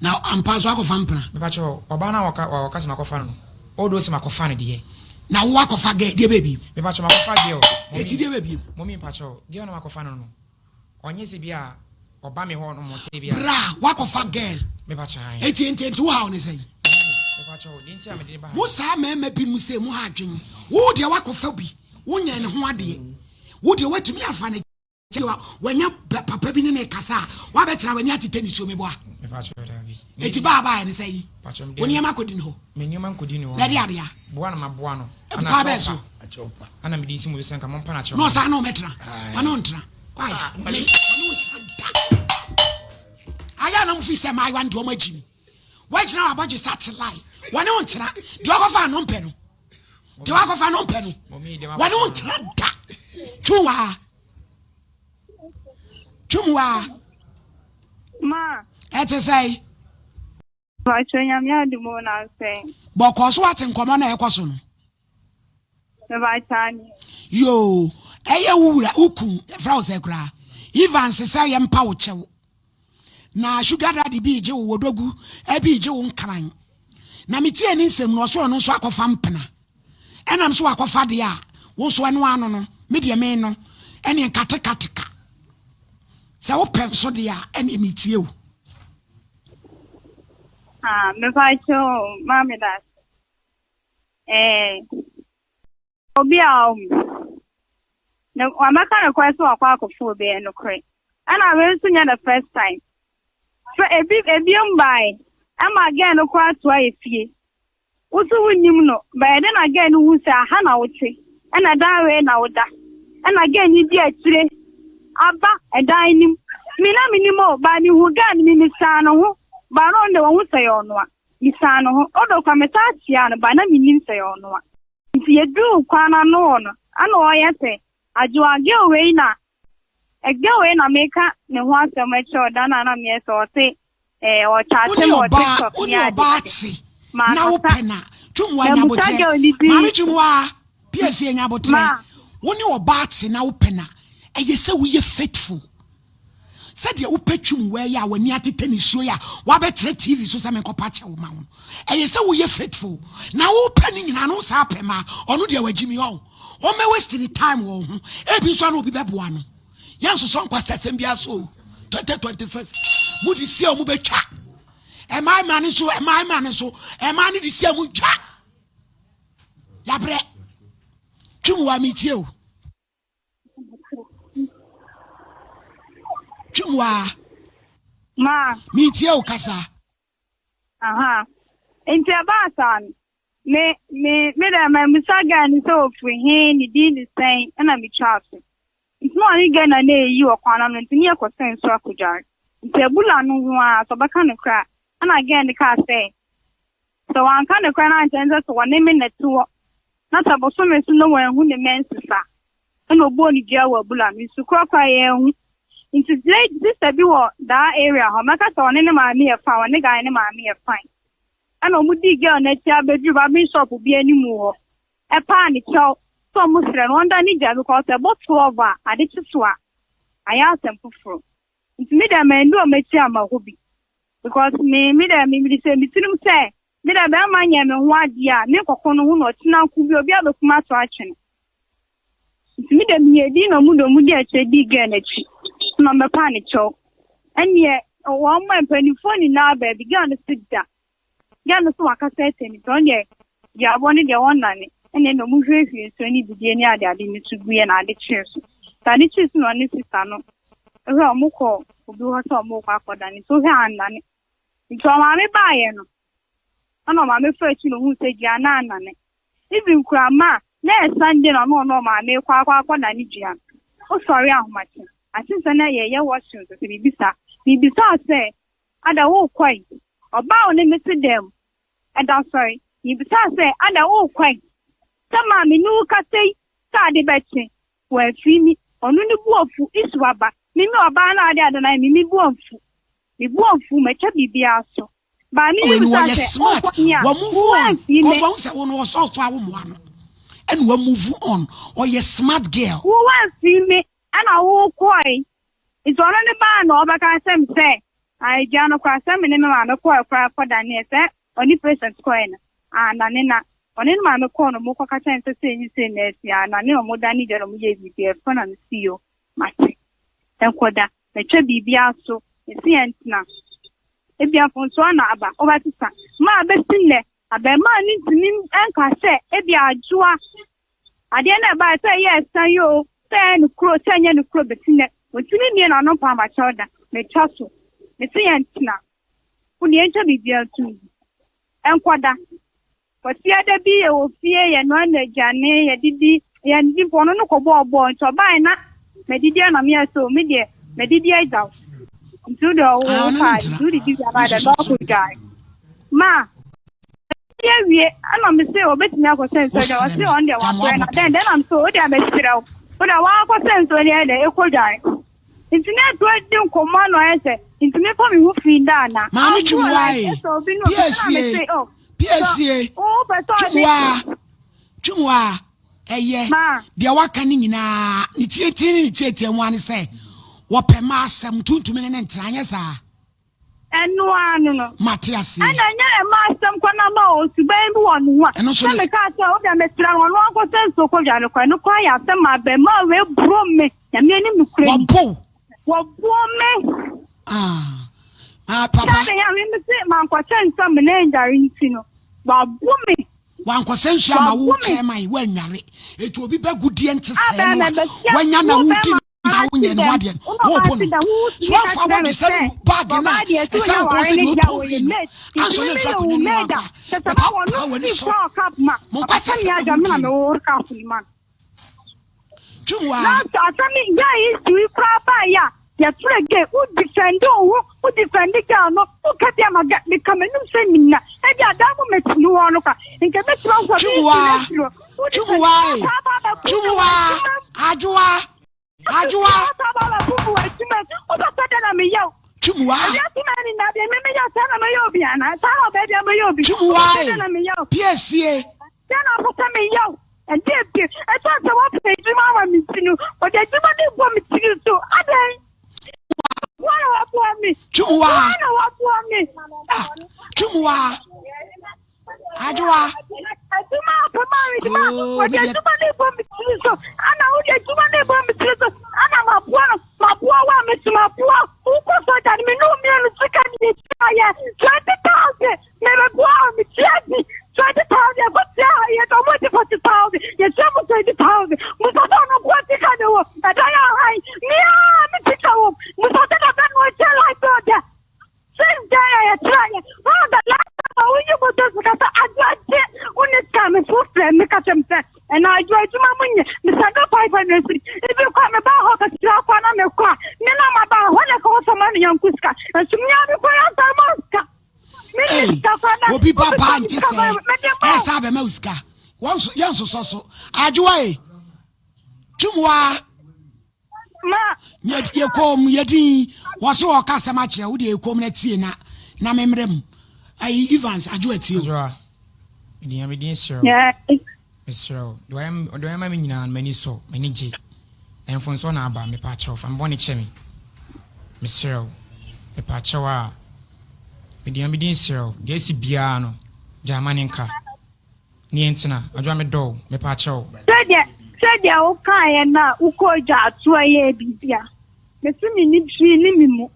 Speaker 2: Na ampa nso akɔfa mpena?
Speaker 7: Mepakyɛw, ɔbaa no a ɔka ɔka sɛ makɔfa no no, although sɛ makɔfa no deɛ.
Speaker 2: Na wo akɔfa girl, deɛ bɛɛ biem?
Speaker 7: Mepakyɛw, makɔfa girl.
Speaker 2: Eti deɛ bɛɛ biem?
Speaker 7: Mommy, mepakyɛw, girl no a makɔfa no no, Ɔnyɛ sɛ bi a ɔba me hɔ nom sɛ bi a.
Speaker 2: Bra wakɔfa girl.
Speaker 7: Mepa kyɛw ae.
Speaker 2: Eti nti nti wo haw ne sɛn?
Speaker 7: Mepa kyɛw deɛ nti a mede ba ha.
Speaker 2: Mo saa mmarima bi nom sei mo ha adwene. Wo deɛ wakɔfa bi wo nyɛ ne ho adeɛ. Wo deɛ watumi afa ne kyɛ wanya papa bi ne ne kasa a wabɛtena w'ani atetɛ nisuo meboa.
Speaker 7: Mepa kyɛw dabi.
Speaker 2: Eti baa baa ne sɛn? Wo nneɛma kɔdi ne hɔ.
Speaker 7: Me nneɛma nkɔdi ne hɔ.
Speaker 2: Na ɛde adeɛ a.
Speaker 7: Boa na maboa no.
Speaker 2: Ɛkwan bɛn so?
Speaker 7: Ana mede nsi mo so sɛ nka mompa no akyɛw.
Speaker 2: Na ɔsan ne wo mɛtena. Ɔne wo ntena. Why? Me, ɔne wo ntena da. Ayɛ na mo fi sɛ mmaayewa no deɛ wɔn agyi mi. Wɔagyina wɔ abɔgye sa te lie. Wɔne wo ntena. Deɛ wakɔfa no mpɛ no. Deɛ wakɔfa no mpɛ no. Wɔne wo ntena da. Twum waa. Twum waa.
Speaker 8: Ma.
Speaker 2: Ɛte sɛ.
Speaker 8: Mpakyɛ Nyame adom o na sɛn.
Speaker 2: Bɔkɔɔ so wate nkɔmɔ na ɛkɔ so no.
Speaker 8: Mebakyɛ ane.
Speaker 2: Yoo ɛyɛ wo wura wo kun yɛfrɛ wo sɛ koraa Evans sɛ yɛ mpa wo kyɛw na sugar daddy bi gye wo wɔdɔgu ɛbi gye wo nkran na me tie ne nsɛm no ɔso ɔno nso akɔfa mpena ɛnam so wakɔfa deɛ a wo nso ɛno ano no me deɛ me no ɛneɛ nkatekateka sɛ wopɛ nso deɛ a ɛneɛ metie wo.
Speaker 8: Ah, mepa kyɛw o, maame da ase. Eh, obi a ɔm. Ne wamɛka no korɛ sɛ wakɔ akɔfo obi ɛyɛ nokorɛ. Ɛna wei nso nyɛ the first time. Fɛ ebi ebiom bae ɛma girl no koraa toa efie. Wo so wonnim no, bɛyɛ dɛn na girl no hu sɛ aha na wote, ɛna dan wei na woda, ɛna girl no di akyire aba ɛdan no mu. Me na menim o, but mehu girl no, me mesaa ne ho, but na ɔno deɛ wahu sɛ ɛyɛ ɔnoa. Mesaa ne ho, although koraa mesan kyeaa no, but na mennim sɛ ɛyɛ ɔnoa. Nti yɛduruu kwan no ano hɔ no, ɛna ɔyɛ sɛ, Adwoa, girl wei na, girl wei na meka ne ho asɛm akyerɛ wo da no a na meyɛ sɛ ɔse Eh,
Speaker 2: Wo
Speaker 8: ɔkyate
Speaker 2: ne
Speaker 8: me wɔ
Speaker 2: ɔbaa
Speaker 8: TikTok
Speaker 2: wo
Speaker 8: ne
Speaker 2: ne
Speaker 8: ade
Speaker 2: ɔbaa
Speaker 8: ade.
Speaker 2: te na
Speaker 8: Mankasa.
Speaker 2: wopɛ na Twumwa nya
Speaker 8: Mabusa
Speaker 2: abotrɛ
Speaker 8: girl ne din.
Speaker 2: Maame Twumwa pia fie nya abotrɛ
Speaker 8: Ma.
Speaker 2: Wo ne ɔbaa te na wopɛ na ɛyɛ sɛ woyɛ faithful sɛdeɛ wopɛ Twumwa yi a w'ani atetɛ nisuo yi a wabɛtena TV so sɛ menkɔpa kyɛw ma wo no ɛyɛ sɛ woyɛ faithful na wopɛ ne nyinaa no wo saa pɛ ma ɔno deɛ wagyi mi ɔn ɔmmɛ waste ne time wɔ wo ho ebi nso a na obi bɛboa no Yɛnsosɔ nkwasasɛm biara so o. 2026 mo de si a wɔn bɛtwa. Ɛmaa mmaa no nso ɛmaa mmaa no nso ɛmaa no de si a mo ntwa. Yabrɛ. Twim wa mi tie o. Twim wa.
Speaker 8: Ma.
Speaker 2: Mi tie o kasa.
Speaker 8: Aha. Nti ɛbaa saa no, me me me dɛ mammisa guy no sɛ ofiri he, ne din de sɛn, ɛna metwaa so. Nti na ɔne girl no a na eyi wɔ kwan no ano nti ne yɛkɔsɛn nsu akɔdware. Nti abula no ho ara sɛ ɔbɛka nokorɛ a, ɛna girl no kaa sɛ, sɛ wanka nokorɛ no ankyerɛ no sɛ sɛ ɔne me na ɛte hɔ na sɛ bosome so na wanhu ne menses a, ɛna ɔbɔɔ ne dua wɔ abula no. Nsu korɔ koraa yɛanhu. Nti lady sister bi wɔ daa area hɔ, mɛka sɛ ɔne ne maame yɛ fine, ɔne guy no maame yɛ fine. Ɛna ɔmo dii girl no akyi abɛduru barbering shop bi anim hɔ. Ɛpaa ne kyɛw sɛ ɔmo srɛ no ɔnda ne gya because ɛbɔ 12 a ade kye so a ayɛ asɛm foforo. Nti me deɛ manni ɔmo akyi amma hɔ bi because me me deɛ me mede hyɛ me tirim sɛ me deɛ bɛɛma nyɛ me ho adeɛ a me nkɔko no ho na ɔkyena nko bi obi abɛkum ato atwene. Nti me deɛ meyɛɛ din na ɔmo de ɔmo di akyire dii girl no akyi na ɔmo bɛpaa ne kyɛw. Ɛnneɛ wɔn mpanimfoɔ nyinaa baabi girl no se da. Girl no se wakasa atia no nti ɔno deɛ duabɔ no deɛ wɔnnane. Ɛnneɛ na ɔmo hwiehwie nsuo ne bidie ne ade ade no so guiɛ na ade kyee so. Nti ade kyee so na ɔne sister no hwɛ ɔmo kɔɔ obi hɔ sɛ ɔmo rekɔ akɔdane nti wohwɛ a annane. Nti ɔmaame baeɛ no ɛna ɔmaame faa akyi na ohuu sɛ dua no annane. Even koraa ma na ɛyɛ Sunday na ɔno ɔne ɔmaame rekɔ akɔ akɔdane dua no. Wosɔre ahomakye. I think sɛ na yɛyɛ washing sɛ biribi saa. Mebisaa sɛ ada worekɔ yi? Ɔbaa a ɔne me te dan mu ɛda sɔre. Mebisaa sɛ ada worekɔ yi? Sɛ maa me ne wo kasa yi sɛ ade bɛkye. Wamfiri mi. Ɔno ne bo afu. Issue aba. Me me ɔbaa no a ade ada no ayɛ me me bo amfu. Me bo amfu, matwa biribiara so. Maame
Speaker 2: Wei
Speaker 8: no
Speaker 2: no
Speaker 8: bisaa
Speaker 2: wɔyɛ
Speaker 8: sɛ,
Speaker 2: smart
Speaker 8: Wokɔ he a?
Speaker 2: wɔ move
Speaker 8: Wo
Speaker 2: on
Speaker 8: amfii
Speaker 2: cause
Speaker 8: me.
Speaker 2: wɔn sɛ wɔn ɔsɔ ɔsɔ awo mmoa no ɛna wɔn move on ɔyɛ smart girl.
Speaker 8: Wo amfii me, ɛna wokɔe. Nti ɔno ne baa na ɔbɛka kyerɛ me sɛ, Ah, agya no koraa, sɛ me ne me maame kɔɔe koraa kɔdaneɛ, sɛ ɔne Patience kɔɔe no, ah, na ne na. Ɔne ne maame kɔɔ no, wɔkɔka kyerɛɛ no sɛ sei ne sei na asi, ah, na ne na wɔdane gya na wɔyɛɛ biribiara, ɛfɔ na mese yo, mate. Nkɔda. Matwa biribiara so, mese yɛntena. Ebia mfomsoɔ na aba, wobɛsesa. Ma bɛsi nnɛ, abarimaa no ntumi nka sɛ ebia adwoa adeɛ no a ɛbaeɛ sɛ ɛyɛ ɛsan yi o, sɛ ɛyɛ no kuro, sɛ ɛnyɛ no kuro bɛsi nnɛ. Ɔntumi mmie n'ano mpa amakyɛw da. Matwa so, mese yɛntena. Wo deɛ yɛntwa biribiara nto ngu. Nkɔda. Kwasiada bi yɛwɔ fie yɛnoa no aduane yɛdidi yɛndidi mpo ɔno no kɔbɔɔ bɔɔl nti ɔbaeɛ na madidi a na meyɛ sɛ o me deɛ madidi agya wo nti wo deɛ ɔwo
Speaker 2: Ah,
Speaker 8: wo
Speaker 2: ɔne no
Speaker 8: paa
Speaker 2: ntena.
Speaker 8: nti wodidi wie abaa dɛ
Speaker 2: Ɔnhyehyɛ
Speaker 8: bɛkɔ
Speaker 2: so da.
Speaker 8: dwae ma madidi awie ɛna me se obetumi akɔsɛ nsuo dwa
Speaker 2: Wosrɛ
Speaker 8: ɔse
Speaker 2: me,
Speaker 8: ɔno deɛ
Speaker 2: gya mo
Speaker 8: wabrɛ na
Speaker 2: abotan.
Speaker 8: dɛn dɛn na me se o deɛ mesrɛ wo wo deɛ wankɔsɛ nsuo deɛ dɛ ɛkɔ dwae nti na ɛto adi nkɔmmɔ ano ayɛ sɛ nti mefa me ho fii da ana
Speaker 2: Maame
Speaker 8: amboa
Speaker 2: Twumwaa
Speaker 8: like
Speaker 2: e,
Speaker 8: ɛsɛ obi ne obi ɛna me
Speaker 2: PSA,
Speaker 8: se oh sɛ
Speaker 2: PSA,
Speaker 8: wopɛ sɛ ɔde
Speaker 2: Twumwaa, Twumwaa, ɛyɛ,
Speaker 8: ma
Speaker 2: deɛ waka no nyinaa, ne tietie ne ne tietie mu ara ne sɛ, wɔpɛ mmaa asɛm, nti wontumi ne no ntena, anyɛ saa?
Speaker 8: Ɛno ara no no.
Speaker 2: Mate aseɛ.
Speaker 8: Ɛna ɛnyɛ ɛma asɛm kɔ na ma osuban bi wɔ ne ho a.
Speaker 2: Ɛno nso
Speaker 8: Sɛ
Speaker 2: ne.
Speaker 8: mekaa sɛ wo deɛ mesrɛ no ɔno ankɔsɛ nsuo kɔdwa no kɔ ɛno koraa yɛ asɛm ma abarimaa wei boro me Nyame anim nokorɛ ni.
Speaker 2: Wɔbo wo.
Speaker 8: Wɔboɔ me.
Speaker 2: Ah, ah papa.
Speaker 8: Sɛ adɛn a me mese mankɔsɛ nsuo amena anware nti no wabo me.
Speaker 2: Wankɔsɛ nsuo ama wo
Speaker 8: Wabo me.
Speaker 2: chairman woanware. Eti obi bɛ gudeɛ nte
Speaker 8: Ah
Speaker 2: sɛɛ
Speaker 8: bɛrima
Speaker 2: no a
Speaker 8: bɛsia
Speaker 2: wanya na
Speaker 8: wo
Speaker 2: wodi
Speaker 8: bɛrima
Speaker 2: na wonyɛ
Speaker 8: ate
Speaker 2: ne ho
Speaker 8: dɛm
Speaker 2: adeɛ no
Speaker 8: wo na
Speaker 2: wopo
Speaker 8: ɔba
Speaker 2: no
Speaker 8: ate dɛm wo
Speaker 2: so
Speaker 8: tumi ka
Speaker 2: wafa
Speaker 8: kyerɛ me
Speaker 2: abɔdwesɛ
Speaker 8: sɛ
Speaker 2: no baage no
Speaker 8: ɔbaa
Speaker 2: a
Speaker 8: deɛ sɛ
Speaker 2: ɛsɛ
Speaker 8: wonya
Speaker 2: wo kɔn
Speaker 8: ware
Speaker 2: sɛ
Speaker 8: ne
Speaker 2: deɛ
Speaker 8: deɛ
Speaker 2: wotɔ
Speaker 8: wɔyɛ
Speaker 2: wie no
Speaker 8: mate nti
Speaker 2: ansɔ
Speaker 8: me
Speaker 2: ne mfiri
Speaker 8: meyɛ
Speaker 2: akonnwa
Speaker 8: wo
Speaker 2: no mu
Speaker 8: mate
Speaker 2: ankɔ
Speaker 8: a
Speaker 2: a
Speaker 8: kyɛ sɛ
Speaker 2: bɛpa
Speaker 8: na wɔno
Speaker 2: paa w'ani
Speaker 8: fii
Speaker 2: so
Speaker 8: kora ɔkap ma
Speaker 2: mo
Speaker 8: ɔbɛka
Speaker 2: nkwasasɛm
Speaker 8: me
Speaker 2: na
Speaker 8: adwa me na
Speaker 2: modie no
Speaker 8: mewɔ cup no ma no.
Speaker 2: Twam waa.
Speaker 8: Nanso asɛm yi guy yi sui koraa baeɛ a yɛfrɛ gay wo defend wo ho wo defend girl no woka bi ama guy meka m'anum sɛ nim na ebi a that moment no wɔ no kwa nka mɛtumi ahu sɛ
Speaker 2: Twam
Speaker 8: ɔbɛyɛ
Speaker 2: waa.
Speaker 8: sui afiri hɔ wo
Speaker 2: Twam
Speaker 8: defend
Speaker 2: waa ee.
Speaker 8: woasan aba abɛbu
Speaker 2: Twam
Speaker 8: me wɔ
Speaker 2: waa.
Speaker 8: adwuma mu
Speaker 2: Adwoa. Adwoa.
Speaker 8: woasan aba abɛbu me wɔ adwuma mu wopɛ sɛ dɛn na meyɛ wo
Speaker 2: Twam waa.
Speaker 8: ewiase ma ni na deɛ me meyɛ saa na mɛyɛ obi anaa saa na ɔbaa bi abɛyɛ obi
Speaker 2: Twam
Speaker 8: wopɛ
Speaker 2: waa
Speaker 8: sɛ
Speaker 2: ee.
Speaker 8: dɛn na meyɛ wo
Speaker 2: Piesie.
Speaker 8: Dɛn na wopɛ sɛ meyɛ wo? Ɛdeɛn bio? Ɛsiane sɛ woapɛ adwuma ama me nti no, wɔde adwuma no rebɔ me tiri so. Adɛn? Boa na waboa me.
Speaker 2: Twumwa.
Speaker 8: Boa na waboa me.
Speaker 2: Ah, Twumwa. Adwoa.
Speaker 8: Adwuma a pɛ maa adwuma.
Speaker 2: Oh,
Speaker 8: Wɔde
Speaker 2: me deɛ-
Speaker 8: adwuma no rebɔ me tiri so. Ana wode adwuma no rebɔ me tiri so. Ana maboa no. Maboa wo a mesi maboa. Wokɔ sɔgya no me ne wo mmienu sika ne yɛtua yɛ 20,000. Mebɛboa wo metua bi 20,000 ɛkɔtua yɛ dɛ ɔmo gye 40,000 yɛtua mo 20,000 musa sɛ ɔno nkoa sika ne wɔ ɛda yɛ ahan mea me sika wɔ musa sɛ na bɛ no ɔkyɛ light bill dɛ since then a yɛtra yɛ one of the last time a woyi moto sika sɛ adwo agye wo ne sika me so frɛ me ka kyerɛ me sɛ ɛna adwo adwuma mo nyɛ mesa dɔ 500 cedi ebi kɔ a meba hɔ bɛsra kɔ na mekɔ a me na maba hɔ na ɛkɔwɔ sɛ ma ne yɔnko sika nso mea mekɔ yɛ asɛm ma sika
Speaker 2: Ei, obi ba baa nte sɛ ɛsɛ abɛma wo sika yɛnsosɔ so adwoa e twum waa yɛkɔm yɛdin wɔ so ɔka asɛm akyerɛ wo deɛ yɛkɔm no atie na na memmerɛ mu ayi Evans adwoa tie o
Speaker 7: Mesrɛ wo, deɛ wayɛ deɛ wayɛ ama me nyinaa no, m'ani sɔ, m'ani gye. Na mfomsoɔ na aba, mepa kyɛw, fa me bɔne kyɛ me. Mesrɛ wo, mepa kyɛw a, mede Nyame din srɛ wo, deɛ asi biara no, gyae ma no nka. Ne yɛntena, Adwoa medɔ wo, mepa kyɛw.
Speaker 8: Sɛdeɛ. Sɛdeɛ wokaeɛ no a wokɔɔ dwaatoa yɛɛ biribi a, mese menni hwee nni me mu.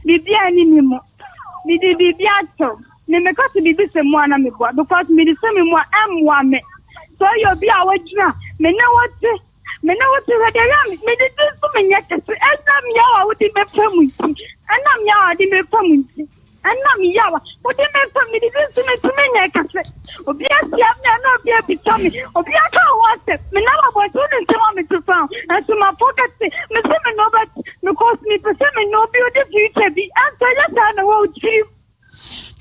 Speaker 8: Biribiara nni me mu. Mede biribi akyɛ wo. Me meka sɛ biribi sɛ mu a na meboa because mede sɛ me mu a ɛmmoa me. Sɛ ɔyɛ obi a wagyina me ne wo te me ne wo te hwɛ deɛ ɛyɛ a medidi nso menyɛ kɛse ɛnam yaw a wode me fa mu nti ɛnam yaw a wode me fa mu nti. Ɛnam yaw a wode me fa mu didi nso mintumi nyɛ kɛse. Obi ahyia me a na obi abisa me, obi aka ho asɛm. Menam abɔnten ne nsɛm a mete fa ho, nanso mafɔ kɛse. Mese me ne wo bɛte because mepɛ sɛ me ne wo build future bi. Ɛnso ɛnyɛ saa na ɛwɔ wo tirim.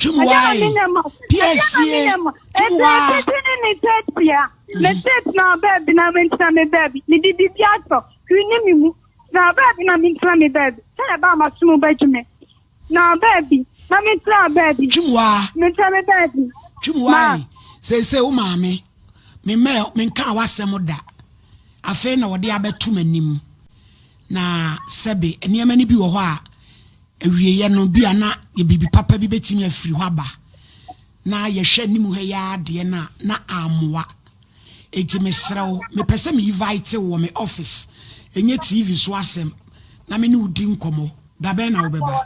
Speaker 2: Twem
Speaker 8: Ɛdeɛ na
Speaker 2: wae,
Speaker 8: menyɛ ma wo. Ɛdeɛ na
Speaker 2: piesie,
Speaker 8: menyɛ ma wo.
Speaker 2: twem
Speaker 8: Ɛsɛ
Speaker 2: waa.
Speaker 8: tete ne ne tɛtia. Mese tena baabi na mentena me baabi. Mede biribi atɔ, hwee nni me mu. Tena baabi na mentena me baabi. Sɛdeɛ ɛbɛyɛ a m'asom bɛdwo me. Na baabi, na mentena baabi.
Speaker 2: Twim waa.
Speaker 8: Mentena me baabi.
Speaker 2: Twim waa yi, seesei wo maame, me mma menkaa w'asɛm da. Afei na wɔde abɛto m'anim. Na sɛbe nneɛma no bi wɔ hɔ a, awieeɛ no, bi a na biribi papa bi bɛtumi afiri hɔ aba. Na yɛhwɛ anim ha yi ara deɛ no a, na ammoa. Enti mesrɛ wo, mepɛ sɛ me invite wo wɔ me office, ɛnyɛ TV so asɛm, na me ne wo di nkɔmmɔ. Da bɛn na wobɛba?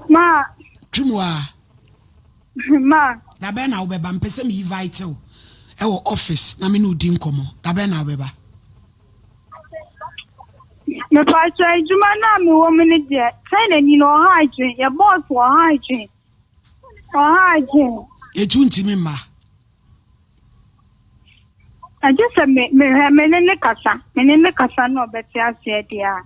Speaker 8: Ma.
Speaker 2: Twam a.
Speaker 8: Ma.
Speaker 2: Da bɛn na wobɛba? Mepɛ sɛ me invite wo ɛwɔ office na me ne wo di nkɔmmɔ. Da bɛn na wobɛba?
Speaker 8: Mepakyɛ adwuma no a mewɔ mu no deɛ, China ni no ɔha adwen, yɛ boss ɔha adwen. Ɔha adwen.
Speaker 2: Eti wontumi mma?
Speaker 8: Agye sɛ me mehwɛ me ne ne kasa, me ne ne kasa na ɔbɛte aseɛ deɛ a.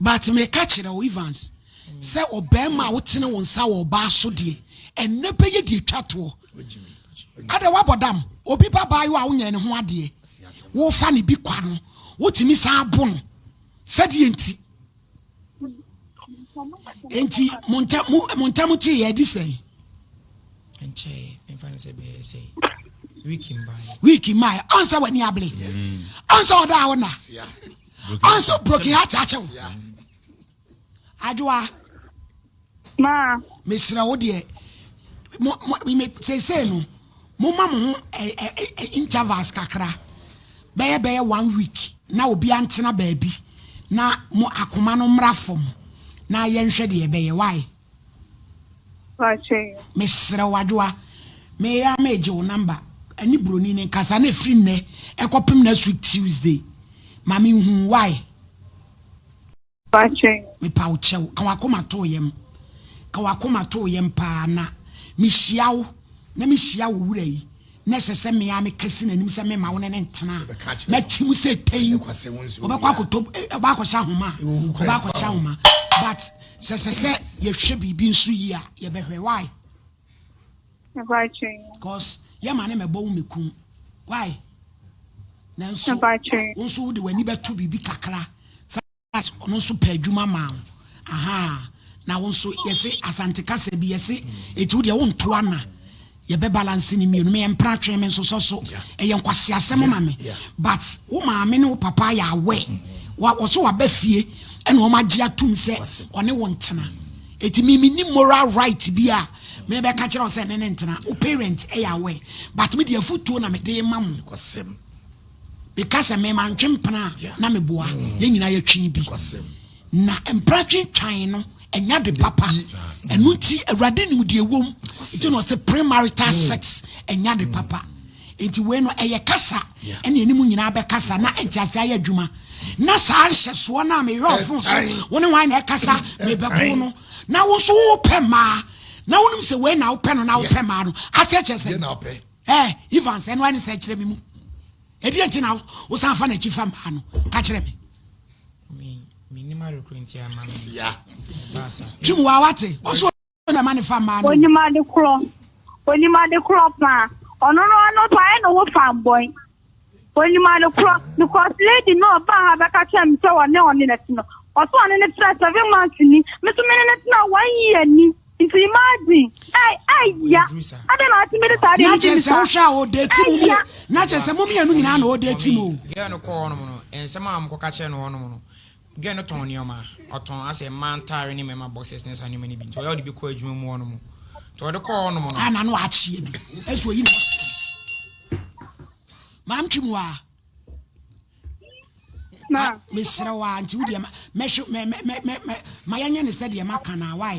Speaker 2: But meka kyerɛ wo Evans sɛ ɔbarima a wotene wo nsa wɔ ɔbaa so deɛ ɛnnɛ bɛyɛ deɛ ɛtwa toɔ. Adɛ woabɔ dam? Obi ba baayewa a wonyɛɛ ne ho adeɛ wofa ne bi kwa no wotumi san bo no sɛdeɛ nti? Enti mo ntam mo mo ntam te yɛ adi sɛn?
Speaker 7: Nkyɛn mfa no sɛ bɛyɛ sɛ week mbaeɛ.
Speaker 2: Week mbaeɛ ɔnsɛ w'ani abere ɔnsɛ ɔda a ɔna ɔnsɛ broken heart akyɛw adwoa.
Speaker 8: Ma.
Speaker 2: Mesrɛ wo deɛ mo mo me seesei no momma mo ho ɛ ɛ ɛ intervals kakra bɛyɛ bɛyɛ one week na obiara ntena baabi na mo akoma no mmra fam na yɛnhwɛ deɛ ɛbɛyɛ why?
Speaker 8: Pakyɛ.
Speaker 2: Mesrɛ wo Adwoa meyɛ ara megye wo number ɛne broni no nkasa na ɛfiri nnɛ ɛkɔpem next week Tuesday ma menhu why?
Speaker 8: Fakyɛ.
Speaker 2: Mepa wo kyɛw, ka w'akoma to wo yam. Ka w'akoma to wo yam paa na mehyia wo, na mehyia wo wura yi, na ɛsɛ sɛ me ara meka si n'anim sɛ memma wo ne no ntena a, mɛte mu sɛ tɛn. Ɔbɛkɔ akɔtɔ, ɔbɛ akɔhyɛ ahoma a, ɔbɛ akɔhyɛ ahoma. But sɛ ɛsɛ sɛ yɛhwɛ biribi nso yie a, yɛbɛhwɛ. Why? Cause yɛma ne mɛbɔ wo mɛkum. Why? Nanso, wo nso wode w'ani bɛto biribi kakra. Ɔno nso pɛ adwuma maa wo ahaa na wo nso yɛse asante kasa bi yɛse eti wo deɛ wo nto ana yɛbɛ balance ne mmienu meyɛ mpena twe me nsosɔ so ɛyɛ nkwaseasɛm ma me but wo maame ne wo papa ayɛ aware wa wɔso waba fie ɛna wɔn agye atum sɛ ɔne wo ntena eti me me ni moral right bi a me bɛka kyerɛ wo sɛ ne ne ntena wo parent ɛyɛ aware but me deɛ afutuo na me de ma mo. Meka sɛ me mantwe mpena a na meboa, yɛn nyinaa yɛtwe bi. Na mpena twentwan no ɛnyɛ ade papa. Ɛno nti Awurade nim deɛ ɛwom. Nti na ɔse premarital sex ɛnyɛ ade papa. Nti wei no ɛyɛ kasa ɛne ɛne mu nyinaa bɛkasa na nteaseɛ ayɛ adwuma. Na saa nhyɛsoɔ no a mehwɛ ɔfon so wo ne hwan na ɛkasa mebɛbo no na wo nso wopɛ mmaa na wonim sɛ wei na wopɛ no na wopɛ mmaa no asɛ kyerɛ sɛ Eh, Evans, ɛno ara ne sɛ kyerɛ me mu. Ɛdeɛ nti na wosan fa n'akyi fa mmaa no? Ka kyerɛ me.
Speaker 7: Menim adekoro nti ama me ɛbaa saa.
Speaker 2: Twim waa wate, ɔso na ɛma ne fa mmaa no.
Speaker 8: Onim ade korɔ. Onim ade korɔ paa. Ɔno no ɔno nso ayɛ ne ho fanbɔe. Onim ade korɔ because lady no ɔbaa ha bɛka kyerɛ me sɛ ɔne ɔne no te no. Ɔso ɔne no tena seven months ni. Me nso me ne no tena one year ni. Nti imagine, ɛy ɛya, adɛn na atumi de saa adeɛ
Speaker 2: Na
Speaker 8: no di
Speaker 2: kyerɛ
Speaker 8: me
Speaker 2: sɛ
Speaker 8: saa?
Speaker 2: wohwɛ a ɔɔdate mo
Speaker 8: Ɛya.
Speaker 2: mie na kyerɛ sɛ mo mmienu nyinaa na ɔɔdate mo o.
Speaker 7: Girl no kɔɔ hɔnom no, nsɛm a wɔkɔka kyerɛɛ no wɔ hɔnom no, girl no tɔn nneɛma, ɔtɔn asɛ mmaa ntaare ne mmarima boxers ne saa nneɛma no bi, nti ɔyɛ a ɔde bi kɔ adwuma mu hɔnom. Nti ɔde kɔɔ hɔnom no.
Speaker 2: A na no akyeɛ bi ɛso oyi ne ho. Maam Twum waa.
Speaker 8: Ma.
Speaker 2: Mesrɛ wo a nti wo deɛ mɛhwɛ mɛ mɛ mɛ mɛ ma yɛnyɛ ne sɛdeɛ maka no a why?